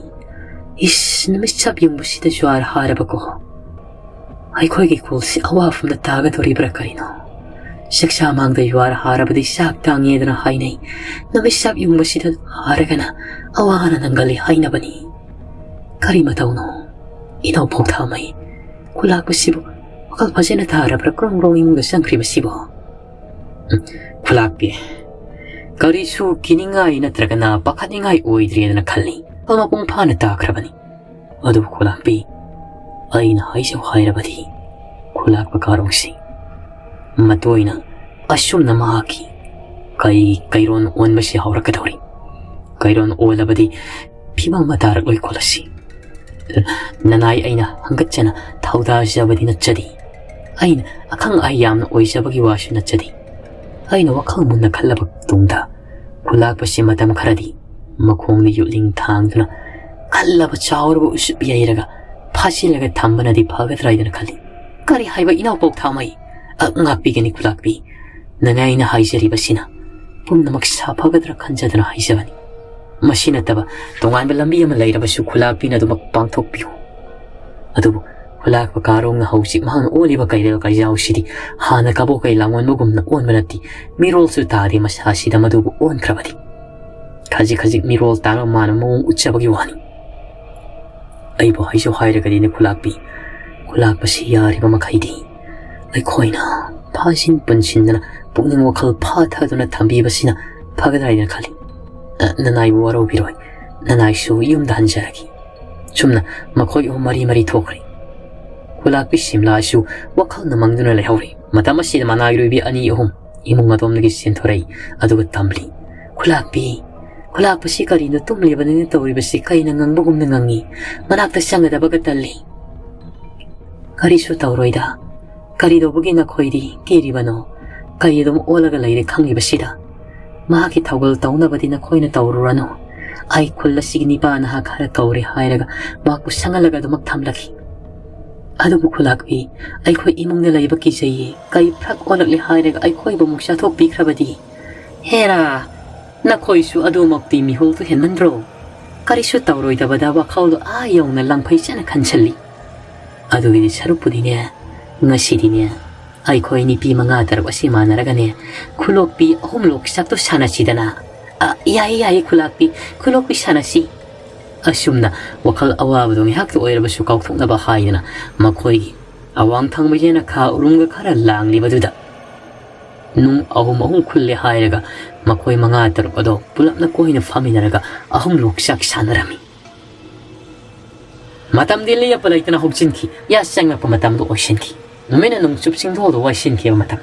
"ꯏꯁ, ꯅꯨꯃꯤꯠ ꯆꯞ ꯌꯨꯡꯕꯁꯤꯗ ꯖ꯭ꯋꯥꯔ ꯍꯥꯔꯕꯀꯣ? ꯑꯩꯈꯣꯏꯒꯤ ꯈꯨꯜꯁꯤ ꯑꯋꯥꯐꯝꯗ ꯇꯥꯒꯗꯧꯔꯤꯕ꯭ꯔꯥ ꯀꯔꯤꯅꯣ? ꯆꯥꯛꯆꯥ ꯃꯥꯡꯗ ꯖ꯭ꯋꯥꯔ ꯍꯥꯔꯕꯗꯤ ꯆꯥꯛ ꯇꯥꯡꯉꯦꯗꯅ ꯍꯥꯏꯅꯩ꯫ ꯅꯨꯃꯤꯠ ꯆꯞ ꯌꯨꯡꯕꯁꯤꯗ ꯍꯥꯔꯒꯅ ꯑꯋꯥ ꯑꯅꯥ ꯅꯪꯒꯜꯂꯤ ꯍꯥꯏꯅꯕꯅꯤ꯫ ꯀꯔꯤ ꯃꯇꯧꯅꯣ? ꯏꯅꯧ ꯄꯧꯊꯥꯃꯩ, ꯈꯨꯂꯥꯛꯄꯁꯤꯕꯨ ꯋꯥꯈꯜ ꯐꯖꯅ ꯇꯥꯔꯕ꯭ꯔꯥ ꯀ꯭ꯔꯣꯡ ꯀ꯭ꯔꯣꯡ ꯏꯃꯨꯡꯗ ꯆꯪꯈ꯭ꯔꯤꯕꯁꯤꯕꯣ?" ꯎꯝ, ꯈꯨꯂꯥꯛꯄꯤ, ꯀꯔꯤꯁꯨ ꯀꯤꯅꯤꯡꯉꯥꯏ ꯅꯠꯇ꯭ꯔꯒꯅ ꯄꯥꯈꯠꯅꯤꯡꯉꯥꯏ ꯑꯣꯏꯗ꯭ꯔꯦꯗꯅ ꯈꯜꯂꯤ꯫ ꯋꯥꯈꯜ ꯃꯄꯨꯡ ꯐꯥꯅ ꯇꯥꯈ꯭ꯔꯕꯅꯤ꯫ ꯑꯗꯨꯕꯨ ꯈꯨꯂꯥꯛꯄꯤ, ꯑꯩꯅ ꯍꯥꯏꯖꯧ ꯍꯥꯏꯔꯕꯗꯤ, ꯈꯨꯂꯥꯛꯄ ꯀꯥꯔꯣꯡꯁꯤ ꯃꯇꯣꯏꯅ ꯑꯁꯨꯝꯅ ꯃꯍꯥꯛꯀꯤ ꯀꯩ ꯀꯩꯔꯣꯟ ꯑꯣꯟꯕꯁꯤ ꯍꯧꯔꯛꯀꯗꯧꯔꯤ꯫ ꯀꯩꯔꯣꯟ ꯑꯣꯜꯂꯕꯗꯤ ꯐꯤꯕꯝ ꯑꯃ ꯇꯥꯔꯛꯂꯣꯏ ꯈꯣꯠꯂꯁꯤ꯫ ꯅꯅꯥꯏ ꯑꯩꯅ ꯍꯪꯒꯠꯆꯅ ꯊꯧꯗꯥꯖꯕꯗꯤ ꯅꯠꯆꯗꯦ꯫ ꯑꯩꯅ ꯑꯈꯪ ꯑꯍꯩ ꯌꯥꯝꯅ ꯑꯣꯏꯖꯕꯒꯤ ꯋꯥꯁꯨ ꯅꯠꯆꯗꯦ꯫ ꯑꯩꯅ ꯋꯥꯈꯜ ꯃꯨꯟꯅ ꯈꯜꯂꯕ ꯇꯨꯡꯗ ꯈꯨꯂꯥꯛꯄꯁꯤ ꯃꯇꯝ ꯈꯔꯗꯤ ꯃꯈꯣꯡꯗ ꯌꯨꯠꯂꯤꯡ ꯊꯥꯡꯗꯨꯅ ꯈꯜꯂꯕ ꯆꯥꯎꯔꯕ ꯎꯁꯨꯞ ꯌꯩꯔꯒ ꯐꯥꯖꯤꯜꯂꯒ ꯊꯝꯕꯅꯗꯤ ꯐꯒꯗ꯭ꯔꯥ ꯍꯥꯏꯗꯅ ꯈꯜꯂꯤ꯫ "ꯀꯔꯤ ꯍꯥꯏꯕ, ꯏꯅꯥꯎ ꯄꯥꯎꯊꯥꯃꯩ?" "ꯑ, ꯉꯥꯛꯄꯤꯒꯅꯤ ꯈꯨꯂꯥꯛꯄꯤ꯫ ꯅꯅꯥꯏ ꯑꯩꯅ ꯍꯥꯏꯖꯔꯤꯕꯁꯤꯅ ꯄꯨꯝꯅꯃꯛ ꯁꯥꯐꯒꯗ꯭ꯔꯥ ꯈꯟꯖꯗꯨꯅ ꯍꯥꯏꯖꯕꯅꯤ꯫ ꯃꯁꯤ ꯅꯠꯇꯕ ꯇꯣꯉꯥꯟꯕ ꯂꯝꯕꯤ ꯑꯃ ꯂꯩꯔꯕꯁꯨ ꯈꯨꯂꯥꯛꯄꯤꯅ ꯑꯗꯨꯃꯛ ꯄꯥꯡꯊꯣꯛꯄꯤꯌꯨ꯫ ꯑꯗꯨꯕꯨ ꯈꯨꯂꯥꯛꯄ ꯀꯥꯔꯣꯡꯅ ꯍꯧꯖꯤꯛ ꯃꯍꯥꯛꯅ ꯑꯣꯜꯂꯤꯕ ꯀꯩꯔꯦꯜ ꯀꯩꯖꯥꯎꯁꯤꯗꯤ ꯍꯥꯟꯅ ꯀꯕꯣꯛ ꯀꯩ ꯂꯥꯡꯑꯣꯟꯕꯒꯨꯝꯅ ꯑꯣꯟꯕ ꯅꯠꯇꯦ, ꯃꯤꯔꯣꯜꯁꯨ ꯇꯥꯗꯦ ꯃꯁꯥꯁꯤꯗ ꯃꯗꯨꯕꯨ ꯑꯣꯟꯈ꯭ꯔꯕꯗꯤ꯫ ꯈꯖꯤꯛ ꯈꯖꯤꯛ ꯃꯤꯔꯣꯜ ꯇꯥꯔꯒ ꯃꯥꯅ ꯃꯑꯣꯡ ꯎꯠꯆꯕꯒꯤ ꯋꯥꯅꯤ꯫ ꯑꯩꯕꯨ ꯍꯥꯏꯖꯧ ꯍꯥꯏꯔꯒꯗꯤꯅꯦ ꯈꯨꯂꯥꯛꯄꯤ, ꯈꯨꯂꯥꯛꯄꯁꯤ ꯌꯥꯔꯤꯕ ꯃꯈꯩꯗꯤ ꯑꯩꯈꯣꯏꯅ ꯐꯥꯖꯤꯟ ꯄꯨꯟꯁꯤꯟꯗꯅ ꯄꯨꯛꯅꯤꯡ ꯋꯥꯈꯜ ꯐꯥꯊꯗꯨꯅ ꯊꯝꯕꯤꯕꯁꯤꯅ ꯐꯒꯗ꯭ꯔꯥ ꯍꯥꯏꯅ ꯈꯜꯂꯤ꯫ ꯑ, ꯅꯅꯥꯏꯕꯨ ꯋꯥꯔꯧꯕꯤꯔꯣꯏ, ꯅꯅꯥꯏꯁꯨ ꯌꯨꯝꯗ ꯍꯟꯖꯔꯒꯦ꯫ ꯁꯨꯝꯅ ꯃꯈꯣꯏ ꯑꯍꯨꯝ ꯃꯔꯤ ꯃꯔꯤ ꯊꯣꯛꯈ꯭ꯔꯦ꯫ ꯈꯨꯂꯥꯛꯄꯤ ꯁꯤꯝꯂꯥꯁꯨ ꯋꯥꯈꯜꯅ ꯃꯪꯗꯨꯅ ꯂꯩꯍꯧꯔꯦ꯫ ꯃꯇꯝ ꯑꯁꯤꯗ ꯃꯅꯥꯏꯔꯣꯏꯕꯤ ꯑꯅꯤ ꯑꯍꯨꯝ ꯏꯃꯨꯡ ꯑꯗꯣꯝꯗꯒꯤ ꯆꯦꯟꯊꯣꯔꯛꯏ, ꯑꯗꯨꯒ ꯇꯝꯂꯤ, "ꯈꯨꯂꯥꯛꯄꯤ, ꯈꯨꯂꯥꯛꯄꯁꯤ ꯀꯔꯤꯅꯣ ꯇꯨꯝꯂꯤꯕꯅꯤꯅ ꯇꯧꯔꯤꯕꯁꯤ? ꯀꯩꯅ ꯉꯪꯕꯒꯨꯝꯅ ꯉꯪꯉꯤ, ꯃꯅꯥꯛꯇ ꯆꯪꯒꯗꯕꯒ ꯇꯜꯂꯤ꯫" "ꯀꯔꯤꯁꯨ ꯇꯧꯔꯣꯏꯗ, ꯀꯔꯤꯗꯧꯕꯒꯤ ꯅꯈꯣꯏꯗꯤ ꯀꯤꯔꯤꯕꯅꯣ? ꯀꯔꯤ ꯑꯗꯨꯝ ꯑꯣꯜꯂꯒ ꯂꯩꯔꯦ ꯈꯪꯂꯤꯕꯁꯤꯗ? ꯃꯍꯥꯛꯀꯤ ꯊꯧꯒꯜ ꯇꯧꯅꯕꯗꯤ ꯅꯈꯣꯏꯅ ꯇꯧꯔꯨꯔꯅꯨ꯫ ꯑꯩ ꯈꯨꯜ ꯑꯁꯤꯒꯤ ꯅꯤꯄꯥ ꯅꯍꯥ ꯈꯔ ꯀꯧꯔꯦ ꯍꯥꯏꯔꯒ ꯃꯍꯥꯛꯄꯨ ꯁꯪꯍꯜꯂꯒ ꯑꯗꯨꯃꯛ ꯊꯝꯂꯒꯦ꯫ ꯑꯗꯨꯕꯨ ꯈꯨꯂꯥꯛꯄꯤ, ꯑꯩꯈꯣꯏ ꯏꯃꯨꯡꯗ ꯂꯩꯕ ꯀꯤꯖꯩꯌꯦ, ꯀꯩ ꯐꯔꯛ ꯑꯣꯜꯂꯛꯂꯦ ꯍꯥꯏꯔꯒ ꯑꯩꯈꯣꯏꯕꯨ ꯑꯃꯨꯛ ꯆꯥꯊꯣꯛꯄꯤꯈ꯭ꯔꯕꯗꯤ? ꯍꯦꯔꯥ, ꯅꯈꯣꯏꯁꯨ ꯑꯗꯨꯃꯛꯇꯤ ꯃꯤꯍꯨꯜꯗꯨ ꯍꯦꯟꯃꯟꯗ꯭ꯔꯣ? ꯀꯔꯤꯁꯨ ꯇꯧꯔꯣꯏꯗꯕꯗ ꯋꯥꯈꯜꯗꯣ ꯑꯥ ꯌꯧꯅ ꯂꯪꯐꯩ ꯆꯠꯅ ꯈꯟꯁꯜꯂꯤ꯫ ꯑꯗꯨꯒꯤꯗꯤ ꯁꯔꯨꯛꯄꯨꯗꯤꯅꯦ, ꯉꯁꯤꯗꯤꯅꯦ, ꯑꯩꯈꯣꯏ ꯅꯨꯄꯤ ꯃꯉꯥ ꯇꯔꯨꯛ ꯑꯁꯤ ꯃꯥꯟꯅꯔꯒꯅꯦ, ꯈꯨꯂꯣꯛꯄꯤ ꯑꯍꯨꯝ ꯂꯣꯛ ꯆꯥꯛꯇꯣ ꯁꯥꯟꯅꯁꯤꯗꯅ꯫" "ꯑ, ꯌꯥꯏꯌꯦ, ꯌꯥꯏꯌꯦ, ꯈꯨꯂꯥꯛꯄꯤ, ꯈꯨꯂꯣꯛꯄꯤ ꯁꯥꯟꯅꯁꯤ꯫" ꯑꯁꯨꯝꯅ ꯋꯥꯈꯜ ꯑꯋꯥꯕꯗꯣ ꯉꯥꯏꯍꯥꯛꯇ ꯑꯣꯏꯔꯕꯁꯨ ꯀꯥꯎꯊꯣꯛꯅꯕ ꯍꯥꯏꯗꯅ ꯃꯈꯣꯏꯒꯤ ꯑꯋꯥꯡ ꯊꯪꯕ ꯌꯦꯅꯈꯥ ꯎꯔꯨꯝꯒ ꯈꯔ ꯂꯥꯡꯂꯤꯕꯗꯨꯗ ꯅꯨꯡ ꯑꯍꯨꯝ ꯑꯍꯨꯝ ꯈꯨꯜꯂꯦ ꯍꯥꯏꯔꯒ ꯃꯈꯣꯏ ꯃꯉꯥ ꯇꯔꯨꯛ ꯑꯗꯣ ꯄꯨꯂꯞꯅ ꯀꯣꯏꯅ ꯐꯝꯃꯤꯟꯅꯔꯒ ꯑꯍꯨꯝ ꯂꯣꯛ ꯆꯥꯛ ꯁꯥꯟꯅꯔꯝꯃꯤ꯫ ꯃꯇꯝꯗꯤ ꯂꯦꯞꯄ ꯂꯩꯇꯅ ꯍꯧꯖꯤꯟꯈꯤ꯫ ꯌꯥ ꯆꯪꯂꯛꯄ ꯃꯇꯝꯗ ꯑꯣꯏꯁꯤꯟꯈꯤ꯫ ꯅꯨꯃꯤꯠꯅ ꯅꯣꯡꯆꯨꯞ ꯆꯤꯡꯗꯣꯜꯗ ꯋꯥꯏꯁꯤꯟꯈꯤꯕ ꯃꯇꯝ꯫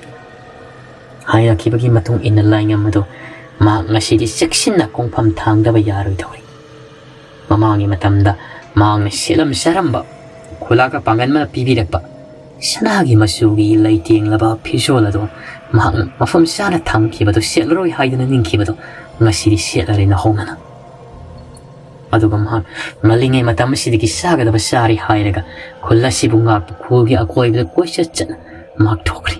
ꯍꯥꯏꯔꯛꯈꯤꯕꯒꯤ ꯃꯇꯨꯡ ꯏꯟꯅ ꯂꯥꯏꯉꯝ ꯑꯗꯨ ꯃꯍꯥꯛ ꯉꯁꯤꯗꯤ ꯆꯦꯛꯁꯤꯟꯅ ꯈꯣꯡꯐꯝ ꯊꯥꯡꯗꯕ ꯌꯥꯔꯣꯏꯗꯧꯔꯤ꯫ ꯃꯃꯥꯡꯒꯤ ꯃꯇꯝꯗ ꯃꯍꯥꯛꯅ ꯁꯦꯠꯂꯝ ꯆꯥꯔꯝꯕ ꯈꯨꯂꯥꯛꯀ ꯄꯥꯡꯒꯟꯕꯅ ꯄꯤꯕꯤꯔꯛꯄ ꯁꯅꯥꯒꯤ ꯃꯆꯨꯒꯤ ꯂꯩꯇꯦꯡꯂꯕ ꯐꯤꯖꯣꯜ ꯑꯗꯨ ꯃꯍꯥꯛꯅ ꯃꯐꯝ ꯆꯥꯅ ꯊꯝꯈꯤꯕꯗꯨ ꯁꯦꯠꯂꯔꯣꯏ ꯍꯥꯏꯗꯨꯅ ꯅꯤꯡꯈꯤꯕꯗꯨ ꯉꯁꯤꯗꯤ ꯁꯦꯠꯂꯔꯦ ꯅꯧꯍꯧꯅꯅ꯫ ꯑꯗꯨꯒ ꯃꯍꯥꯛ ꯉꯜꯂꯤꯉꯩ ꯃꯇꯝ ꯑꯁꯤꯗꯒꯤ ꯆꯥꯒꯗꯕ ꯆꯥꯔꯦ ꯍꯥꯏꯔꯒ ꯈꯨꯜ ꯑꯁꯤꯕꯨ ꯉꯥꯛꯄ ꯈꯨꯜꯒꯤ ꯑꯀꯣꯏꯕꯗ ꯀꯣꯏꯆꯠ ꯆꯠꯅ ꯃꯍꯥꯛ ꯊꯣꯛꯈ꯭ꯔꯦ꯫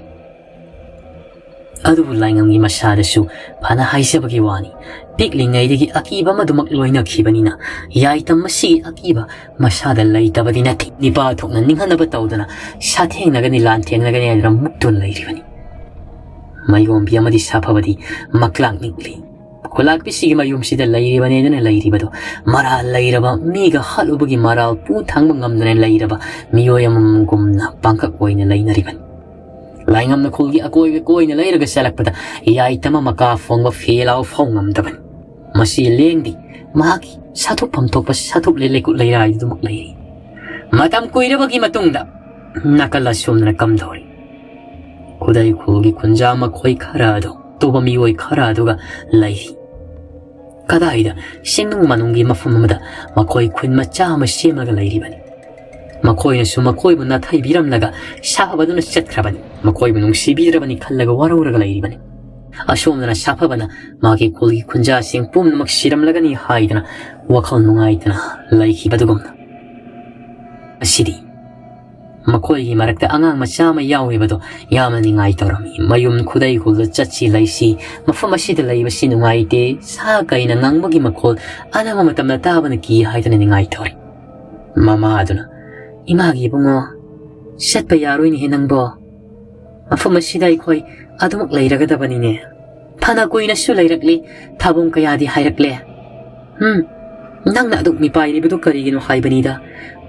ꯑꯗꯨꯕꯨ ꯂꯥꯏꯉꯝꯒꯤ ꯃꯁꯥꯗꯁꯨ ꯐꯅ ꯍꯥꯏꯖꯕꯒꯤ ꯋꯥꯅꯤ, ꯄꯤꯛꯂꯤꯉꯩꯗꯒꯤ ꯑꯀꯤꯕ ꯑꯃꯗꯨꯃꯛ ꯂꯣꯏꯅꯈꯤꯕꯅꯤꯅ ꯌꯥꯏꯇꯝ ꯑꯁꯤꯒꯤ ꯑꯀꯤꯕ ꯃꯁꯥꯗ ꯂꯩꯇꯕꯗꯤ ꯅꯠꯇꯦ꯫ ꯅꯤꯄꯥ ꯊꯣꯛꯅ ꯅꯤꯡꯍꯟꯅꯕ ꯇꯧꯗꯅ ꯁꯥꯊꯦꯡꯅꯒꯅꯤ, ꯂꯥꯟꯊꯦꯡꯅꯒꯅꯤ ꯍꯥꯏꯗꯨꯅ ꯃꯨꯛꯇꯨꯅ ꯂꯩꯔꯤꯕꯅꯤ꯫ ꯃꯥꯏꯒꯣꯝꯕꯤ ꯑꯃꯗꯤ ꯁꯥꯐꯕꯗꯤ ꯃꯛꯂꯥꯛ ꯅꯤꯛꯂꯤ꯫ ꯈꯨꯂꯥꯛꯄꯤꯁꯤꯒꯤ ꯃꯌꯨꯝꯁꯤꯗ ꯂꯩꯔꯤꯕꯅꯦꯗꯅ ꯂꯩꯔꯤꯕꯗꯣ ꯃꯔꯥꯜ ꯂꯩꯔꯕ, ꯃꯤꯒ ꯍꯥꯠꯂꯨꯕꯒꯤ ꯃꯔꯥꯜ ꯄꯨ ꯊꯥꯡꯕ ꯉꯝꯗꯅ ꯂꯩꯔꯕ ꯃꯤꯑꯣꯏ ꯑꯃꯃꯝꯒꯨꯝꯅ ꯄꯥꯡꯈꯛ ꯑꯣꯏꯅ ꯂꯩꯅꯔꯤꯕꯅꯤ꯫ ꯂꯥꯏꯉꯝꯅ ꯈꯨꯜꯒꯤ ꯑꯀꯣꯏꯕ ꯀꯣꯏꯅ ꯂꯩꯔꯒ ꯆꯠꯂꯛꯄꯗ ꯌꯥꯏꯇꯝ ꯑꯃ ꯃꯀꯥ ꯐꯣꯡꯕ ꯐꯦꯂꯥꯎ ꯐꯥꯎ ꯉꯝꯗꯕꯅꯤ꯫ ꯃꯁꯤ ꯂꯦꯡꯗꯦ, ꯃꯍꯥꯛꯀꯤ ꯁꯥꯊꯣꯛꯐꯝ ꯊꯣꯛꯄ ꯁꯥꯊꯣꯛꯂꯦ ꯂꯩꯀꯨꯠ ꯂꯩꯔꯥꯏꯗꯨꯃꯛ ꯂꯩꯔꯤ꯫ ꯃꯇꯝ ꯀꯨꯏꯔꯕꯒꯤ ꯃꯇꯨꯡꯗ ꯅꯥꯀꯜ ꯑꯁꯣꯝꯗꯅ ꯀꯝꯗꯧꯔꯤ? ꯈꯨꯗꯩ ꯈꯨꯜꯒꯤ ꯈꯨꯟꯖꯥ ꯃꯈꯣꯏ ꯈꯔ ꯑꯗꯨ ꯑꯇꯣꯞꯄ ꯃꯤꯑꯣꯏ ꯈꯔ ꯑꯗꯨꯒ ꯂꯩꯔꯤ꯫ ꯀꯗꯥꯏꯗ? ꯆꯤꯡꯅꯨꯡ ꯃꯅꯨꯡꯒꯤ ꯃꯐꯝ ꯑꯃꯗ ꯃꯈꯣꯏ ꯈꯨꯟ ꯃꯆꯥ ꯑꯃ ꯁꯦꯝꯂꯒ ꯂꯩꯔꯤꯕꯅꯤ꯫ ꯃꯈꯣꯏꯅꯁꯨ ꯃꯈꯣꯏꯕꯨ ꯅꯥꯊꯩꯕꯤꯔꯝꯂꯒ ꯁꯥꯕꯗꯨꯅ ꯆꯠꯈ꯭ꯔꯕꯅꯤ꯫ ꯃꯈꯣꯏꯕꯨ ꯅꯨꯡꯁꯤꯕꯤꯗ꯭ꯔꯕꯅꯤ ꯈꯜꯂꯒ ꯋꯥꯔꯧꯔꯒ ꯂꯩꯔꯤꯕꯅꯤ꯫ ꯑꯁꯣꯝꯗꯅ ꯁꯥꯐꯕꯅ ꯃꯥꯒꯤ ꯈꯨꯜꯒꯤ ꯈꯨꯟꯖꯥꯁꯤꯡ ꯄꯨꯝꯅꯃꯛ ꯁꯤꯔꯝꯂꯒꯅꯤ ꯍꯥꯏꯗꯅ ꯋꯥꯈꯜ ꯅꯨꯡꯉꯥꯏꯇꯅ ꯂꯩꯈꯤꯕꯗꯨꯒꯨꯝꯅ꯫ ꯑꯁꯤꯗꯤ ꯃꯈꯣꯏꯒꯤ ꯃꯔꯛꯇ ꯑꯉꯥꯡ ꯃꯆꯥ ꯑꯃ ꯌꯥꯎꯔꯤꯕꯗꯣ ꯌꯥꯝꯅ ꯅꯤꯡꯉꯥꯏ ꯇꯧꯔꯝꯃꯤ꯫ ꯃꯌꯨꯝ ꯈꯨꯗꯩ ꯈꯨꯜꯗ ꯆꯠꯁꯤ ꯂꯩꯁꯤ, ꯃꯐꯝ ꯑꯁꯤꯗ ꯂꯩꯕꯁꯤ ꯅꯨꯡꯉꯥꯏꯇꯦ, ꯁꯥ ꯀꯩꯅ ꯉꯪꯕꯒꯤ ꯃꯈꯣꯜ ꯑꯅꯝꯕ ꯃꯇꯝꯗ ꯇꯥꯕꯅ ꯀꯤ ꯍꯥꯏꯗꯅ ꯅꯤꯡꯉꯥꯏ ꯇꯧꯔꯤ꯫ ꯃꯃꯥ ꯑꯗꯨꯅ, "ꯏꯃꯥꯒꯤ ꯏꯕꯨꯡꯉꯣ, ꯆꯠꯄ ꯌꯥꯔꯣꯏꯅꯦꯍꯦ ꯅꯪꯕꯣ꯫ ꯃꯐꯝ ꯑꯁꯤꯗ ꯑꯩꯈꯣꯏ ꯑꯗꯨꯃꯛ ꯂꯩꯔꯒꯗꯕꯅꯤꯅꯦ꯫ ꯐꯅ ꯀꯨꯏꯅꯁꯨ ꯂꯩꯔꯛꯂꯤ, ꯊꯥꯕꯣꯡ ꯀꯌꯥꯗꯤ ꯍꯥꯏꯔꯛꯂꯦ꯫ ꯎꯝ, ꯅꯪꯅ ꯑꯗꯨꯛ ꯃꯤꯄꯥꯏꯔꯤꯕꯗꯨ ꯀꯔꯤꯒꯤꯅꯣ ꯍꯥꯏꯕꯅꯤꯗ?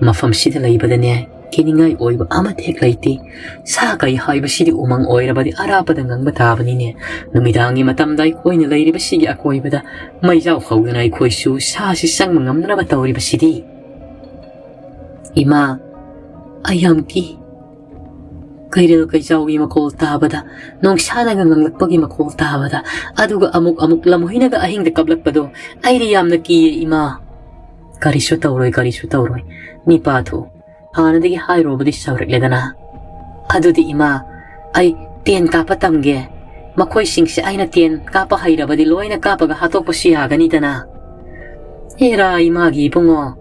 ꯃꯐꯝꯁꯤꯗ ꯂꯩꯕꯗꯅꯦ, ꯀꯤꯅꯤꯡꯉꯥꯏ ꯑꯣꯏꯕ ꯑꯃꯠꯇ ꯍꯦꯛ ꯂꯩꯇꯦ꯫ ꯁꯥ ꯀꯩ ꯍꯥꯏꯕꯁꯤꯗꯤ ꯎꯃꯪ ꯑꯣꯏꯔꯕꯗꯤ ꯑꯔꯥꯞꯄꯗ ꯉꯪꯕ ꯇꯥꯕꯅꯤꯅꯦ꯫ ꯅꯨꯃꯤꯗꯥꯡꯒꯤ ꯃꯇꯝꯗ ꯑꯩꯈꯣꯏꯅ ꯂꯩꯔꯤꯕꯁꯤꯒꯤ ꯑꯀꯣꯏꯕꯗ ꯃꯩꯖꯥꯎ ꯍꯧꯗꯅ ꯑꯩꯈꯣꯏꯁꯨ ꯁꯥꯁꯤ ꯆꯪꯕ ꯉꯝꯗꯅꯕ ꯇꯧꯔꯤꯕꯁꯤꯗꯤ꯫ ꯏꯃꯥ, ꯑꯩ ꯌꯥꯝ ꯀꯤ꯫ ꯀꯩꯔꯦꯜ ꯀꯩꯖꯥꯎꯒꯤ ꯃꯈꯣꯜ ꯇꯥꯕꯗ, ꯅꯣꯡꯁꯥꯅꯒ ꯉꯪꯂꯛꯄꯒꯤ ꯃꯈꯣꯜ ꯇꯥꯕꯗ, ꯑꯗꯨꯒ ꯑꯃꯨꯛ ꯑꯃꯨꯛ ꯂꯝꯍꯨꯏꯅꯒ ꯑꯍꯤꯡꯗ ꯀꯞꯂꯛꯄꯗꯣ, ꯑꯩꯗꯤ ꯌꯥꯝꯅ ꯀꯤꯌꯦ ꯏꯃꯥ꯫ ꯀꯔꯤꯁꯨ ꯇꯧꯔꯣꯏ, ꯀꯔꯤꯁꯨ ꯇꯧꯔꯣꯏ꯫ ꯅꯤꯄꯥ ꯊꯣꯛꯎ꯫ ꯍꯥꯟꯅꯗꯒꯤ ꯍꯥꯏꯔꯨꯕꯗꯤ ꯁꯧꯔꯛꯂꯦꯗꯅ꯫ ꯑꯗꯨꯗꯤ ꯏꯃꯥ, ꯑꯩ ꯇꯦꯟ ꯀꯥꯞꯄ ꯇꯝꯒꯦ꯫ ꯃꯈꯣꯏꯁꯤꯡꯁꯦ ꯑꯩꯅ ꯇꯦꯟ ꯀꯥꯞꯄ ꯍꯩꯔꯕꯗꯤ ꯂꯣꯏꯅ ꯀꯥꯞꯄꯒ ꯍꯥꯠꯇꯣꯛꯄꯁꯨ ꯌꯥꯒꯅꯤꯗꯅ꯫ ꯍꯦꯔꯥ ꯏꯃꯥꯒꯤ ꯏꯕꯨꯡꯉꯣ,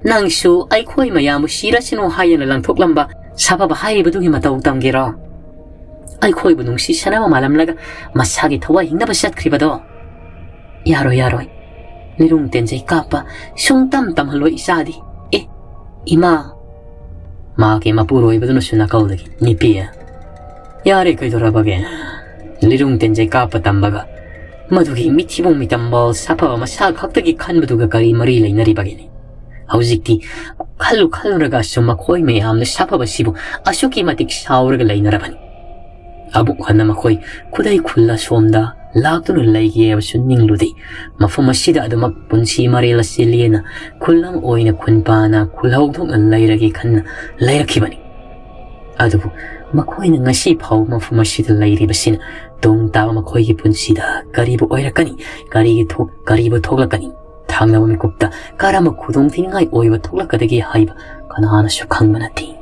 ꯅꯪꯁꯨ ꯑꯩꯈꯣꯏ ꯃꯌꯥꯝꯕꯨ ꯁꯤꯔꯁꯅꯨ ꯍꯥꯏꯗꯅ ꯂꯪꯊꯣꯛꯂꯝꯕ ꯁꯥꯐꯕ ꯍꯥꯏꯔꯤꯕꯗꯨꯒꯤ ꯃꯇꯧ ꯇꯝꯒꯦꯔꯣ? ꯑꯩꯈꯣꯏꯕꯨ ꯅꯨꯡꯁꯤꯁꯅꯕ ꯃꯥꯜꯂꯝꯂꯒ ꯃꯁꯥꯒꯤ ꯊꯋꯥꯏ ꯍꯤꯡꯅꯕ ꯆꯠꯈ꯭ꯔꯤꯕꯗꯣ? ꯌꯥꯔꯣꯏ, ꯌꯥꯔꯣꯏ꯫ ꯂꯤꯔꯨꯡ ꯇꯦꯟꯖꯩ ꯀꯥꯞꯄ ꯁꯨꯡꯇꯝ ꯇꯝꯍꯜꯂꯣꯏ ꯏꯆꯥꯗꯤ꯫ ꯑꯦ, ꯏꯃꯥ꯫ ꯃꯍꯥꯛꯀꯤ ꯃꯄꯨꯔꯣꯏꯕꯗꯨꯅꯁꯨ ꯅꯥꯀꯧꯗꯒꯤ, "ꯅꯨꯄꯤ, ꯌꯥꯔꯦ, ꯀꯩꯗꯧꯔꯕꯒꯦ? ꯂꯤꯔꯨꯡ ꯇꯦꯟꯖꯩ ꯀꯥꯞꯄ ꯇꯝꯕꯒ ꯃꯗꯨꯒꯤ ꯃꯤꯊꯤꯕꯣꯡ ꯃꯤꯇꯝꯕ ꯁꯥꯐꯕ ꯃꯁꯥ ꯈꯛꯇꯒꯤ ꯈꯟꯕꯗꯨꯒ ꯀꯔꯤ ꯃꯔꯤ ꯂꯩꯅꯔꯤꯕꯒꯦꯅꯦ? ꯍꯧꯖꯤꯛꯇꯤ ꯈꯜꯂꯨ ꯈꯜꯂꯨꯔꯒꯁꯨ ꯃꯈꯣꯏ ꯃꯌꯥꯝꯅ ꯁꯥꯐꯕꯁꯤꯕꯨ ꯑꯁꯨꯛꯀꯤ ꯃꯇꯤꯛ ꯁꯥꯎꯔꯒ ꯂꯩꯅꯔꯕꯅꯤ꯫ ꯑꯃꯨꯛ ꯍꯟꯅ ꯃꯈꯣꯏ ꯈꯨꯗꯩ ꯈꯨꯜꯂ ꯁꯣꯝꯗ ꯂꯥꯛꯇꯨꯅ ꯂꯩꯒꯦ ꯍꯥꯏꯕꯁꯨ ꯅꯤꯡꯂꯨꯗꯦ꯫ ꯃꯐꯝ ꯑꯁꯤꯗ ꯑꯗꯨꯃꯛ ꯄꯨꯟꯁꯤ ꯃꯔꯦꯜ ꯑꯁꯤ ꯂꯦꯟꯅ ꯈꯨꯜ ꯑꯃ ꯑꯣꯏꯅ ꯈꯨꯟ ꯄꯥꯅ ꯈꯨꯜ ꯍꯧꯗꯣꯛꯅ ꯂꯩꯔꯒꯦ ꯈꯟꯅ ꯂꯩꯔꯛꯈꯤꯕꯅꯤ꯫ ꯑꯗꯨꯕꯨ ꯃꯈꯣꯏꯅ ꯉꯁꯤ ꯐꯥꯎꯕ ꯃꯐꯝ ꯑꯁꯤꯗ ꯂꯩꯔꯤꯕꯁꯤꯅ ꯇꯨꯡ ꯇꯥꯕ ꯃꯈꯣꯏꯒꯤ ꯄꯨꯟꯁꯤꯗ ꯀꯔꯤꯕꯨ ꯑꯣꯏꯔꯛꯀꯅꯤ, ꯀꯔꯤꯒꯤ ꯊꯣꯛ-, ꯀꯔꯤꯕꯨ ꯊꯣꯛꯂꯛꯀꯅꯤ? ꯊꯥꯡꯅꯕ ꯃꯤꯀꯨꯞꯇ ꯀꯔꯝꯕ ꯈꯨꯗꯣꯡꯊꯤꯅꯤꯡꯉꯥꯏ ꯑꯣꯏꯕ ꯊꯣꯛꯂꯛꯀꯗꯒꯦ ꯍꯥꯏꯕ ꯀꯅꯥꯅꯁꯨ ꯈꯪꯕ ꯅꯠꯇꯦ꯫